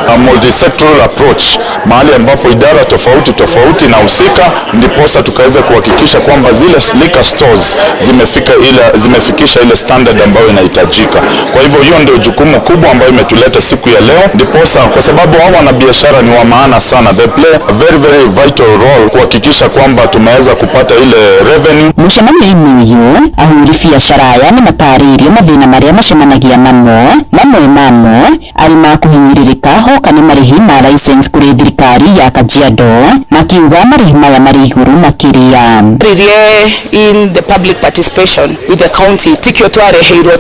[SPEAKER 25] a multi-sectoral approach, mahali ambapo idara tofauti tofauti inahusika, ndiposa tukaweza kuhakikisha kwamba zile liquor stores zimefikisha ile standard ambayo inahitajika. Kwa hivyo hiyo ndio jukumu kubwa ambayo imetuleta siku ya leo, ndiposa kwa sababu hao wanabiashara ni wa maana sana, they play a very very vital role kuhakikisha kwamba tumeweza kupata ile revenue.
[SPEAKER 1] Mũcemanio-inĩ ũyũ ahũri biacara aya nĩ matarĩirio mathĩna marĩa macemanagia namo, mamwe mamo arĩ ma kũhinyĩrĩrĩka hoka nĩ marĩhi ma license kũrĩ thirikari ya Kajiado, makiuga marĩhi maya marĩ igũrũ makĩria.
[SPEAKER 14] In the public participation with the county tikio twareheirwo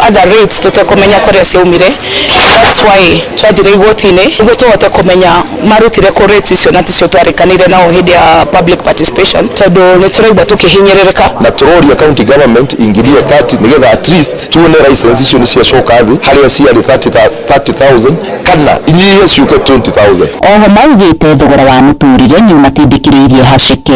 [SPEAKER 14] other rates tutekumenya kuria ciaumire. That's why twathire igoti-inĩ nĩguo tũhote kũmenya marutire kũ rates icio na ticio twarĩkanĩire nao hĩndĩ ya public participation, tondũ nĩ tũraigua tũkĩhinyĩrĩrĩka.
[SPEAKER 9] Na tũroria county government ingilie kati nigetha at least tuone license icio nĩ ciacoka thĩ harĩa ciarĩ 30,000 kana inyihie ciũke 20,000.
[SPEAKER 1] Oho maugĩte thogora wa mũtũrĩre nĩ ũmatindĩkĩrĩirie haceke.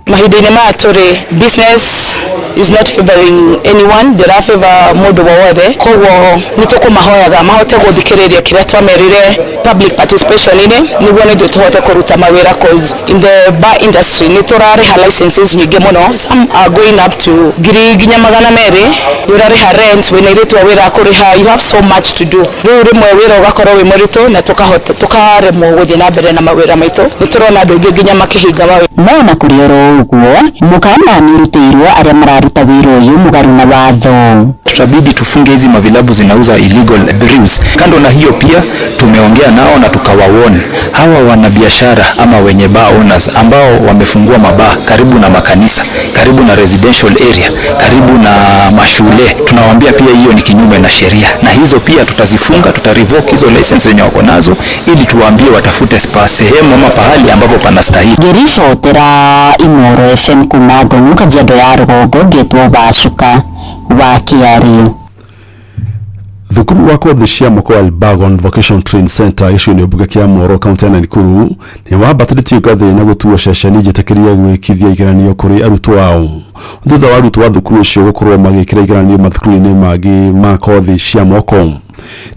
[SPEAKER 14] Mahinda-inĩ maya tũrĩ, business is not favoring anyone, ndĩra favor mũndũ wowothe, koguo nĩ tũkũmahoyaga mahote gũthikĩrĩria kĩrĩa twamerire public participation-inĩ nĩguo nĩthuĩ tũhote kũruta mawĩra, cause in the bar industry nĩ tũrarĩha licenses nyingĩ mũno, some are going up to 200,000, nĩ ũrarĩha rent, wĩna airĩtu a wĩra a kũrĩha, you have so much to do. Rĩu rĩmwe wĩra ũgakorwo wĩ mũritũ na tũkaremwo gũthiĩ na mbere na mawĩra maitũ. Nĩ tũrona andũ aingĩ nginya makĩhinga mawĩra.
[SPEAKER 1] No na kũrĩ oro ũguo mũkana nĩ ũrutĩirwo arĩa mararuta wĩra ũyũ mũgarũ na watho.
[SPEAKER 17] Tutabidi tufunge hizi mavilabu zinauza illegal brews. Kando na hiyo pia tumeongea nao na tukawawarn hawa wanabiashara ama wenye bar owners ambao wamefungua mabaa karibu na makanisa, karibu na residential area, karibu na mashule. Tunawaambia pia hiyo ni kinyume na sheria, na hizo pia tutazifunga, tutarevoke hizo license zenye wako nazo ili tuwaambie watafute sehemu ama pahali ambapo panastahili.
[SPEAKER 1] Ngĩribotera Inooro FM kuma Ngong'u Kajiado ya rũgongo ngĩtwo Wacuka wa Kĩarĩ.
[SPEAKER 25] Thukuru wa kothi cia moko wa Elbagon Vocational Training Center gĩcigo-inĩ mbunge kĩa Mworo kaunti ya Nakuru nĩ wambatĩrĩtio ngathĩ na gũtuo ceceni njĩtĩkĩrie gwĩkithia igeranio kũrĩ arutwo ao thutha wa arutwo a thukuru ũcio gũkorwo magĩkĩra igeranio mathukuru-inĩ mangĩ ma kothi cia moko.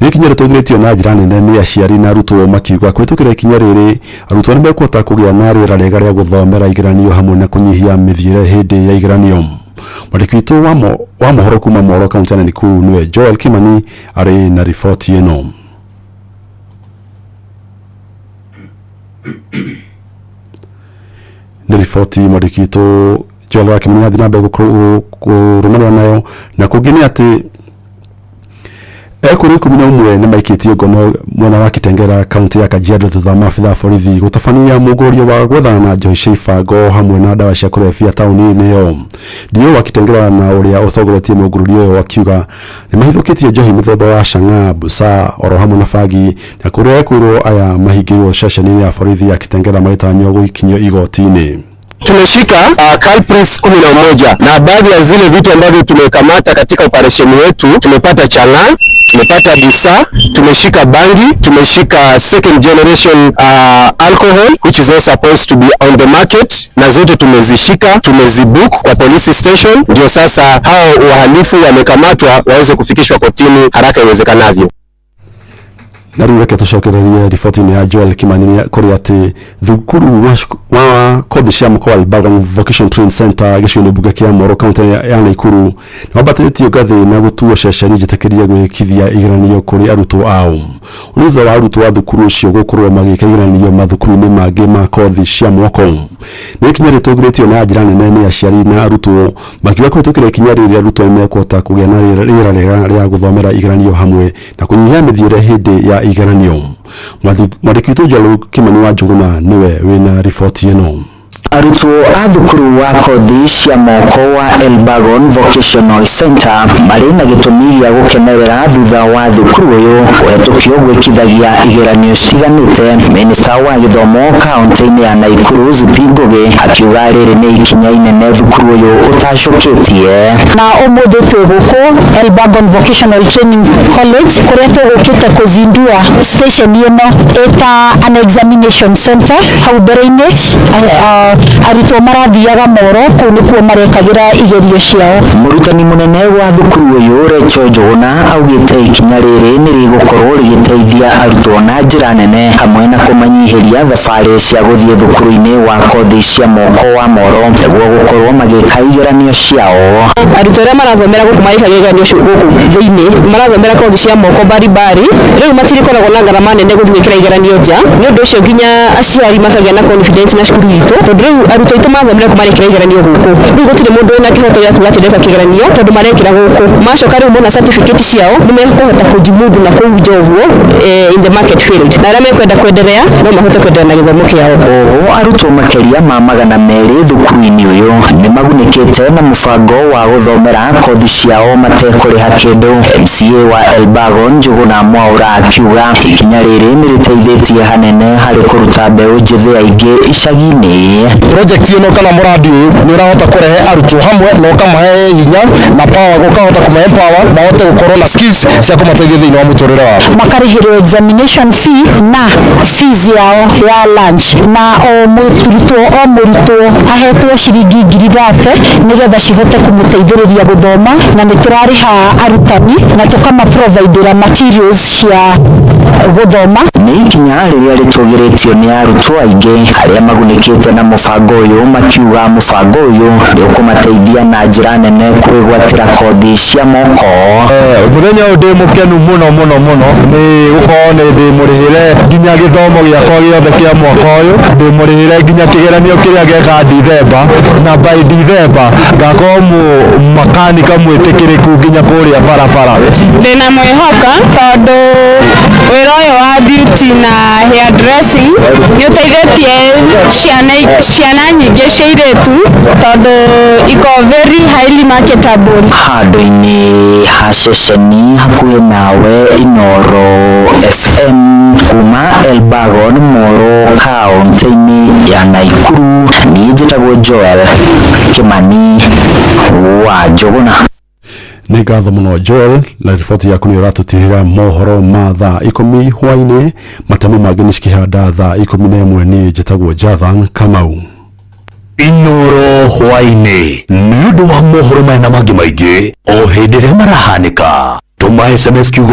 [SPEAKER 25] Nĩ ikinya rĩtũgĩrĩtio na njĩra nene nĩ aciari na arutwo makiuga kũhĩtũkĩra ikinya rĩrĩ arutwo nĩ mekũhota kũgĩa na rĩera rĩega rĩa gũthomera igeranio hamwe na kũnyihia mĩthiĩre hĩndĩ ya igeranio. Mwandĩki witũ wa mohoro kuma Mworo kaunti ya Nakuru niwe Joel Kimani arĩ na riboti ĩno. Nĩ riboti mwandĩki witũ Joel wa Kimani athiĩ na mbere kũrũmĩrĩra nayo. Na kũngĩ nĩ atĩ ekũrũ 11 nĩ maikĩtio ngono mwena wa Kitengela kaunti ya Kajiado thutha wa maabitha a borithi gũtabania mũgũrũrio wa gwethana na njohi cia ibango hamwe na ndawa cia kũrebia taũni-inĩ ĩyo. DO wa Kitengela na ũrĩa ũtongoretie mũgũrũrio ũyũ akiuga nĩ mahithũkĩtie njohi mũthemba wa chang'aa, busaa oro hamwe na bangi, na kũrĩa ekwĩrwo aya mahingĩirwo ceceni-inĩ ya borithi ya Kitengela magĩtanywo gũkinyio igoti-inĩ.
[SPEAKER 19] Tumeshika culprits 11 na baadhi ya zile vitu ambavyo tumekamata katika operesheni yetu, tumepata chang'aa, tumepata busaa, tumeshika bangi, tumeshika second generation alcohol which is not supposed to be on the market, na zote tumezishika, tumezibook kwa police station, ndio sasa hao wahalifu wamekamatwa waweze kufikishwa kotini haraka iwezekanavyo.
[SPEAKER 25] Na rĩu reke tũcokererie riboti-inĩ ya Joel Kimani kũrĩa atĩ thukuru wa kothi cia moko wa Elbagon Vocation Training Center gĩcigo-inĩ mbunge kĩa Moro kaunti ya Naikuru nĩwambatĩrĩtio ngathĩ na gũtuo ceceni njĩtĩkĩrie gwĩkithia igeranio kũrĩ arutwo ao. Nĩ thutha wa arutwo a thukuru ũcio gũkorwo magĩka igeranio mathukuru-inĩ mangĩ ma kothi cia moko. Nĩ ikinya rĩtũgĩrĩtio na njĩra nene nĩ aciari na arutwo makiuga kũhĩtũkĩra ikinya rĩrĩ arutwo nĩ mekũhota kũgĩa na rĩera rĩega rĩa gũthomera igeranio hamwe na kũnyihia mĩthiĩre hĩndĩ ya igeranio. Mwandĩki witũ Joel Kimani wa Njũgũna nĩwe wĩna riboti ĩno.
[SPEAKER 3] Arutwo a thukuru wa kothi cia moko wa Elbagon Vocational Center marĩ na gĩtũmi gĩa gũkenerera thutha wa thukuru ũyũ kũhetũkio gwĩkithagia igeranio citiganĩte. Minista wa gĩthomo kaunti-inĩ ya Naikuru Zipi Ngugi akiuga rĩrĩ nĩ ikinya inene thukuru ũyũ ũtacũkĩtie.
[SPEAKER 14] Na ũmũthĩ twĩ gũkũ Elbagon Vocational Training College kũrĩa tũgũkĩte kũzindua station ĩno ĩta an examination center. Hau mbere-inĩ arutwo marathiaga Moro, kũu nĩkuo marekagĩra igerio ciao.
[SPEAKER 3] Mũrutani mũnene wa thukuru ũyũ Rachel Njũgũna augĩte ikinya rĩrĩ nĩ rĩgũkorwo rĩgĩteithia arutwo na njĩra nene hamwe na kũmanyihĩria thabarĩ cia gũthiĩ thukuru-inĩ wa kothi cia moko wa Moro nĩguo gũkorwo magĩka igeranio ciao.
[SPEAKER 14] Arutwo arĩa marathomera gũkũ marĩkagia igeranio gũkũ thĩinĩ marathomera kothi cia moko baribari, rĩu matirikoragwo na ngarama nene gũthiĩ gwĩkĩra igeranio nja. Nĩ ũndũ ũcio nginya aciari makagĩa na confidence na cukuru itũ, tondũ rĩu arutwo aitũ mathomera kũ marekĩra igeranio gũkũ. Rĩu gũtirĩ mũndũ wĩna kĩhoto gĩa kuga atĩ ndeka kĩgeranio tondũ marekĩra gũkũ. Macoka rĩu mona certificate ciao nĩ mekũhota kũjimudu na kũu nja ũguo in the market field, na arĩa mekwenda kwenderea no mahote kwenderea na gĩthomo kĩao.
[SPEAKER 3] Oho arutwo makĩria ma 200 thukuru-inĩ ũyũ nĩ magunĩkĩte na mũbango wa gũthomera kothi ciao matekũrĩha kĩndũ. MCA wa Elbagon Njũgũna Mwaũra akiuga ikinya rĩrĩ nĩ rĩteithĩtie hanene harĩ kũruta mbeũ njĩthĩ aingĩ icagi-inĩ.
[SPEAKER 20] Project ĩno kana mũradi ũyũ nĩ ũrahota kũrehe arutwo hamwe na ũkamahe hinya na power, ũkahota kũmahe power mahote gũkorwo na skills cia kũmateithia thĩinĩ wa mũtũrĩre wao.
[SPEAKER 14] Makarĩhĩrwo examination fee na fees yao ya lunch, na o mũrutwo ahetwo ciringi 30,000 nĩgetha cihote kũmũteithĩrĩria gũthoma, na nĩ tũrarĩha arutani na tũkamaprovidera materials cia gũthoma.
[SPEAKER 3] Nĩ ikinya rĩrĩa rĩtũgĩrĩtio nĩ arutwo aingĩ arĩa magunĩkĩte na mũbango ũyũ makiuga mũbango ũyũ nĩ ũkũmateithia na njĩra nene kwĩgwatĩra kothi cia moko.
[SPEAKER 20] Mũthenya ũyũ ndĩ mũkenu mũno mũno mũno nĩ gũkorwo nĩ ndĩmũrĩhĩre nginya gĩthomo gĩakwa gĩothe kĩa mwaka ũyũ, ndĩmũrĩhĩre nginya kĩgeranio kĩrĩa geka Dithemba, na by Dithemba ngakorwo makanika mwĩtĩkĩrĩku nginya kũrĩa barabara.
[SPEAKER 5] Ndĩna mwĩhoka tondũ wĩra ũyũ wa beauty na hair dressing nĩ ũteithĩtie ciana nyingĩ cia airĩtu tondũ iko very highly marketable.
[SPEAKER 3] Handũ-inĩ ha ceceni hakuhĩ nawe Inooro FM kuma Elbagon Moro kaunti-inĩ ya Naikuru, niĩ njĩtagwo Joel Kimani wa Njũgũna.
[SPEAKER 25] Nĩ ngatho mũno Joel na riboti yaku nĩ ũratũtigĩra mohoro ma thaa 10 hwainĩ. Matemo mangĩ nĩ cikĩhanda thaa 11. Niĩ njĩtagwo Jathan Kamau.
[SPEAKER 18] Inooro hwainĩ nĩ ũndũ wa mohoro maya na mangĩ maingĩ o hĩndĩ ĩrĩa marahanĩka. Tũma SMS kiugo